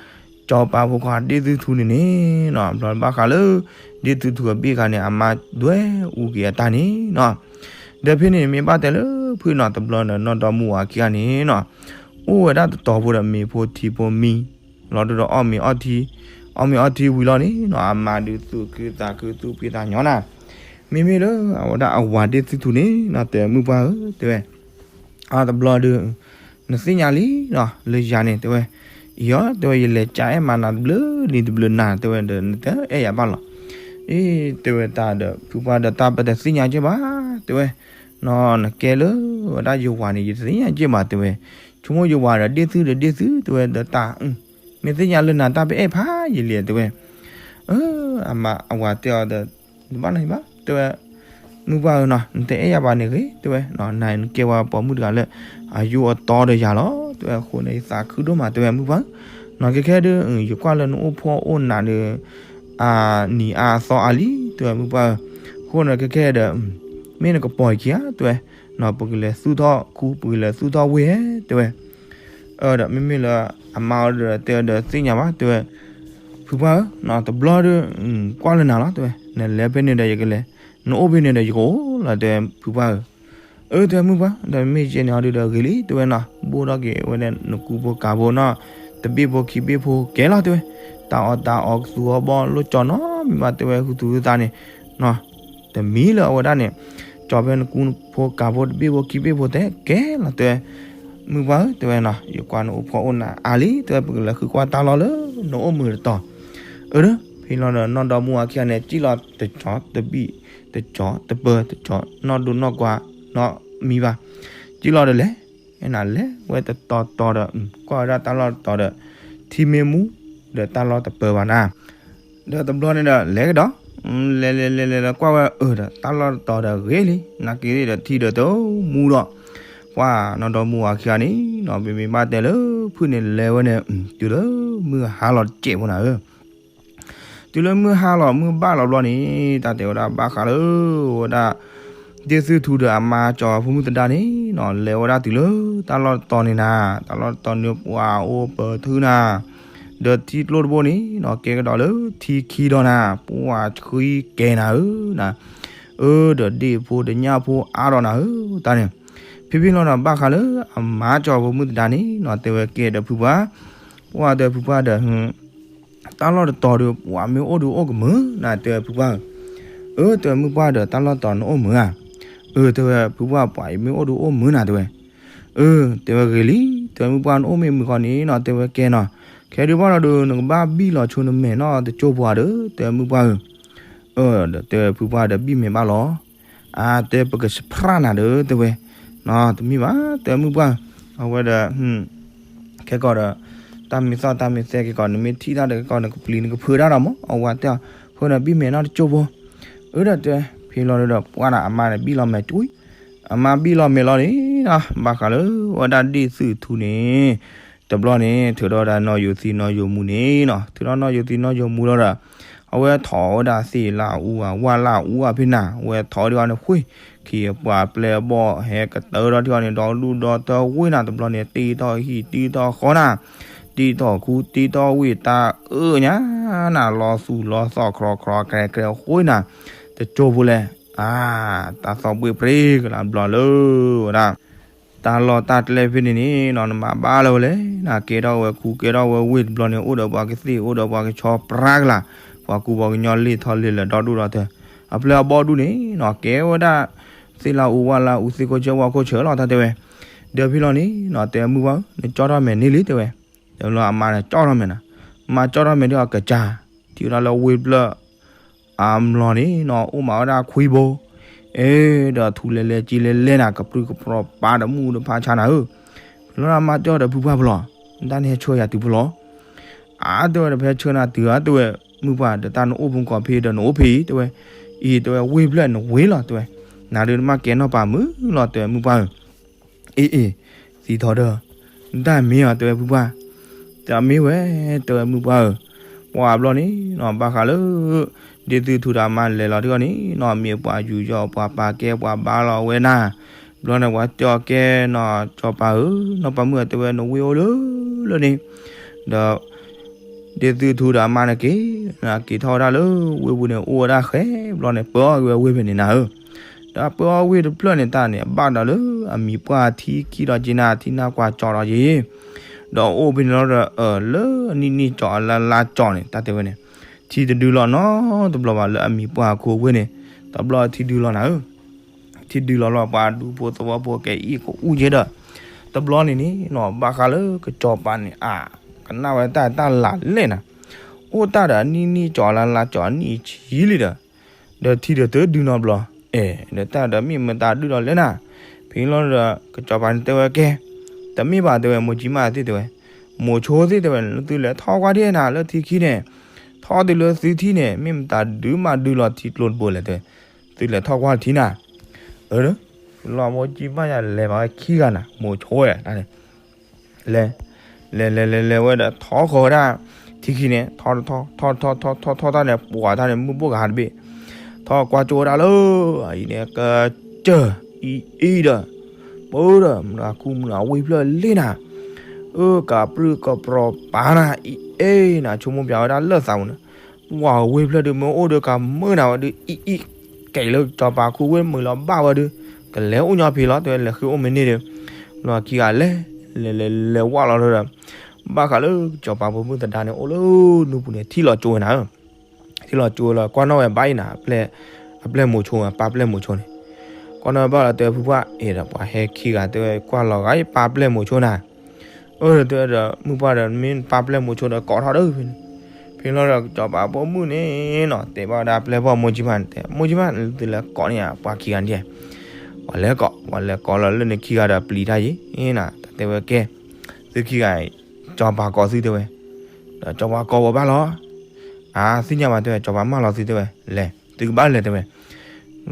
စီၤပၤဖိခွါဒ့ၣ်သုထူန့ၣ်န့ၣ်နီၤ, ဘျီဘၣ်ဃးလၢ ဒ့ၣ်သုထူအဘ့ၣ်ခါန့ၣ် အမါဒွဲအူက့ၤအတၢ်န့ၣ်နီၤ. ဒီးဖဲန့ၣ်မ့ၢ်ဘၣ်တဲလၢဖုနီၤ တဘျီဒီးနီၢ်ဒီမါဝၤခံဂၤန့ၣ်နီၤ, အိၣ်ဝဲဒၣ်တတီၤဖိဒီးမ့ၤဖိထံဖိမံ လီၤဒုဒီးအီၣ်မ့ၤအီထံ, အီၣ်မ့ၤအီထံဝံၤလီၤန့ၣ်နီၤ အမါဒုးသူၣ်ခုသးခုသူၣ်ဖှံသးညီနၤ. မ့မ့ၢ်လၢအဝဲဒၣ်အဝၤဒ့ၣ်သုထူန့ၣ်နီၤ တဲမုၣ်ပှၢ်ဧၢ တဲဝဲ, အါ တဘျီဒု နသ့ၣ်ညါလံနီၤ လၢယၤန့ၣ် တဲဝဲ, အံၤအီၤ တဲဝဲ ယလဲၤကးအဲၣ်မးနၤတဘျုးနံၤတဘျုးနၤ တဲဝဲဒီး နတအဲၣ်ယၤဘၣ်လီၤ. အ့ တဲဝဲတၢ်ဒီး ဖုပှၢ်ဒီးတၢ်ပတသ့ၣ်ညါက့ၢ်ဘၣ် တဲဝဲ, နီၤ နကဲလၢဝဲဒၣ်ယဝၤန့ၣ် ယတသ့ၣ်ညါက့ၢ်ဘၣ် တဲဝဲ, ဆိကမိၣ်ယဝၤဒီးဒ့ၣ်သုဒီးဒ့ၣ်သု တဲဝဲဒီးတၢ် မ့ၢ်သ့ၣ်ညါလၢနၤတၢ်ပအဲၣ်ဖးယံာ်လံ တဲဝဲ. အၢ အမါအဝၤတဲအီၤဒီး တဘၣ်နီၤဘၣ် တဲဝဲ, မုၣ်ပှၢ်ဧၢနီၤ နတအဲၣ်ယၤဘၣ်န့ၣ်ဂ့ၤ တဲဝဲ, နၤနကဲဝဲပိာ်မုၣ်တဂၤလၢ အယိအတီဒီးယၤလီၤ တဲဝဲ, အဃိန့ၣ် ယသးခုဒိၣ်မး တဲဝဲ မုၣ်ပှၢ်ဧၢ, နီၤခဲခဲဒု ယကွၢ်လၢနအိၣ်ဖှီၣ်အိၣ်နးဒီး အနံၤအါအသီအါလံ တဲဝဲ မုၣ်ပှၢ်ဧၢ, အဃိန့ၣ်ခဲခဲဒီး မ့ၢ်နကပီၤယခံဧါ တဲဝဲ, နီၤ ပကလဲၤသူၣ်ထီၣ်ခူ ပကလဲၤသူၣ်ထီၣ်ဝ့ၢ် တဲဝဲ. အၢ ဒီးမ့မ့ၢ်လၢအမါအီၤဒီးတဲအီၤဒီးသ့ၣ်ညါဘၣ် တဲဝဲ, ဖုပှၢ်ဧၢ, တဘျီဒီး ကွၢ်လၢနၤလီၤ တဲဝဲ, နလဲၤဖဲန့ၣ်ဒီးယကလဲၤ, နအိၣ်ဖဲန့ၣ်ဒီးယကအိၣ်လီၤ တဲဝဲ ဖုပှၢ်ဧၢ. အၢ တဲဝဲ မုၣ်ပှၢ် ဒီးမ့ၢ်ကဲန့ၣ်အီၤဒုဒီးဂ့ၤလံ တဲဝဲနီၤ, ဘိၣ်ထီၣ်က့ၤဝဲဒၣ်နကူဖိကၤဖိနီၤ, တဘ့ၣ်ဖိခံဘ့ၣ်ဖိကဲလီၤ တဲဝဲ, တၢ်အီၣ်တၢ်အီကသူအီၤဘီလိၣ်ကၠီနီတမံၤဘၣ် တဲဝဲ ဟုသူၣ်ဟုသးန့ၣ် တမံၤလၢအဝဲဒၣ်န့ၣ် ကၠီၤဖဲနကူဖိကၤဖိတဘ့ၣ်ဖိခံဘ့ၣ်ဖိတဲကဲလီၤ တဲဝဲ, မုၣ်ပှၢ်ဧၢ တဲဝဲနီၤ, ယကွၢ်နအိၣ်ဖှီၣ်အိၣ်နးအါလံ တဲဝဲ ပကလဲၤဃုကွၢ်တၢ်လီၢ်လၢနအိၣ်မုာ်တတီၤ. အၢ ဒီး ဖဲလီၤဒီးနီၢ်ဒီမါဝၤခံဂၤန့ၣ် စံၣ်လီၤတကၠီၤတဘံၣ်တကၠီၤတပၢၤတကၠီၤ နီၢ်ဒိနီၢ်ကွၢ်နီတမံၤဘၣ်, စံၣ်လီၤဒီးလဲၤ နၤလဲၤဝဲတတီၤတီၤဒီး ကွၢ်ဝဲဒၣ်တၢ်လီၢ်တတီၤဒီး ထံမ့ၢ်မူ ဒီးတၢ်လီၢ်တပၢၤဘၣ်နၤ ဒီးတဘျီန့ၣ်ဒီးလဲၤကဒီး, လဲၤလဲၤလဲၤလဲၤဒီးကွၢ်ဝဲအၢဒီး တၢ်လီၢ်တတီၤဒီးဂ့ၤလံ နာ်က့ၤဒီးထံဒီးတမူဒီး, ပှၤနီၢ်ဒီမါဝၤခံဂၤန့ၣ်နီၤ မ့မ့ၢ်ဘၣ်တဲလၢဖုန့ၣ်လဲၤဝဲန့ၣ် တုၤလၢမုၢ်ဟါလီၤတစဲးဖိနၤဧၢ တုၤလၢမုၢ်ဟါလီၤမုၢ်ဘၣ်လီၤဘျီန့ၣ် တၢ်တဲဝဲဒၣ်ဘၣ်ဃးလၢ ဝဲဒၣ် ဒ့ၣ်သုထူဒီးအမါကၠီၤဖိမုၣ်သဒါန့ၣ်နီၤ လဲၤဝဲဒၣ်တုၤလၢတၢ်လီၢ်တတီၤန့ၣ်နၤ, တၢ်လီၢ်တတီၤန့ၣ်ပှၤအိၣ်ပၢၤထုနၤ, ဒီးထံကျိတဘိန့ၣ်နီၤ ကဲကဒီးလၢထံခံဒီးနၤ ပှၤဆှံကဲနၤဧၢနၤ, အၢ ဒီးဒ့ၣ်ဖိဒီးညၣ်ဖိအါဒီးနၤဧၢ တၢ်န့ၣ်, ဖဲဖဲလီၤဒီးဘၣ်ဃးလၢအမါကၠီၤဖိမုၣ်သဒါန့ၣ်နီၤ တဲဝဲကဲဒီးဖုပှၢ်, ပှၤတဲဖုပှၢ်ဒီး တၢ်လီၢ်တတီၤဒီး ပှၤမ့ၢ်အိၣ်ဒီးအိၣ်ကမုာ်နၤ တဲဝဲဖုပှၢ်ဧၢ, အၢ တဲဝဲမုၣ်ပှၢ်ဒီးတၢ်လီၢ်တတီၤနအိၣ်မုာ်ဧါ, အၢ တဲဝဲဖုပှၢ် ပှၤအံၤမ့ၢ်အိၣ်ဒီးအိၣ်မုာ်နၤ တဲဝဲ, အၢ တဲဝဲဂ့ၤလံ တဲဝဲမုၣ်ပှၢ်နအိၣ်မ့ၢ်မုာ်ဃီန့ၣ်နီၤ တဲဝဲကဲနီၤ, ခဲဒုးဘၣ်ဒီး နကဘၣ်ဘံၣ်လီၤဆိနမဲာ်နီၢ်တကၠိဖိဧါဒီး တဲဝဲမုၢ်ပှၢ်ဧၢ, အၢ ဒီးတဲဝဲဖုပှၢ်ဒီး ဘံၣ်မဲာ်ဘၣ်လီၤ, အါ တဲပကဆဖျါနၤဒီး တဲဝဲ, နီၢ် တမ့ၢ်ဘၣ် တဲဝဲမုၢ်ပှၢ်ဧၢ, အဝဲဒီး ခဲကီးဒီး တၢ်မ့ၢ်သီၣ်တၢ်မ့ၢ်သဲက့ၤကီး နမ့ၢ်ထံၣ်တၢ်ဒီးက့ၤကီး နကပျံၤနကဖုးတၢ်ဒီးမၢ် အဝဲတဲအီၤ, အဃိန့ၣ်ဘံၣ်မဲာ်နီၢ်တကၠိဖိ, အၢ ဒီးတဲ ဖဲလီၤဒီး ပှၢ်ဒီးအမါန့ၣ် ဘံၣ်လီၤမဲာ်ကွံာ်, အမါဘံၣ်လီၤမဲာ်လီၤန့ၣ်နီၢ် ဘၣ်ဃးလၢဝဲဒၣ်ဒ့ၣ်သုးထူန့ၣ်, တဘျီန့ၣ် ထုးထီၣ်ဝဲဒၣ်နီၢ်ယိၤသံနီၢ်ယိၤမူန့ၣ်နီၢ် ထုးထီၣ်နီၢ်ယိၤသံနီၢ်ယိၤမူလီၤဒီး အဝဲထီၣ်ဝဲဒၣ်သ့ၣ်လၢအူအဝၣ်လၢအူအဖဲနၤ အဝဲထီၣ်ဒံးအီၤန့ၣ် ဃ့ၢ် ခံအပှၤပျဲၢ်အဘီၣ်ဟဲကတၢၢ်ထီၣ်ထံအီၤန့ၣ် ဒီဒူၣ်ဒီတၢဝ့ၢ်နၤ တဘျီန့ၣ် တ့ထီၣ်ဟံၣ်တ့ထီၣ်ဃီနၤ, တ့ထီၣ်ခူတ့ထီၣ်ဝ့ၢ်တၢ်အၢညါနၤ လီၤသူၣ်လီၤသီၣ်ခြီခြီကဲကဲဃိနၤ, တကၠိဖိလဲၣ်, အါ တၢ်သီၣ်ဘှ့ၣ်ပြ့ကလးဘျီလၢဝဲဒၣ် တၢ်လီၢ်တၢ်ကျဲဖဲန့ၣ်န့ၣ်နီၢ် နမၤဘၣ်လၢဝဲလဲၣ်နၤ ကဲထီၣ်ဝဲခူကဲထီၣ်ဝဲဝ့ၢ်တဘျီန့ၣ် အိၣ်ဒီးပှၤကသ့ၣ်အိၣ်ဒီးပှၤကဆီပြါကလး, ပှၤကူပှၤကညီလ့ၢ်ထီၣ်လ့ၢ်လၢာ်ဒီဒူၣ်ဒီတၢၢ်, အပျဲၢ်အဘီၣ်ဒူၣ်န့ၣ်နီၢ် ကဲဝဲဒၣ် သ့ၣ်လၢအူဝၣ်လၢအူသ့ၣ်ခိၣ်ဆၢဝါခိၣ်ဆၢလီၤ တၢ်တဲဝဲ, ဒီးဖဲလီၤန့ၣ်နီၢ် တဲမုၢ်ပှၢ်ဧၢ နကၠီထီၣ်မဲာ်န့ၢ်လံ တဲဝဲ, ဒီးလၢအမါန့ၣ်ကၠီထီၣ်မဲာ်နၤ, မါကၠီထီၣ်မဲာ်ဒီးအကစၢ် ထံၣ်ဝဲဒၣ်လၢဝ့ၢ်ဖျၢၣ် အမျိာ်န့ၣ်နီၢ် အိၣ်မးဝဲဒၣ်ခွံဘိ, အဲ ဒီးထူလဲၤလဲၤက့လဲၤလဲၤနၤ ကပြုၢ်ကပြီၤပာ်ဒီးမုၢ်ဒီးဖးဆါနၤဧၢ, ဖဲလီၤမါတဲအီၤဒီးဖုပှၢ်ဖဲလီၤ, နတၢ်န့ၣ်ဟဲဆှၢယၤတုၤဖဲလီၤ, အါ တဲဝဲဒီးဖဲဆှၢနၤတုၤဧါ တဲဝဲ, မုၢ်ပှၢ်ဒီးတၢ်နအိၣ်ဖုကိးဖဲဒီးနအိၣ်ဖဲအံၤ တဲဝဲ, အံၤ တဲဝဲဝ့ၢ်ဖျၢၣ်နဝ့ၢ်လီၤ တဲဝဲ, နၤဒုးနမ့ၢ်ကဲနီၢ်ပၤမုၢ်လီၤ တဲဝဲမုၢ်ပှၢ်ဧၢ အ့ၣ်အ့ၣ်, သံထီၣ်ဒီး, နတၢ်မ့ၢ်အီၤ တဲဝဲဖုပှၢ်, တၢ်မ့ၢ်ဝဲ, တဲဝဲမုၢ်ပှၢ်ဧၢ, ပှၤဘျီန့ၣ်နီၢ် ဘၣ်ဃးလၢ ဒ့ၣ်သုးထူဒီးအမါလဲၤလီၤတံၢ်အီၤန့ၣ်နီၢ် မ့ၢ်ပှၤယူးယီၣ်ပှၤပာ်ကဲပှၤဘါလီၤဝဲနၤ, ဘျီန့ၣ်ပှၤတဲအီၤကဲနီၢ် ကၠီၤပၤဧၢ, နီၢ်ပၤမုၣ်ဧၢ တဲဝဲနဝ့ၢ်အိၣ်လၢလၢန့ၣ်, ဒီး ဒ့ၣ်သုးထူဒီးအမါန့ၣ်က့ၤ, က့ၤထီၣ်ဝဲဒၣ်လၢဝ့ၢ်ပူၤန့ၣ် အိၣ်ဝဲဒၣ်ဃဲဘျီန့ၣ် ပၢအီၣ်က့ၤဝဲဝ့ၢ်ဖဲန့ၣ်နၤဧၢ, ဒီးပၢအီၣ်ဝ့ၢ်တဖျၢၣ်န့ၣ်တၢ်န့ၣ် အဘၣ်ဒီးလၢအမံၤပှၢ်ထံခံဒီးက့ၤနၤ ထံနၢ်ကွၢ်ကၠီဒီးက့ၤ, ဒီးအိၣ်ဖဲန့ၣ်လီၤဒီး အၢ လၢအနံၣ်နံၣ်ကၠီအလါလါကၠီန့ၣ် တၢ်တဲဝဲန့ၣ်, ထံတဒုလီၤနီတဘျီဘၣ်လၢအမံၤပှၢ်အခိၣ်ဝ့ၢ်န့ၣ်, တဘျီထံဒုလီၤနၤဧၢ ထံဒုလီၤလီၤ ပှၤဒူဖိသဝီဖိကဲအံၤကအူကဲဒီး, တဘျီန့ၣ်န့ၣ်နီၢ် ဘၣ်ဃးလၢကစီၤပၤန့ၣ် အါ ကနၣ်ဝဲတၢ်တၢ်လၢ်လဲၣ်နၤ, အိၣ်တၢ်ဒီးအနံၣ်နံၣ်ကၠီလါလါကၠီအနံၣ်အဆံလံဒီး, ဒီးထံဒီးတဒုနီတဘျီ, အဲ ဒီးတၢ်ဒီးမ့ၢ်မတၤဒုဒီးလဲၣ်နၤ, ဖဲလီၤဒီး ကစီၤပၤန့ၣ်တဲဝဲကဲ, တမ့ၢ်ဘၣ်တဲဝဲ မိၢ်ကံမၣ်သ့ၣ်တဲဝဲ, မိၤဆိသ့ၣ်တဲဝဲ သုလဲၤထီၣ်ကွၢ်ဒ်နၤလၢထံခံန့ၣ်, ထီၣ်တုၤလၢသုထံန့ၣ် မ့ၢ်မတၤဒုမးဒုလီၤထံကျိတဘိလဲၣ်တဲ, သုလဲၤထီၣ်ကွၢ်ထံနၤ, အၢ လီၤမိၢ်ကံမၣ်ယၤလဲၤမးဝဲခံဂၤနၤ မိၤဆိဝဲတၢ်န့ၣ် လဲၤ, လဲၤလဲၤလဲၤလဲၤဝဲဒီး ထီၣ်ဃီၤဝဲဒၣ် ထံခံန့ၣ် ထီၣ်ထီၣ်ထီၣ်ထီၣ်ထီၣ်ထီၣ်ထီၣ်တၢ်န့ၣ် ပှၤတၢ်န့ၣ် မုၢ်ဘိၣ်ကဟးတဘ့ၣ်, ထီၣ်ကွၢ်ကၠိဝဲဒၣ်လၢ အံၤန့ၣ် ကစၢၢ် အံၤအံၤဒီး ပၢဒီး မုၢ်နၤခူမုၢ်နၤဝ့ၢ်ဖျၢၣ်လ့နၤ, အၢ ကပြုၢ်ကပြီၤပာ်နၤ အံၤအ့ၣ်နၤ ဆိကမိၣ်ပၠးဝဲဒၣ်လၢသးပူၤန့ၣ်, ပှၤဝ့ၢ်ဖျၢၣ်ဒုးမ့ၢ်အိၣ်ဒီးကမုာ်နၤဝဲဒုး အံၤအံၤ ကဲလၢစီၤပၤခူဝ့ၢ်မုာ်လီၤဘၣ်ဝဲဒုး ကလဲၤအိၣ်ညီဖံးလီၤ တဲဝဲလဲၤဃ့အိၣ်မ့ၢ်န့ၢ်ဒီး, လီၤခံဂၤလဲၤ လဲၤလဲၤလဲၤဝဲလီၤဒီး, ဘၣ်ဃးလၢစီၤပၤဖိမုၣ်သဒါန့ၣ် အိၣ်လၢနူပူၤန့ၣ် ထံၣ်လီၤကၠိဝဲနၤဧၢ, ထံၣ်လီၤကၠိလီၤ ကွၢ်နီၣ်ဝဲဘၣ်အံၤနၤ, အပျဲၢ်မိၤဆိ ပၢ်ပျဲၢ်မိၤဆိန့ၣ်, ကွၢ်နီၣ်ဝဲဘၣ်လီၤ တဲဝဲဖုပှၢ် အဲၣ်ဒီးပှၤဟဲခံဂၤ တဲဝဲကွၢ်လီၤဂာ်အံၤ ပၢ်ပျဲၢ်မိၤဆိနၤ အၢ တဲဝဲဒီး မုၢ်ပှၢ်ဒီး မ့ၢ်ပၢ်ပျဲၢ်မိၤဆိဒီး ကိးထီၣ်ဒီး ဖဲန့ၣ်, ဖဲန့ၣ်လီၤဒီး စီၤပၤဖိမုၣ်န့ၣ်နီၤ တဲဘၣ်ဝဲဒၣ်ပျဲၢ်ဘီၣ်မိၢ်ကံမၣ်န့ၣ် တဲ မိၢ်ကံမၣ် သုလဲၤကိးန့ၢ်ယၤ ပှၤခံဂၤန့ၣ်, ပှၤလဲၤကိး ပှၤလဲၤကိးလီၤလၢန့ၣ်ခံဂၤဒီး ပျံၤတၢ်ယံၤနၤ တၢ်တဲဝဲကဲ, သုခံဂၤ စီၤပၤကိးသုတဲဝဲ, ဒီးစီၤပၤကိးဝဲဘၣ်လီၤ အါ သ့ၣ်ညါဘၣ်တဲဝဲ စီၤပၤမၢလီၤသုတဲဝဲ, လဲၤ သုကဘၣ်လဲၤတဲဝဲ,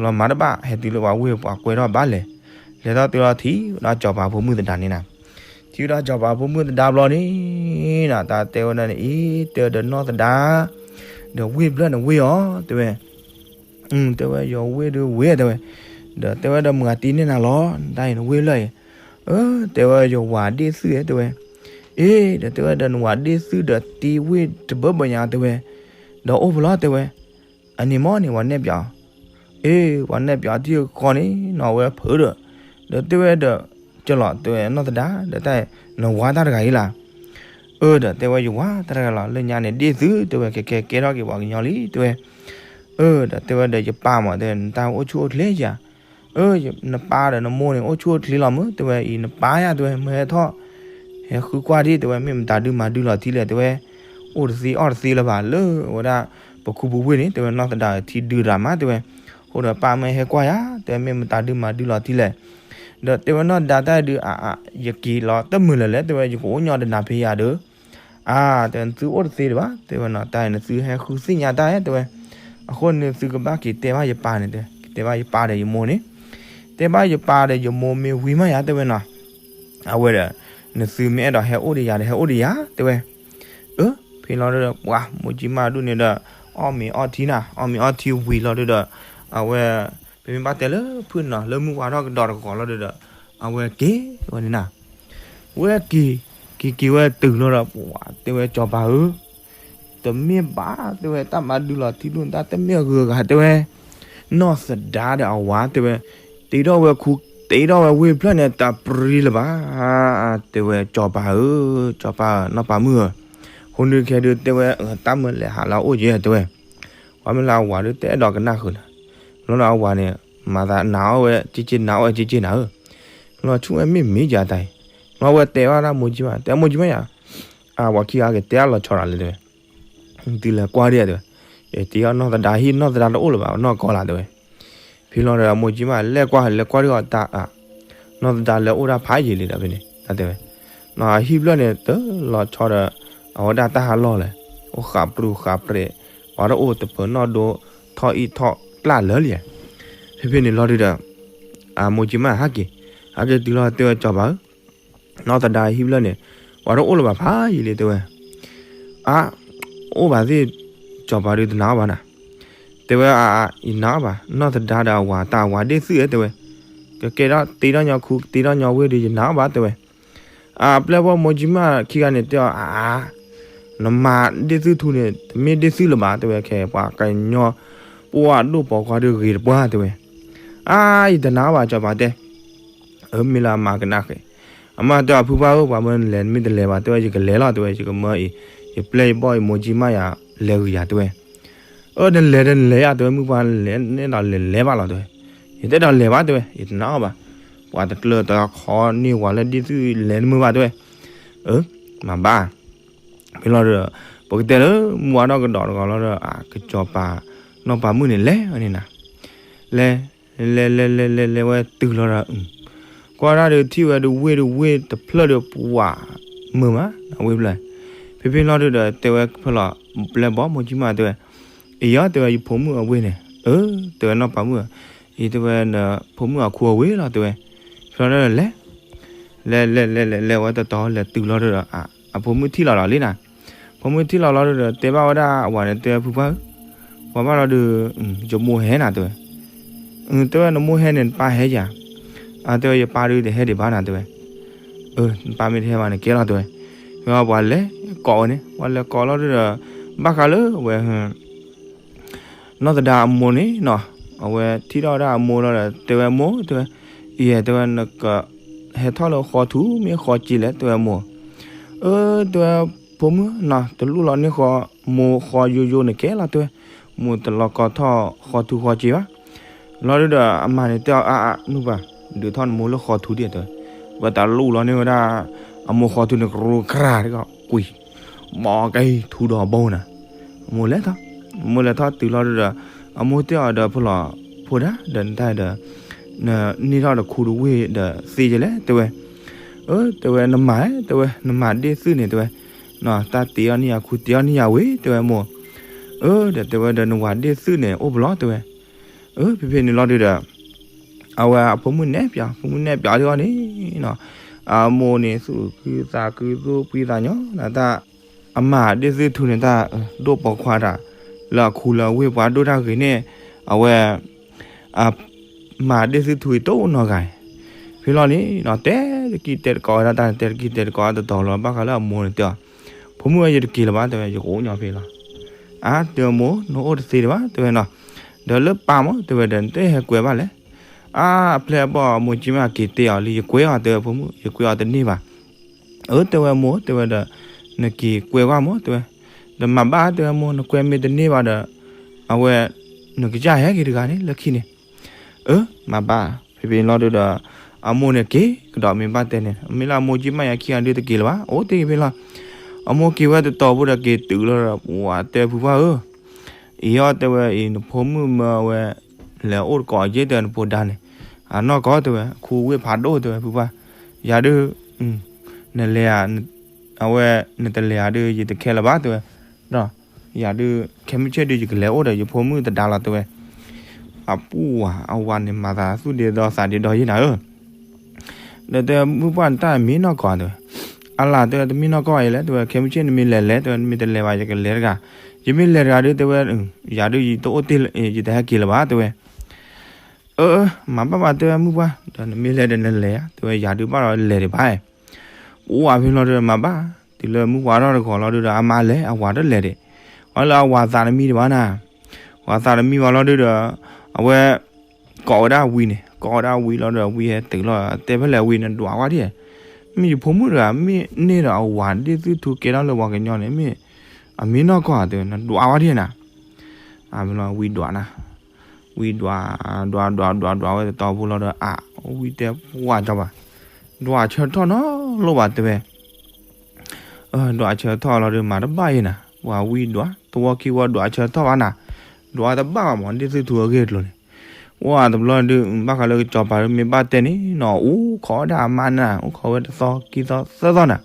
လီၤမၤတဘၣ် ဟဲတုၤလၢပှၤဝ့ၢ်ပှၤကွဲထီၣ်ဘၣ်လဲၤ, လဲၤထီၣ်တုၤလီၤထံၣ်ဝဲဒၣ်စီၤပၤဖိမုၣ်သဒါန့ၣ်နၤ, ထံၣ်ဝဲဒၣ်စီၤပၤဖိမုၣ်သဒါဘျီန့ၣ်နၤ တၢ်တဲဝဲဒၣ်န့ၣ် အံၤ တဲဒီးနီၢ်သဒါ, ဒီးဝ့ၢ်ဖျၢၣ်န့ၣ်ဝ့ၢ်အီၤ တဲဝဲ, တဲဝဲယဝ့ၢ်ဒုးဝ့ၢ်တဲဝဲ, ဒီးတဲဝဲဒီးမုၢ်ဂၤတ့န့ၢ်နၤလီၤ တၢ်အံၤနဝ့ၢ်ဖျၢၣ်အံၤ, အၢ တဲဝဲယဝၤဒ့ၣ်သုဧၢ တဲဝဲ, အ့ ဒီးတဲဝဲဒီးနဝၤဒ့ၣ်သုဒီးတ့ဝ့ၢ်တဘၢဘၢညါတဲဝဲ, ဒီးအိၣ်ဖဲလီၤတဲဝဲ, အန့ၣ်မ့ၢ်န့ၣ် ပှၤနဲၣ်ပၠးအီၤ, အ့ ပှၤနဲၣ်ပၠးအီၤထံၣ်ဃီန့ၣ်နီၤ ဝဲဖုးဒီး, ဒီးတဲဝဲဒီး, ကလီၤတဲဝဲနီၢ်သဒါ ဒီးတၢ်နဝၤတၢ်တဂၤအံၤလီၤ, အၢ ဒီးတဲဝဲယဝၤတၢ်တဂၤလီၤ လၢညါန့ၣ်ဒ့ၣ်သု တဲဝဲကဲကဲကဲထီၣ်က့ၤပှၤကညီလံ တဲဝဲ, အၢ ဒီးတဲဝဲဒီးယပၢ်မး တဲဝဲနတၢ်အိၣ်ဆူၣ်အိၣ်ချ့ဧါ, အၢ နပၢ်ဒီးနမိၢ်န့ၣ် အိၣ်ဆူၣ်အိၣ်ချ့လီၤမး တဲဝဲအံၤ နပၢ်ယါ တဲဝဲ မ့ၢ်ဟဲထီၣ်, ဟဲ ဟဲဃုကွၢ်ဒံး တဲဝဲ မ့ၢ်မတၤဒုးမၤဒုးလီၤထံလဲၣ် တဲဝဲ, အိၣ်တသ့အီၣ်တသ့လၢၤဘၣ် လၢဝဲဒၣ် ပခူပဝ့ၢ်န့ၣ် တဲဝဲ နီၢ်သဒါထံဒုးတၢ်မး တဲဝဲ, အဃိဒီးပၢ်မ့ၢ်ဟဲကွၢ်ယၤ တဲဝဲ မ့ၢ်မတၤဒုးမၤဒုးလီၤထံလဲၣ်, ဒီးတဲဝဲနီၢ်သဒါတၢ်ဒုး အါအါ ယက့ၤလီၤတမုာ်လၢၤလဲၣ် တဲဝဲ ယကအိၣ်ညီတနၤဖဲယၤဒီး အါ တဲဝဲ နသုအိၣ်တသ့ဒံးဘၣ် တဲဝဲနီၤ တၢ်အံၤနသုဟဲဃုသ့ၣ်ညါတၢ်ဧါ တဲဝဲ, အဃိန့ၣ်သုကဘၣ်က့ၤတဲဘၣ်ယပၢ်န့ၣ် တဲ က့ၤတဲဘၣ်ယပၢ်ဒီးယမိၢ်န့ၣ်, တဲဘၣ်ယပၢ်ဒီးယမိၢ်မ့ၢ်ဝံၤမးယၤ တဲဝဲနီၤ, အဝဲဒီး နသုမ့ၢ်အဲၣ်ဒိးဟဲအိၣ်ဒီးယၤဒီး ဟဲအိၣ်ဒီးယၤ တဲဝဲ, အၢ ဖဲလီၤဒီး ပှၤမိၢ်ကၠံမၢ်ဒိၣ်န့ၣ်ဒီး အီၣ်မ့ၤအီထံနၤ အီၣ်မ့ၤအီထံဝံၤလီၤဒီး အဝဲ ပမ့ၢ်ဘၣ်တဲလၢဖုၣ်နီၤ လၢမုၢ်ဝါထီၣ်ကဒီးတဂီၤလီၤဒီး အဝဲက့ၤဝဲန့ၣ်နၤ, ဝဲက့ၤ က့ၤက့ၤဝဲတုၤလီၤဒီး ပှၤတဲဝဲစီၤပၤဧၢ, တမ့ၢ်ဘၣ် တဲဝဲ တၢ်မၤဒုးလီၤထံဒိၣ်န့ၣ် တၢ်တမ့ၢ်အဂုၤအဂၤ တဲဝဲ, နီၢ်သဒါဒီးအဝၤ တဲဝဲ, တ့ထီၣ်ဝဲခူ တ့ထီၣ်ဝဲဝ့ၢ်ဖျၢၣ်န့ၣ် တၢ်ပြံလၢၤဘၣ်, တဲဝဲ စီၤပၤဧၢ, စီၤပၤဧၢ နီၢ်ပၤမုၣ်ဧၢ, ဃိန့ၣ်ခဲဒုးတဲဝဲ တၢ်မ့ၢ်လဲၤဟးလၢအအိၣ်က့ တဲဝဲ, ပှၤမ့ၢ်လၢအဝၤဒုး တအဲၣ်ဒိးကနၣ်ဃုာ်လၢၤ, လီၤဒီးအဝၤန့ၣ် မၤသးနၤအီၣ်ဝဲက့က့နၤအီၣ်ဝဲက့က့နၤဧၢ, လီၤဆူၣ်ဝဲမ့ၢ်မ့ၢ်ယၤတၢ်အံၤ, လီၤဝဲတဲဘၣ်ဒၣ်မိၢ်ကၠံမၢ် တဲမိၢ်ကၠံမၢ်ယၤ, အဝၤခံဂၤက့ၤတဲအလီၤဆီတၢ်လၢတဲဝဲ သုလဲၤကွၢ်ဒံးတဲဝဲ, တ့အီၣ်နီၢ်သဒါဟံၣ် နီၢ်သဒါတအိၣ်လၢၤဘၣ် နီၢ်ကီၢ်လၢ်တဲဝဲ, ဖဲလီၤဒီးမိၢ်ကၠံမၢ်လဲၤကွၢ် လဲၤကွၢ်ဒံးအီၤတၢ်အါ, နီၢ်သဒါလဲၤအိၣ်ဒၣ်ဖးယံာ်လံဒီးဖဲန့ၣ် တၢ်တဲဝဲ, နီၢ်ဟံၣ်ဖျၢၣ်န့ၣ် တလီၤဆီဒီး အဝဲဒၣ်တၢ်ဟးလီၢ်လဲၣ်, အိၣ်ဃးပြူဃးပြဲး, ပှၤတအိၣ်တပၢၤနီၣ်ဒိ ထီၣ်အံၣ်ထီၣ်ပျၢ်လၢာ်လံ, ဖဲဖဲန့ၣ်လီၤဒုးဒီး အမိၢ်ကၠံမၢ်ဟဲက့ၤ, ဟဲက့ၤတုၤလီၤတဲဝဲစီၤပၤဧၢ နီၢ်သဒါဟံၣ်ဖျၢၣ်န့ၣ် ပှၤတအိၣ်လၢၤဘၣ်ဖးယံာ်လံတဲဝဲ, အါ, အိၣ်ဘၣ်သ့ၣ်, စီၤပၤဒုးတနာ်အီၣ်ဘၣ်နၤ, တဲဝဲအါအါ ယနာ်အီၣ်ဘၣ် နီၢ်သဒါဒီးအဝၤ တၢ်အဝၤဒ့ၣ်သုၣ်ဧၢတဲဝဲ, ကကဲထီၣ်တ့ထီၣ်ညီခူ တ့ထီၣ်ညီဝ့ၢ်ဒီးယနာ်အီၣ်ဘၣ်တဲဝဲ, အပျဲၢ်ဘီၣ်မိၢ်ကၠံမၢ်ခံဂၤန့ၣ်တဲအီၤ အါအါ, နမၤဒ့ၣ်သုၣ်ထူန့ၣ် တမ့ၢ်ဒ့ၣ်သုၣ်လၢၤဘၣ်တဲဝဲ ခဲပှၤကညီ ပှၤဒိၣ်ပိာ်ခွါဒုးဂ့ၤတပှၢ်တဲဝဲ, အါ ယတနာ်အီၣ်ဘၣ်စီၤပၤတဲ အၢ မ့ၢ်လၢအမၤကနၣ်ဃဲ, အမၢတဲအီၤဖုပှၢ်ဧၢ ပှၤမၢနလဲၤ နမ့ၢ်တလဲၤဘၣ်တဲဝဲ ယကလဲၤလီၤတဲဝဲ ယကမၢအံၤ, ယပျဲၢ်ယဘီၣ်အံၤ မိၢ်ကၠံမၢ်ယၤ လဲၤဂုာ်ယၤတဲဝဲ, အၢ နလဲၤဒီးနလဲၤယၤတဲဝဲ မုၢ်ပှၢ်လဲၤ နအဲၣ်ဒိးလဲၤလဲၤဘၣ်လီၤတဲဝဲ, ယတအဲၣ်ဒိးလဲၤဘၣ်တဲဝဲ ယတနာ်အီၣ်ဘၣ်, ပှၤတကျၢၤတခီန့ၢ်ဝၤလၢဒ့ၣ်သုၣ်လဲၤနမုာ်ဘၣ်တဲဝဲ, အၢ မၤဘၣ် ဖဲလီၤဒီး ပကတဲလၢမုၢ်ဝါထီၣ်ကဒီးတဂီၤလီၤဒီး အကစီၤပၤ နီၢ်ပၤမုၣ်န့ၣ်လဲၤဝဲန့ၣ်နၤ, လဲၤ လဲၤလဲၤလဲၤလဲၤလဲၤဝဲတုၤလီၤဒီး ကွၢ်ဒၣ်ဒီးထံၣ်ဝဲဒုးဝ့ၢ်ဒုးဝ့ၢ်တဖျၢၣ်ဒီးပှၤ မုာ်မး အဝ့ၢ်ဖျၢၣ်, ဖဲဖဲလီၤဒုးဒီး တဲဝဲဖဲလီၤ ပျဲၢ်ဘီၣ်မိၢ်ကၠံမၢ်တဲဝဲ, အံၤယီတဲဝဲ ယဖိမုၣ်အဝ့ၢ်န့ၣ်, အၢ တဲဝဲနီၢ်ပၤမုၣ်, အံၤတဲဝဲနဖိမုၣ်အခိၣ်အဝ့ၢ်လီၤတဲဝဲ, ဖဲလီၤဒီးလဲၤ လဲၤလဲၤလဲၤလဲၤလဲၤဝဲတတီၤလဲၤတုၤလီၤဒီး အဖိမုၣ်ထံၣ်လီၤလီၤလံနၤ, ဖိမုၣ်ထံၣ်လီၤလီၤဒီး တဲဘၣ်ဝဲဒၣ်အဝၤန့ၣ် တဲဝဲဖုပှၢ်ဧၢ, ပှၤဘၣ်လီၤဒီး ယမိၢ်ဟဲနၤတဲဝဲ, တဲဝဲ နမိၢ်ဟဲန့ၣ် နပၢ်ဟဲယၤ, အတဲဝဲ ယပၢ်ဒုးတဟဲဒံးဘၣ်နၤတဲဝဲ, အၢ နပၢ်မ့ၢ်တဟဲဘၣ်န့ၣ် ကဲလီၤတဲဝဲ, ဖဲပှၤလဲၤကိးဝဲန့ၣ် ပှၤလဲၤကိးလီၤဒီး ဘၣ်ဃးလၢဝဲ နီၢ်သဒါအမိၢ်န့ၣ်နီၤ, အဝဲထံၣ်ထီၣ်ဝဲဒၣ်အမိၢ်လီၤဒီး တဲဝဲမိၢ် တဲဝဲ, အံၤ တဲဝဲ နက ဟဲထီၣ်လၢဃီထူမ့ၢ်ဃီစ့လဲၣ် တဲဝဲမိၢ်, အၢ တဲဝဲ ဖိမုၣ်နီၤ တလူၢ်လီၤန့ၢ်ဃီ, မိၢ်ဃီယိယိန့ၣ်ကဲလီၤတဲဝဲ, မိၢ်တလီၤကီထီၣ်ဃီထူဃီစ့ဘၣ်, လီၤဒုးဒီးအမါန့ၣ်တဲအီၤ အါအါ နုၢ်ပၤ ဒုးထီၣ်နမိၢ်လၢဃီထူဒံးတဲဝဲ, ဝဲတလူၢ်လီၤန့ၢ်ဝဲဒၣ် အမိၢ်ဃီထူန့ၣ် ကရူၢ်ကရၢ်တက့ၢ် ကွံာ် ဘီကဲထူဒီးဘိနၤ, အမိၢ်လဲၤထီၣ်, အမိၢ်လဲၤထီၣ်တုၤလီၤဒုးဒီး အမိၢ်တဲအီၤဒီး ဖိလီၤ ဖိဒါ ဒီးနတၢ်ဒီး နန့ၢ်ထီၣ်တခူတဝ့ၢ်ဒီးသ့ယလဲၣ် တဲဝဲ, အၢ တဲဝဲ နမၤ တဲဝဲ နမၤဒ့ၣ်သုၣ်န့ၣ် တဲဝဲ, တၢ်တ့အီၣ်န့ၢ်ယၤခူ တ့အီၣ်န့ၢ်ယၤဝ့ၢ် တဲဝဲမိၢ်, အၢ ဒီးတဲဝဲဒီး နဝၤဒ့ၣ်သုၣ်န့ၣ် အိၣ်ပလီၢ် တဲဝဲ, အၢ ဖဲဖဲန့ၣ်လီၤဒုးဒီး အဝဲအဖိမုၣ်နဲၣ်ပၠး ဖိမုၣ်နဲၣ်ပၠးဒ်အီၤန့ၣ်နီၤ, အမိၢ်န့ၣ် သူၣ်ခုသးခု သူၣ်ဖှံသးညီ နတၢ် အမၤဒ့ၣ်သုၣ်ထူန့ၣ် တၢ်ဒိၣ်ပိာ်ခွါတၢ် လၢအခူလၢအဝ့ၢ် ပှၤဒိၣ်တၢ်ဂ့ၤန့ၣ် အဝဲ အမၤဒ့ၣ်သုၣ်ထူအံၤ တအိၣ်နီတဂၤအံၤ, ဖဲလီၤန့ၣ်နီၤ တဲတကံၢ်တဲတကိးဝဲဒၣ်တၢ်န့ၣ် တဲတကံၢ်တဲတကိးဝဲဒၣ်တတီၤလီၤ ဘၣ်ဃးလၢအမိၢ်န့ၣ်တဲအီၤ, ဖိမုၣ်ဧၢ ယတက့ၤလၢၤဘၣ် တဲဝဲ ယကအိၣ်ညီဖဲလီၤ, အါ တဲဝဲမိၢ် နအိၣ်တသ့ဒံးဘၣ် တဲဝဲနီၤ, ဒီးလၢပၢ်မ့ၢ် တဲဝဲဒီး နတဟဲကွဲးဘၣ်လဲၣ်, အါ အပျဲၢ်အဘီၣ်မိၢ်ကၠံမးက့ၤတဲအီၤလံ ယကွဲးအီၤ တဲဝဲ ဖိမုၣ် ယကွဲးအီၤတန့ၢ်ဘၣ် အၢ တဲဝဲမိၢ် တဲဝဲဒီး နက့ၤကွဲးကွၢ်မိၢ် တဲဝဲ, ဒီးမၤဘၣ် တဲဝဲမိၢ် နကွဲးမ့ၢ်တန့ၢ်ဘၣ်ဒီး အဝဲ နကစၢ်ဟဲက့ၤတဂၤန့ၣ် လၢခံန့ၣ်, အၢ မၤဘၣ် ဖဲဖဲန့ၣ်လီၤဒုးဒီး အမိၢ်န့ၣ်က့ၤကဒီးမ့ၢ်ဘၣ်တဲန့ၣ် မ့ၢ်လၢအမိၢ်က့ၤမးယၤခံဂၤဒုတက့ၤလၢၤဘၣ် အိၣ်တ့ၢ်က့ၤဖဲလီၤ. အမိၢ်က့ၤဝဲတတီၤဖိဒီးက့ၤတုၤလီၤဒီး ပှၤတဲဖုပှၢ်ဧၢ, အံၤအီၤတဲဝဲအံၤ နဖိမုၣ်မၢဝဲ လဲၤအိၣ်တကိးအက့ၢ်တဲနဖိဒါန့ၣ်, အနီၢ်ကီၢ်တဲဝဲ ခူဝ့ၢ်ဖးဒိၣ်တဲဝဲဖုပှၢ်, ယၤဒု နလဲၤဧါ, အဝဲ နတလဲၤဧါဒု ယတခဲလၢၤဘၣ်တဲဝဲ, ဒီး ယၤဒု ခဲမုၢ်ဆ့ၣ်ဒု ယကလဲၤအိၣ်ဒီးယဖိမုၣ်တဒါလီၤတဲဝဲ, အပူၤဝဲ အဝၤန့ၣ် မၤသးသူၣ်ဒ့ဒီသးဒ့ဒီယ့ၢ်နၤဧၢ, ဒီးတဲမုၢ်ပှၢ်နတၢ်မ့ၢ်နီၢ်ကီၢ်တဲဝဲ, အလၢတဲဝဲတမ့ၢ်နီၢ်ကီၢ်အံၤလဲၣ်တဲဝဲ ခဲမုၢ်ဆ့ၣ်နမ့ၢ်လဲၤလဲၣ်တဲဝဲ နမ့ၢ်တလဲၤဘၣ်ယကလဲၤတဂၤ, ယမ့ၢ်လဲၤတဂၤဒုတဲဝဲ, ယၤဒုယတအိၣ်တ့ၢ် ယတဟဲက့ၤလၢၤဘၣ်တဲဝဲ အၢ မၤဘၣ်ဘၣ်တဲဝဲမုၢ်ပှၢ် ဒီးနမ့ၢ်လဲၤဒီးနလဲၤဧါ တဲဝဲယၤဒုဘၣ်ဒီးလဲၤဒံးဘၣ်, ပအိၣ်ဝဲဖဲလီၤဒီးမၤဘၣ်, တုၤလၢမုၢ်ပှၢ်ထီၣ်တဂီၤလီၤဒုဒီး အမါလဲၤ အဝၤတလဲၤဒံး, အီလၢအဝၤသးတမံတဘၣ်နၤ, ဝၤသးတမံဘၣ်လီၤဒုဒီး, အဝဲ ကိးဝဲဒၣ်ဝံၤန့ၣ် ကိးဝဲဒၣ်ဝံၤလီၤဒီး ဝံၤဟဲတုၤလီၤ တဲဖဲလဲၣ်ဝံၤနဒွးဝဲဒံး, မ့ၢ်ယဖိမုၣ်တဂၤ မ့ၢ်န့ၢ်ဒီးအဝၤဒ့ၣ်သုထူကဲထီၣ်လၢပှၤကညီန့ၣ် မ့ၢ် အမ့ၢ်နီၢ်ကီၢ်တဲဝဲ နဒွးဝဲဒံးနၤ အဝံၤဒွးနၤ, ဝံၤဒွး, ဒွးဒွးဒွးဒွးဝဲတတီၤဖိလီၤဒီး အဝံၤတဲပှၢ်ကၠီၤပၤ, ဒွးဆၢထီၣ်နီတလိၣ်ဘၣ်တဲဝဲ, ဒွးဆၢထီၣ်လီၤဒီးမၤတဘၣ်ယဲနၤ, ပှၤဝံၤဒွး သဝီခံဝီဒွးဆၢထီၣ်ဘၣ်နၤ, ဒွးတဘၣ်ဘၣ်မး ဒ့ၣ်သုထူအဂ့ၢ်အကျိၤန့ၣ်, ဝဲတဘျီဒု ဘၣ်ဃးလၢကစီၤပၤဒုမ့ၢ်ဘၣ်တဲန့ၣ်နီၤ အိၣ်ခိးဝဲဒၣ်အမါနၤ အိၣ်ခိးဝဲတသီခံသီသၢသီနၤ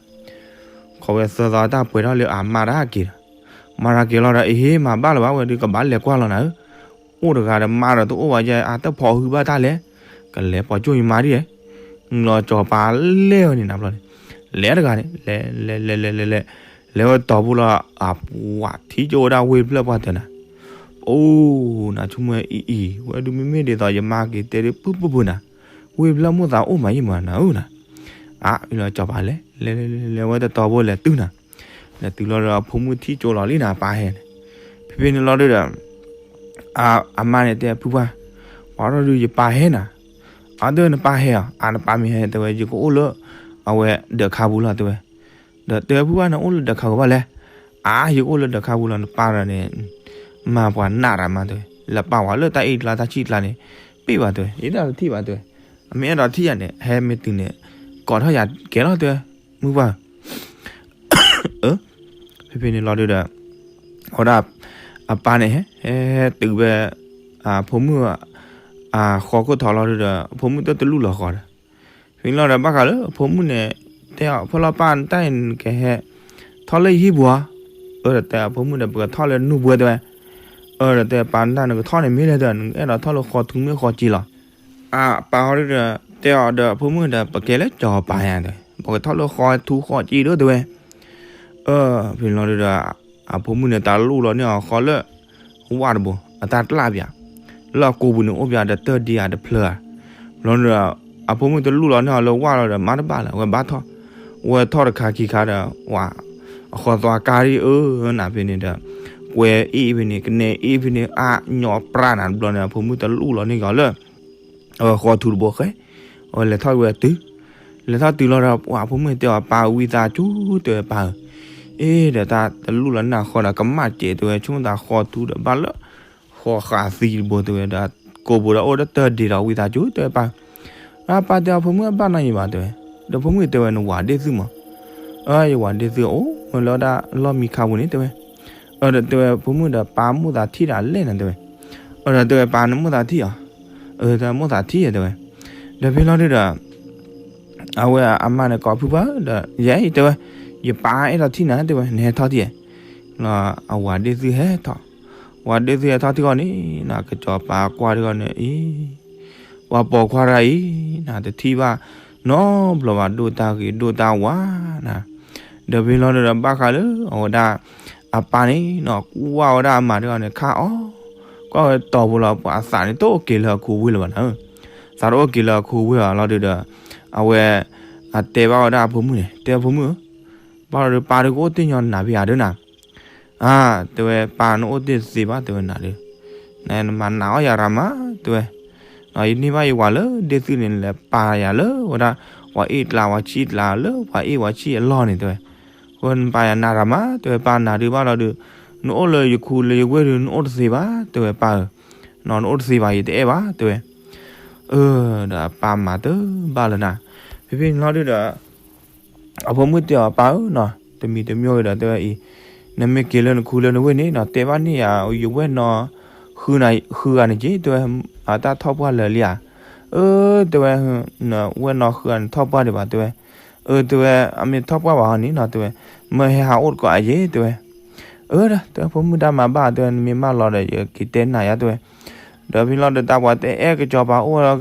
ခိးဝဲသၢသီတၢ်ပှဲၤထီၣ်လၢအမါတၢ်က့ၤဒီး, မါတၢ်က့ၤလီၤဒီး အဟ့ မၤဘၣ်လၢၤဘၣ်ဝဲဒု ကဘၣ်လဲၤကွၢ်လီၤနၤဧၢ, အိၣ်တဂၤဒီးမါဒီးတအိၣ်ဘၣ်ယဲ အတဖီၣ်ဟုဘၣ်တၢ်လဲၣ်, ကလဲၤပိာ်ကၠိၣ်ယမါဒ်လဲၣ်, လီၤကစီၤပၤလဲၤဝဲန့ၣ်နၤဘျီန့ၣ်, လဲၤတဂၤန့ၣ် လဲၤ လဲၤ လဲၤ လဲၤ လဲၤ လဲၤ လဲၤဝဲတီၤဖိလီၤ အပှၤထံၣ်ကၠိဝဲဒၣ်ဝ့ၢ်ဖျၢၣ်ပှၢ်တၢၤနၤ, အိၣ် နဆိကမိၣ်အံၤအံၤ ဝဲဒုမ့မ့ၢ်ဒ်သိးယမါက့ၤတဲဒ်ပုၢ်ပုၢ်ပုၢ်နၤ, ဝ့ၢ်ဖျၢၣ်မိၢ်သးအိၣ်မးယံၢ်မးနၤဧၢနၤ, အါ လီၤကစီၤပၤလဲၤ လဲၤ လဲၤ လဲၤ လဲၤဝဲတတီၤဖိလဲၤတုၤနၤ, လဲၤတုၤလီၤဒီးအဖိမုၣ်ထံၣ်ကၠိလီၤလံနၤ ပၢ်ဟဲန့ၣ်, ဖဲဖဲန့ၣ်လီၤဒုဒီး အမါန့ၣ်တဲဖုပှၢ်, ပှၤထီၣ်ဒုးယပၢ်ဟဲနၤ, အဒၢနပၢ်ဟဲအီၤ အနပၢ်မ့ၢ်ဟဲတဲဝဲ ယကအိၣ်လၢ အဝဲဒၢးခါပူၤလီၤတဲဝဲ, ဒီးတဲဖုပှၢ်န့ၣ်အိၣ်လၢဒၢးခါပူၤဘၣ်လဲၣ်, အါ ယကအိၣ်လၢဒၢးခါပူၤလီၤ နပၢ်ဒီးန့ၣ် မၤပှၤနးရၤမးတဲဝဲ လဲၤပာ်ဝဲလၢတၢ်အ့ၣ်ကျါတၢ်ဆံၣ်ကျါန့ၣ်, ပ့ၢ်ဘၣ်တဲဝဲ ယတထံၣ်ဘၣ်တဲဝဲ, အမ့ၢ်အဲၣ်ဒိးထံၣ်ယၤန့ၣ် ဟဲမ့ၢ်တုၤန့ၣ် ကိးထီၣ်ယၤကဲလီၤတဲဝဲ, မုၢ်ပှၢ် အၢ ဖဲဖဲန့ၣ်လီၤဒုဒီး အဝဲဒၣ် အပၢ်န့ၣ် ဟဲ ဟဲတုၤဝဲ အဖိမုၣ် အဃီခိၣ်ထီၣ်လီၤဒုဒီး အဖိမုၣ်တတလူၢ်လီၤဃီဒီး ဖဲန့ၣ်လီၤဒီးဘၣ်ဃးလၢအဖိမုၣ်န့ၣ် တဲအီၤ ဖိလီၤပၢ်နတၢ်အံၤနကဟဲ ထီၣ်လၢယဟံၣ်ပူၤဧါ, အၢ ဒီးတဲအဖိမုၣ်ဒီး ပကထီၣ်လၢနူၢ်ပှဲၤတဲဝဲ, အၢ ဒီးတဲပၢ်နတၢ်နကထီၣ်န့ၣ်မ့ၢ်လဲၣ်တဲ နအဲၣ်ဒိးထီၣ်လၢဃီထူမ့ၢ်ဃီက့လီၤ အပၢ်ဟီဒုဒီး တဲအီၤဒီးအဖိမုၣ်ဒီး ပကဲလၢစီၤပၤယါတဲ ပကထီၣ်လၢဃီထူဃီက့ဒိၣ်တဲဝဲ, အၢ ဖဲန့ၣ်လီၤဒုဒီး အဖိမုၣ်န့ၣ် တၢ်လူၢ်လီၤန့ၢ်အီၤဃီလၢ ဝၣ်တဘိ အတၢ်တျၢ်ပၠး လၢအကိာ်ပူၤန့ၣ်အိၣ်ပၠးဒီးတၢၢ်ဒံးဧါတဖျၢၣ်ဧါ, ဘျီဒီး အဖိမုၣ်တလူၢ်လီၤန့ၢ်အီၤလၢဝၣ်လီၤဒီးမၤတဘၣ်လၢၤ အဝဲဘၣ်ထီၣ်, ဝဲထီၣ်တခါခံခါဒီး ဝၣ် အဃီသွါကါဒံးအၢ နဖဲန့ၣ်ဒီး ကွဲအ့ၣ်ဖဲန့ၣ် ကနဲအ့ၣ်ဖဲန့ၣ် အါညီပြၢ်နၤတဘျီန့ၣ် အဖိမုၣ်တလူၢ်လီၤန့ၢ်ကီးလၢ အဝဲဃီထူတဘိဃဲ, အဝဲလဲၤထီၣ်ဝဲတုၤ, လဲၤထီၣ်တုၤလီၤဒီး ပှၤဖိမုၣ်တဲအီၤ ပၢ်ဝံသးစူၤတဲဝဲပၢ်ဧၢ, အ့ ဒီးတၢ်တလူၢ်လီၤန့ၢ်ဃီဒီးကမၣ်စဲးတဲဝဲ ဆိကမိၣ်သးဃီထူဒီးဘၣ်လၢ ဃီဃာ်သံတဘိတဲဝဲဒီး ကိာ်ဘိဒီးအိၣ်ဒီးတၢၢ်ဒံးဒီးဝံသးစူၤတဲဝဲပၢ်, အပၢ်တဲအီၤဖိမုၣ်အဘၣ်နီၢ်ယံၤဘၣ်တဲဝဲ, ဒီးဖိမုၣ်တဲဝဲနဝၤဒ့ၣ်သုမး, အၢ ယဝၤဒ့ၣ်သုအိၣ်ဝဲလၢဒၣ်လီၢ်မံခါပူၤန့ၣ်တဲဝဲ, အၢ ဒီးတဲဝဲဖိမုၣ်ဒီးပၢ်မိၣ်သးထံၣ်ဒၣ်လဲၣ်နၤတဲဝဲ, အၢ ဒီးတဲဝဲပၢ်နမိၣ်သးထံၣ်အီၤ, အၢ တမိၣ်သးထံၣ်တဲဝဲ, ဒီးဖဲလီၤဒုဒီး အဝဲအမါန့ၣ်ကိးဖုပှၢ်ဒီး ယဲအံၤတဲဝဲ, ယပၢ်အဲၣ်ဒိးထံၣ်နၤတဲဝဲ နဟဲထီၣ်ထံၣ်, အဝၤဒ့ၣ်သုဟဲထီၣ်, ဝၤဒ့ၣ်သုဟဲထီၣ်ထံၣ်ဂီၢ်န့ၣ် နကစီၤပၤကွၢ်ထံၣ်ဂီၢ်န့ၣ် အံၤ ပှၤပိာ်ခွါတဂၤအံၤ နတထံၣ်ဘၣ်နီတဘျီဘၣ် ဒိၣ်တၢ်ဂ့ၤဒိၣ်တၢ်ဝါနၤ, ဒီးဖဲလီၤဒုဒီးဘၣ်ဃးလၢအဝဲဒၣ် အပၢ်န့ၣ်နီၤ ကွၢ်ဝဲဒၣ်အမါတဂၤန့ၣ် ခါအီၤ, ကွၢ်ဝဲတီၤဖိလီၤ ပှၤအသးန့ၣ်တအိၣ်က့ၤလၢအခိဝ့ၢ်လၢၤဘၣ်နၤ, သးတအိၣ်က့ၤလၢအခိဝ့ၢ်ဘၣ်လီၤဒုဒီး အဝဲ အတဲဘၣ်ဝဲဒၣ်အဖိမုၣ်န့ၣ် တဲအဖိမုၣ်ဧၢ, ဘၣ်လီၤဒုး ပၢ်ဒုးကအိၣ်တ့ၢ်ညီနၤဖဲယၤဒုနၤ, အါ တဲဝဲ ပၢ်နအိၣ်တ့ၢ်တသ့ဘၣ် တဲဝဲနၤဒုး, နမၤနးအီၣ်ယၤရၤမး တဲဝဲ, ယန့ၢ်ဘၣ်ယဝၤလၢဒ့ၣ်သုန့ၣ် လဲၤပာ်ယၤလၢဝဲဒၣ် ပှၤအ့ၣ်ကျါပှၤဆံၣ်ကျါလၢပှၤအ့ၣ်ပှၤဆံၣ်အလီၢ်န့ၣ် တဲဝဲ, အဃိနပာ်ယၤနးရၤမး တဲဝဲ ပၢ်နၤဒုးဘၣ်လီၤဒုး, နအိၣ်လၢယခူလၢယဝ့ၢ်ဒုး နအိၣ်တသ့ဘၣ် တဲဝဲပၢ်ဧၢ, နအိၣ်တသ့ဘၣ် ယတအဲၣ်ဘၣ် တဲဝဲ, အၢ ဒီးအပၢ်မၤတဘၣ်လၢၤနၤ. ဖဲဖဲန့ၣ်လီၤဒုဒီး အဖိမုၣ်တဲအီၤ ပၢ်ဧၢနီၤ, တမံၤတမံၤဂ့ၤဒီး တဲဝဲအံၤ, နမ့ၢ်က့ၤလၢနခူလၢနဝ့ၢ်န့ၣ်နီၤ, တဲဘၣ်န့ၢ်ယၤ ယဝဲၢ်နီၤဃုဂၤန့ၣ်က့ၤ တဲဝဲ, အတၢ်ထီၣ်ပှၢ်လၢာ်လံဧါ. အၢ တဲဝဲ, နဝဲၢ်နီၤဃုဂၤန့ၣ်ထီၣ်ပှၢ်ဒံးဘၣ် တဲဝဲ. အၢ တဲဝဲ, အမ့ၢ်ထီၣ်ပှၢ်ဘၣ်ဟီန့ၣ်နီၤ တဲဝဲ, မၢဟဲဟးအိၣ်တကိးအယ့ၢ် တဲဝဲ. အၢ တဲဝဲ ဖိမုၣ်တၢ်မၤဘၣ် တဲဝဲ, နမ့ၢ်မၢလီၤဒီး ယက့ၤတဲနၤယါ တဲဝဲ. ဒီးဖဲန့ၣ်လီၤဒီးတၢ်ပှၤတအဲၣ်ကစီၤပၤအိၣ်,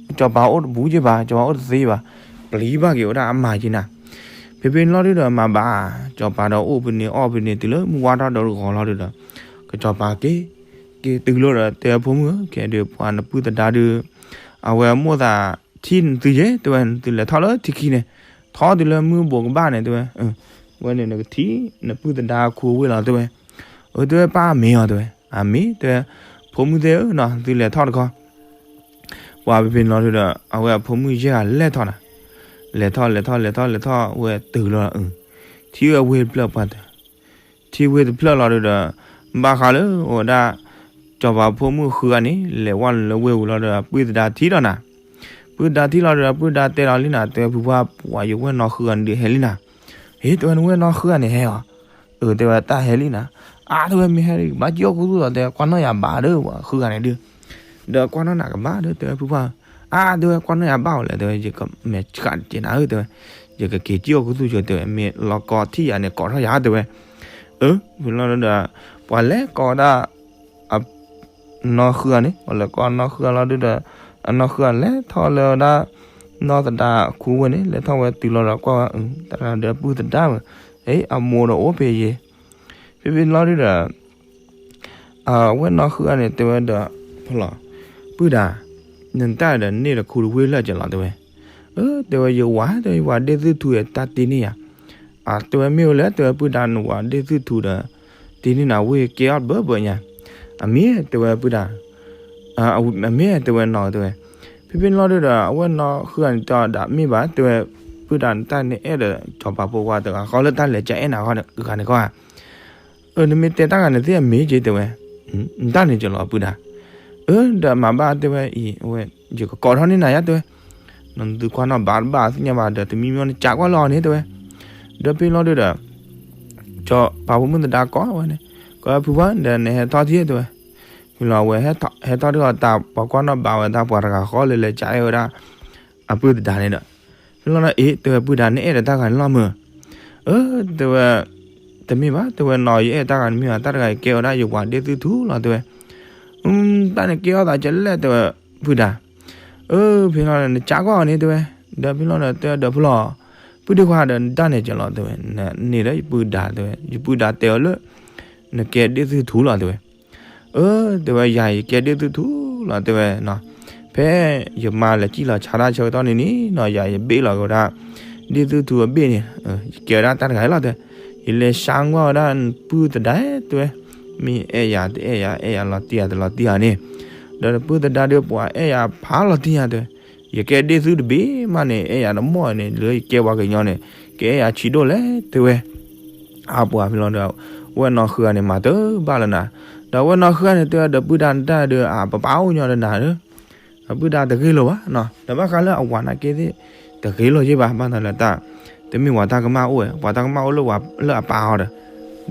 ကစီၤပၤအိၣ်တဘူးက့ၤဘၣ်, ကစီၤပၤအိၣ်တသ့ဘၣ်, ပျံၤဘၣ်က့ၤဝဲဒၣ်အမါက့ၤနၤ. ဖဲဖဲန့ၣ်လီၤဒုဒီး မၤဘၣ်, ကစီၤပၤဒီးအိၣ်ဖဲန့ၣ်အီၣ်ဖဲန့ၣ် တုၤလၢမုၢ်ဝါထီၣ်ဒီးတဂီၤလီၤဒုဒီး ကစီၤပၤက့ၤ, က့ၤတုၤလီၤဒီး တဲဖိမုၣ်ဧၢ, ကဲဒုးပှၤနပုၢ်သဒါဒု အဝဲမိၣ်သးထံၣ်နသုယ့ၢ် တဲဝဲ, နသုလဲၤထီၣ်လၢထံခံန့ၣ်, ထီၣ်တုၤလၢမုၢ်ဘိးကဘၣ်န့ၣ် တဲဝဲ, ဝဲန့ၣ်နကထံၣ်နပုၢ်သဒါခူအဝ့ၢ်လီၤ တဲဝဲ. အၢ တဲဝဲ ပၢ်မ့ၢ်အီၤ တဲဝဲ. အမ့ၢ် တဲဝဲ, ဖိမုၣ်သ့ၣ်ဧၢနီၤ သုလဲၤထီၣ်တခီ ပှၤဖဲဖဲန့ၣ်လီၤဒုဒီး အဝဲအဖိမုၣ်ယဲၢ်ဂၤလဲၤထီၣ်နၤ, လဲၤထီၣ်လဲၤထီၣ်လဲၤထီၣ်လဲၤထီၣ် ဝဲတုၤလီၤ, ထံၣ်ဝဲဝ့ၢ်တဖျၢၣ်ပှၤတ ထံၣ်ဝ့ၢ်တဖျၢၣ်လီၤဒုဒီး ဘၣ်ဃးလၢအိၣ်ဝဲဒၣ် ကစီၤပၤဖိမုၣ်ဃုဂၤန့ၣ် လဲၤဝဲလၢဝ့ၢ်ပူၤလီၤဒီး ပုၢ်သဒါထံၣ်လီၤနၤ. ပုၢ်သဒါထံၣ်လီၤဒုဒီး ပုၢ်သဒါတဲလီၤလံနၤ တဲဝဲ ဖုဖါ ပှၤယဝဲၢ်နီၤဃုဂၤန့ၣ်ဒုးဟဲလံနၤ. ဟ့ တဲဝဲ နဝဲၢ်နီၤဃုဂၤန့ၣ်ဟဲအီၤ. အၢ တဲဝဲ တၢ်ဟဲလံနၤ. အါ တဲဝဲ မ့ၢ်ဟဲလံ ကဘၣ်ကံၣ်အီၣ်ခူသူၣ်လီၤ တဲဝဲ ကွၢ်နီၣ်ယၤဘၣ်ဒီး ပှၤဃုဂၤန့ၣ်ဒုး ဒီးကွၢ်နီၣ်နၤကဘၣ်ဒီး တဲဝဲ ဖုဖါ. အါ တဲဝဲ ကွၢ်နီၣ်ယၤဘၣ်ဝဲလဲၣ် တဲဝဲ ယကမဲာ်ဆှးတကဲးနၤဧၢ တဲဝဲ, ယကက့ၤကံၣ်အီၣ်ခူသူၣ်ဆိ တဲဝဲ မ့ၢ်လီၤကီထံၣ်ယၤန့ၣ် ကိးထီၣ်ယၤ တဲဝဲ. အၢ ဖဲလီၤဒုဒီး ပှၤလဲၤကိးဝဲဒၣ် နီၢ်ဃုဂၤန့ၣ် ပှၤလဲၤကိးနီၢ်ဃုဂၤလီၤဒုဒီး အနီၢ်ဃုဂၤလဲၤထီၣ်လၢဝဲဒၣ် နီၢ်သဒါခူဝ့ၢ်န့ၣ် လဲၤထီၣ်ဝဲတုၤလီၤဒီးကွၢ်ဝဲ တၢ်ဒီးပုၢ်သဒါဝဲ, အမိၢ်ဒီးအိၣ်ဖဲယ့ၢ်. ဖဲဖဲလီၤဒုဒီး အဝဲၢ်နီၤဃုဂၤန့ၣ် တဲဝဲဒီး ဖလီၤ ပုၢ်ဒၢ်, နတၢ်ဒီးန့ၢ်တခူတဝ့ၢ်လၢာ်ကလီၤ တဲဝဲ. အၢ တဲဝဲ ယဝၤ တဲဝဲ ယဝၤဒ့ၣ်သုထူအတၢ်တ့န့ၢ်ယၤ. အတဲဝဲ မ့ၢ်ဝဲလဲၣ် တဲဝဲ ပုၢ်ဒၢ် နဝၤဒ့ၣ်သုထူဒီး တ့န့ၢ်နၤဝ့ၢ်ကဲအီၣ်တဘၢဘၢညါ. အမ့ၢ် တဲဝဲ ပုၢ်ဒၢ် အမ့ၢ် တဲဝဲနီၤ တဲဝဲ. ဖဲဖဲန့ၣ်လီၤဒုဒီး အဝဲၢ်နီၤဃုဂၤန့ၣ်တဲအီၤဒီး မ့ၢ်ဘၣ် တဲဝဲ, ပုၢ်ဒၢ် နတၢ်န့ၣ်အဲၣ်ဒီး စီၤပၤဖိခွါတဂၤဃီလၢတၢ်လဲၤကအဲၣ်နၤဃီတဂၤန့ၣ်ကီဧါ. အၢ နမ့ၢ်တဲတၢ်ဂၤန့ၣ်သ့ၣ်အမ့ၢ်က့ၤ တဲဝဲ, နတၢ်န့ၣ်ကလီၤ ပုၢ်ဒၢ်. အၢ ဒီးမၤဘၣ် တဲဝဲအံၤ အဝဲ ယကကိးထီၣ်န့ၢ်နၤယါ တဲဝဲ. နသုကွၢ်နီၣ်ဘၣ်တဘၣ်သ့ၣ်ညါဘၣ်ဒီး တမံၤမံၤန့ၣ်ကးကွၢ်လၢအီၤန့ၣ် တဲဝဲ. ဒီးဖဲလီၤဒုဒီး စီၤပၤဖိမုၣ်သဒါကိးဝဲန့ၣ်, ကိးဝဲဖုဖါ ဒီးနဟဲထီၣ်ထံၣ် တဲဝဲ. ဖဲလီၤအဝဲဟဲထီၣ်ထံၣ်အီၤတၢ် ပှၤကွၢ်နီၣ်ဘၣ်ဝဲတၢ် ပှၤတဂၤဃီလၢလဲၤကအဲၣ်ဝဲဒၣ် အပုၢ်သဒါန့ၣ်ဒီး ဖဲလီၤဒီး အ့ တဲဝဲ ပုၢ်ဒၢ် နအဲၣ်ဒီးတၢ်ဂၤန့ၣ်လီၤမၢ်. အၢ တဲဝဲ တမ့ၢ်ဘၣ် တဲဝဲနီၤ ယအဲၣ်တၢ်ဂၤန့ၣ်မ့ၢ်ဘၣ် တၢ်တဂၤအံၤကဲဝဲဒၣ်ယဝၤဒ့ၣ်သုထူလီၤ တဲဝဲ. တၢ်န့ၣ်ကဲအီၣ်သးကလဲၣ် တဲဝဲ ပုၢ်ဒၢ်. အၢ ဖဲလီၤဒီး နကးကွၢ်အီၤန့ၣ် တဲဝဲ. ဒီးဖဲလီၤဒီး တဲဒီးဖဲလီၤ ပုၢ်ဒ့ခွါဒီး နတၢ်န့ၣ်ကလီၤ တဲဝဲ, နန့ၢ်ဒီးယပုၢ်ဒၢ် တဲဝဲ, ယပုၢ်ဒၢ်တဲအီၤလၢ နကဲဒ့ၣ်သုထူလီၤ တဲဝဲ. အၢ တဲဝဲ ယၤယကဲဒ့ၣ်သုထူလီၤ တဲဝဲနီၤ. ဖဲယမါလဲၤစံၣ်လီၤဆါတၢ်ဆၢကတီၢ်န့ၣ်န့ၣ်နီၤ ယၤယဘ့ၣ်လီၤက့ၤဝဲဒၣ် ဒ့ၣ်သုထူအဘ့ၣ်န့ၣ် ယကဲဝဲဒၣ်တၢ်တဂၤလီၤ တဲဝဲ. ယလဲၤဆါကွၢ်ဝဲဒၣ်နပုၢ်သဒါ တဲဝဲ, မ့ၢ်အဲၣ်ယၤတအဲၣ်ယၤ အဲၣ်ယၤလီၤတံၢ်ယၤတလီၤတံၢ်ယၤန့ၣ်, ဒီးနပုၢ်သဒါဒီးပှၤအဲၣ်ယၤဖးလီၤတံၢ်ယၤ တဲဝဲ. ယကဲဒ့ၣ်သုတဘ့ၣ်မးန့ၣ် အဲၣ်ယၤတမီၢ်န့ၣ် လၢယကဲပှၤကညီန့ၣ် ကအဲၣ်ယၤဆံးဒိၣ်လဲၣ် တဲဝဲ. အပှၤဖဲလီၤဒီး ဝဲၢ်နီၢ်ဃုဂၤန့ၣ် မၤတဘၣ်လၢၤနၤ, ဒီးဝဲၢ်နီၢ်ဃုဂၤန့ၣ် တဲဝဲဒီးပုၢ်ဒၢ် နတၢ်ဒီး အပပာ်အိၣ်ညီဒီးနၤဒီး အပုၢ်ဒၢ်တဂ့ၤလိာ်ဘၣ်နီၤ, ဒီးဘၣ်ဃးလၢအဝၤနာ်က့သ့ၣ် တဂ့ၤလိာ်ယ့ၢ်ဘၣ် ဘၣ်သးလၢတၢ် တမ့ၢ်ဝၤတၢ်ကမၣ်အိၣ်ဝဲ ပှၤတၢ်ကမၣ်အိၣ်လၢဝၤလၢအပၢ်အီၤဒီး,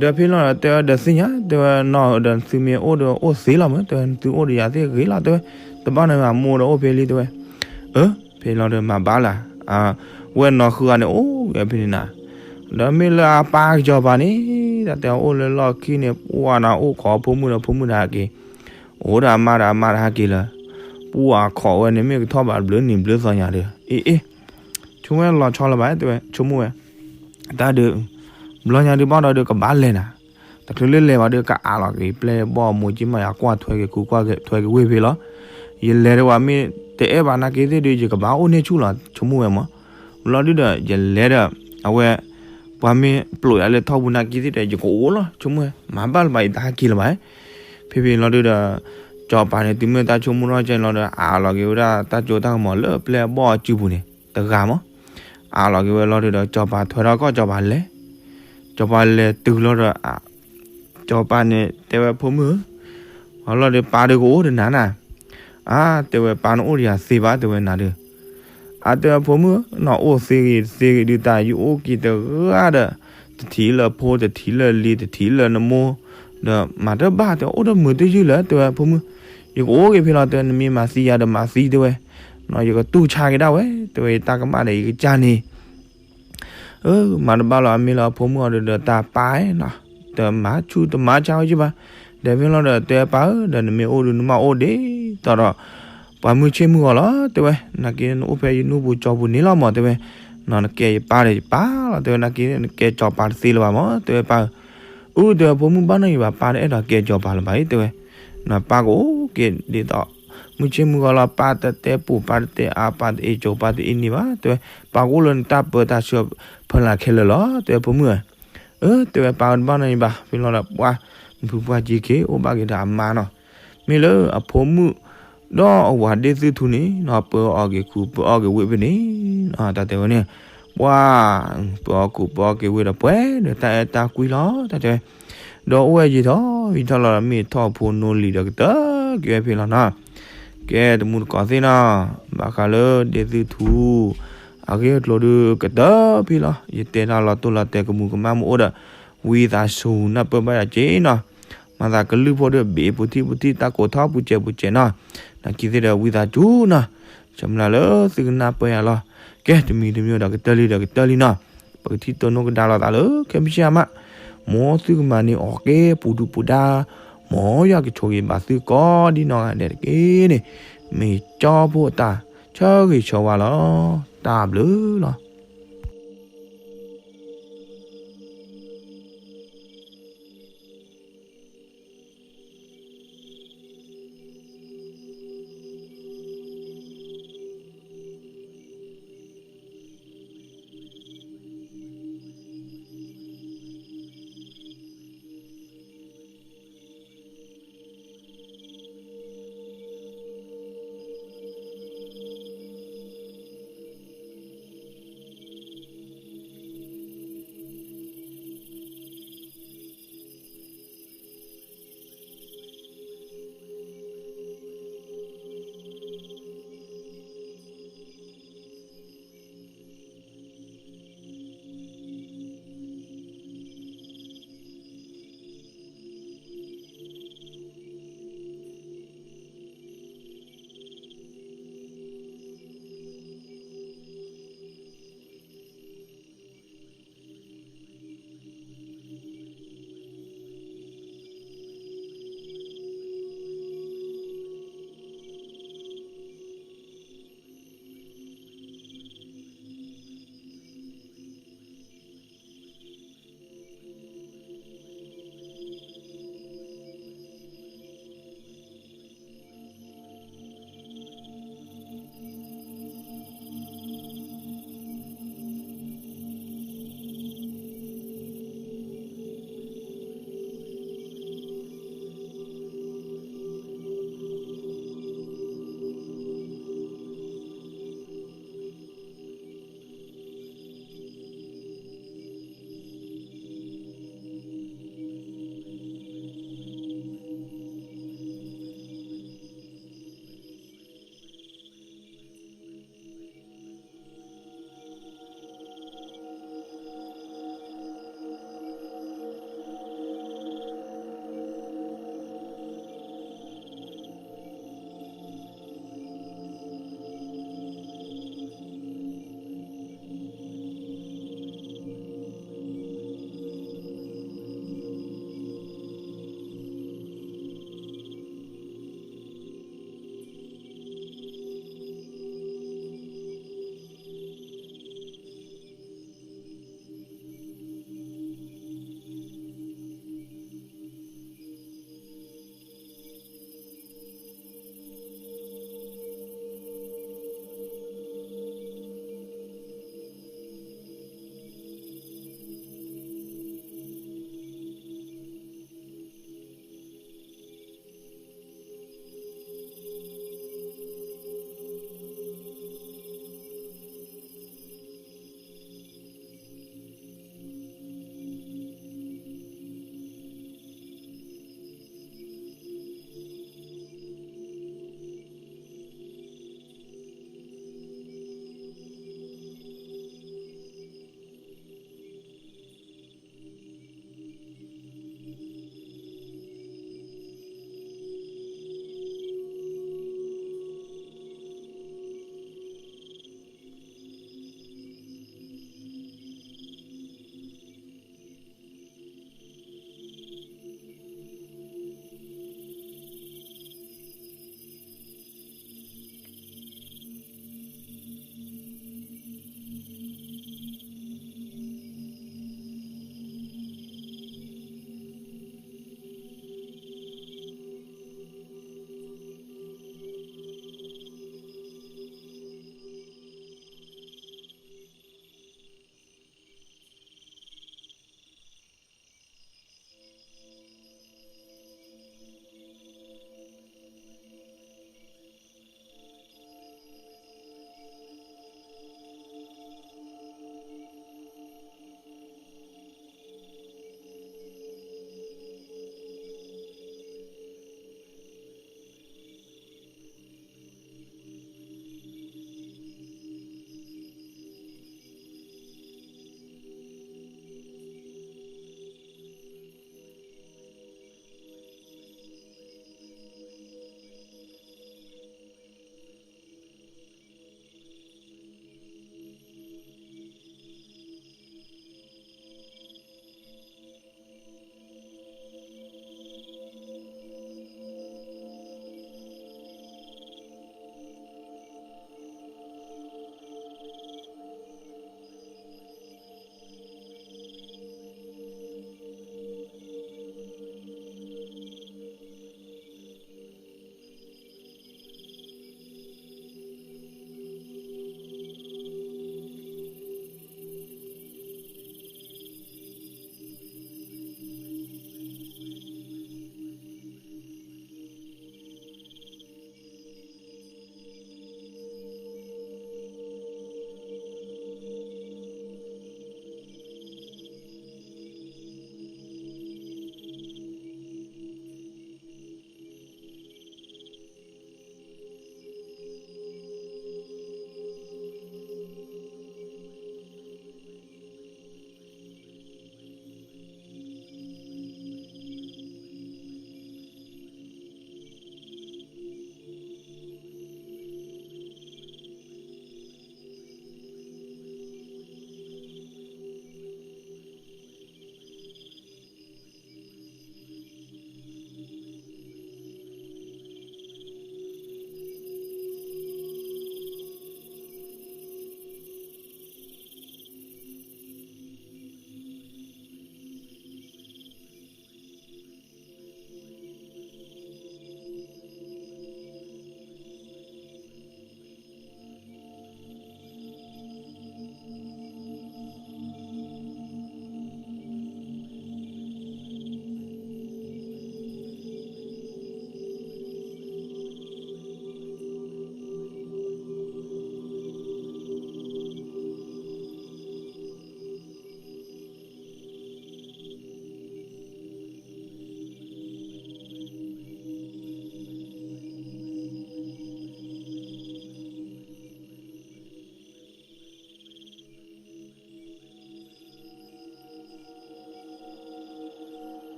ဒီးဖဲလီၤဒီး တဲဝဲဒီးသ့ၣ်ညါ တဲဝဲနီၤဒီး သုမ့ၢ်အိၣ်ဒီးအိၣ်သ့လီၤမး တဲဝဲ သုအိၣ်ဒီးယၤသ့ၣ်ဂ့ၤလီၤ တဲဝဲ, တဘၣ်န့ၣ်ဘၣ်မိၢ်ဒီးအိၣ်ဖဲလံ တဲဝဲ. အၢ ဖဲလီၤဒီးမၤဘၣ်လၢ် ဝဲၢ်နီၢ်ဃုဂၤန့ၣ် အိၣ်ဝဲဖဲန့ၣ်နၤ, ဒီးမ့ၢ်လၢအပၢ်ကစီၤပၤန့ၣ် တၢ်တဲအီၤအိၣ်လၢလီၢ်ခံန့ၣ် ပှၢ်နၤအိၣ်ခိးဖိမုၣ်ဒီးဖိမုၣ်ဒီးဟဲက့ၤ, အိၣ်ဒီးအမါဒီးအမါဒီးဟဲက့ၤလၢ, ပှၢ်ခိးဝဲန့ၣ် မ့ၢ်ကထီၣ်ဘးဘျုးနံၤဘျုးသီညါဒီး အ့ အ့ ဆိကမိၣ်ဝဲလီၤဆီလၢၤဘၣ် တဲဝဲ ဆိကမိၣ်ဝဲ, တၢ်ဒုး, ဘျီညါဒုးဘၣ်ဒီးဒုးကဘၣ်လဲၤနၤ, တချုးလၢလဲၤဘၣ်ဒုးကအးလီၤက့ၤ ပျဲၢ်ဘီၣ်မိၢ်ကၠံမးယၤကွၢ်ထွဲက့ၤခူကွၢ်ထွဲက့ၤဝ့ၢ်ဖဲလီၤ, ယလဲၤဒီးပှၤမ့ၢ်တအဲၣ်ဘၣ်နာ်က့သ့ၣ်ဒုး ယကဘၣ်အိၣ်န့ၢ်ဆူၣ်လီၤ ဆိကမိၣ်ဝဲမး, ဘျီဒုးဒီး ယလဲၤဒီး အဝဲ ပှၤမ့ၢ်ပျိးယၤလၢထီပူၤနာ်က့သ့ၣ်ဒီး ယကအိၣ်လီၤ ဆိကမိၣ်ဝဲ မၤဘၣ်လၢၤဘၣ် ယတဟဲက့ၤလၢၤဘၣ်, ဖဲဖဲလီၤဒုးဒီး စီၤပၤန့ၣ် တုၤမ့ၢ်တၢ်ဆိကမိၣ်ထီၣ်ကဲလီၤဒီး အးလီၤက့ၤဝဲဒၣ်တၢ်စိတၢ်ကမီၤလၢပျဲၢ်ဘီၣ်အစုပူၤန့ၣ် တဂၤမး, အးလီၤက့ၤဝဲလီၤဒုးဒီး စီၤပၤထွဲထီၣ်ကီၢ် စီၤပၤလဲၤ, စီၤပၤလဲၤတုၤလီၤဒီး စီၤပၤန့ၣ်တဲဝဲဖိမုၣ်ဧၢ, အလီၤဒီးပၢ်ဒုးကအိၣ်ဒီးနၤနၤ, အါ တဲဝဲ ပၢ်နအိၣ်ဒီးယၤသ့ဘၣ် တဲဝဲ နၤဒီး အါ တဲဝဲ ဖိမုၣ် နအိၣ်သ့ဂ့ၤတသ့ဂ့ၤဒုး တၢ်ယအိၣ်က့ၤတဂၤဒီး တထံၣ်လၢဖိ တထံၣ်လၢလံၤ တထံၣ်လၢနမိၢ် ဒီးမၤတဘၣ် တဲဝဲ အိၣ်တမုာ်တယုၢ်လၢၤ တဲဝဲ ဖိမုၣ် ယကအိၣ်က့ၤဖဲလီၤ တဲဝဲ နမ့ၢ်မၤသံယၤဒီးမၤသံ တဲဝဲ ယကတူၢ်ဆါက့ၤဒၣ်ဝဲ တဲဝဲ ယတၢ်ကမၣ်ဒီးယကစၢ်န့ၣ် မၤတဘၣ်လီၤ အမ့ၢ်လၢအဖိမုၣ်အီၤဒီး တၢ်ပၢ်နီၤ တမၤဆူၣ်တမၤဆါဝဲက့ဘၣ် ဒီးဖဲလီၤဒီး တဲပၢ်ဧၢ ဒီးနမ့ၢ်အိၣ်ဒီးနမါအိၣ်ဒ်သိးဒီး ပှၤမုၢ်ဆ့ၣ်မုၢ်ဂီၤလီၤ တဲဝဲ နာ်က့နအိၣ်ဖဲယနူၢ်ပူၤကၠီပူၤန့ၣ်လီၤမး တဲဝဲ နကဲယပၢ်ဒီးယပၢ်လီၤ တဲဝဲ နာ်က့နကဲကၠီပၢ်တသ့လၢၤဘၣ်မး တဲဝဲ ပၢ်ဧၢ အူ တဲဝဲ ဖိမုၣ်ဘၣ်နီၢ်ဂံၢ်ဘၣ် ပၢ်တအဲၣ်ဒိးကဲကၠီပၢ်လၢၤဘၣ်အံၤ တဲဝဲ နပၢ်ကအိၣ်က့ၤဒ်သိး မုၢ်ဆ့ၣ်မုၢ်ဂီၤလီၤ ပၢ်တတဲပူၤ ပၢ်တတဲအါ ပၢ်တအ့ၣ်ကၠိ ပၢ်တအ့ၣ်နံၤဘၣ် တဲဝဲ ပၢ်ကအိၣ်လၢနတၢ်ပၢတၢ်ဆှၢဖီလာ်ခဲလၢာ်လီၤ တဲဝဲ ဖိမုၣ်ဧၢ အၢ တဲဝဲ ပၢ်တဘၣ်နီၢ်ဂံၢ်ဘၣ် ဖဲလီၤဒီး ပှၤ နဖုပှၢ်က့ၤခ့ အိၣ်ဘၣ်က့ၤဒီးအမါနီၤ မ့ၢ်လၢအဖိမုၣ် ဒီးအဝၤဒ့ၣ်သုထူန့ၣ်နီၤ ပၢအီၣ်က့ၤခူ ပၢအီၣ်က့ၤဝ့ၢ်ဖဲန့ၣ်နီၤ တၢ်တဲဝဲန့ၣ် ပှၤ ပၢအီၣ်ခူ ပၢအီၣ်က့ၤဝ့ၢ်ဒီးပှဲၤဒီးတၢ်အဲၣ်တၢ်ကွံလီၤ တၢ်တဲဝဲ ဒီးအိၣ်ဝဲယံာ်ထီၣ်ယံာ်ထီၣ်လီၤဒီး မ့ၢ်ထီၣ်ဖိနီၢ်လံၤဒီးကတၢၢ်က့ၤဝဲဖဲလီၤနီၤ ကဲတမူတကိးသ့ၣ်နီၤ ဘၣ်ဃးလၢဒ့ၣ်သုထူ အဂ့ၢ်အကျိၤဒီးကတၢၢ်ဖဲလီၤ ယတဲတၢ်လီၤတိၢ်လီၤတဲာ်ကမူးကမၣ်မ့ၢ်အိၣ်ဒီး ဝံသးစူၤနၢ်ပၢၢ်ဘၣ်ယၤက့ၤနီၤ မၤသးကလုၢ်ဖိဒီးဘ့ၣ်ပူၤထံၣ်ပူၤထံၣ်တၢ်ကိးထီၣ်ပူၤစဲးပူၤစဲးနီၤ နာ်က့သ့ၣ်ဒီးဝံသးစူၤနီၤ ဆၢမုၢ်လၢ်လၢသုကနၢ်ပၢၢ်ယၤလီၤ ကဲတမံၤတမံၤဒီးကတၢၢ်လံဒီးကတၢၢ်လံနီၤ ပကထံၣ်တိၢ်နီၣ်ကဒါလိာ်သးလၢခဲမုၢ်ဆ့ၣ်အမး မ်သုကမၤန့ၢ်အီၤက့ၤပူၤဒုၣ်ပူၤဒါ မ်ယွၤကဆိၣ်ဂ့ၤဘၣ်သုကိးဒံနီၢ်ဂၤဒဲးတက့ၢ်န့ၣ် မ့ၢ်ကၠီဖိအတၢ်ဆၢဂ့ၤဆၢဝါလီၤ တၢ်ဘျုးလီၤ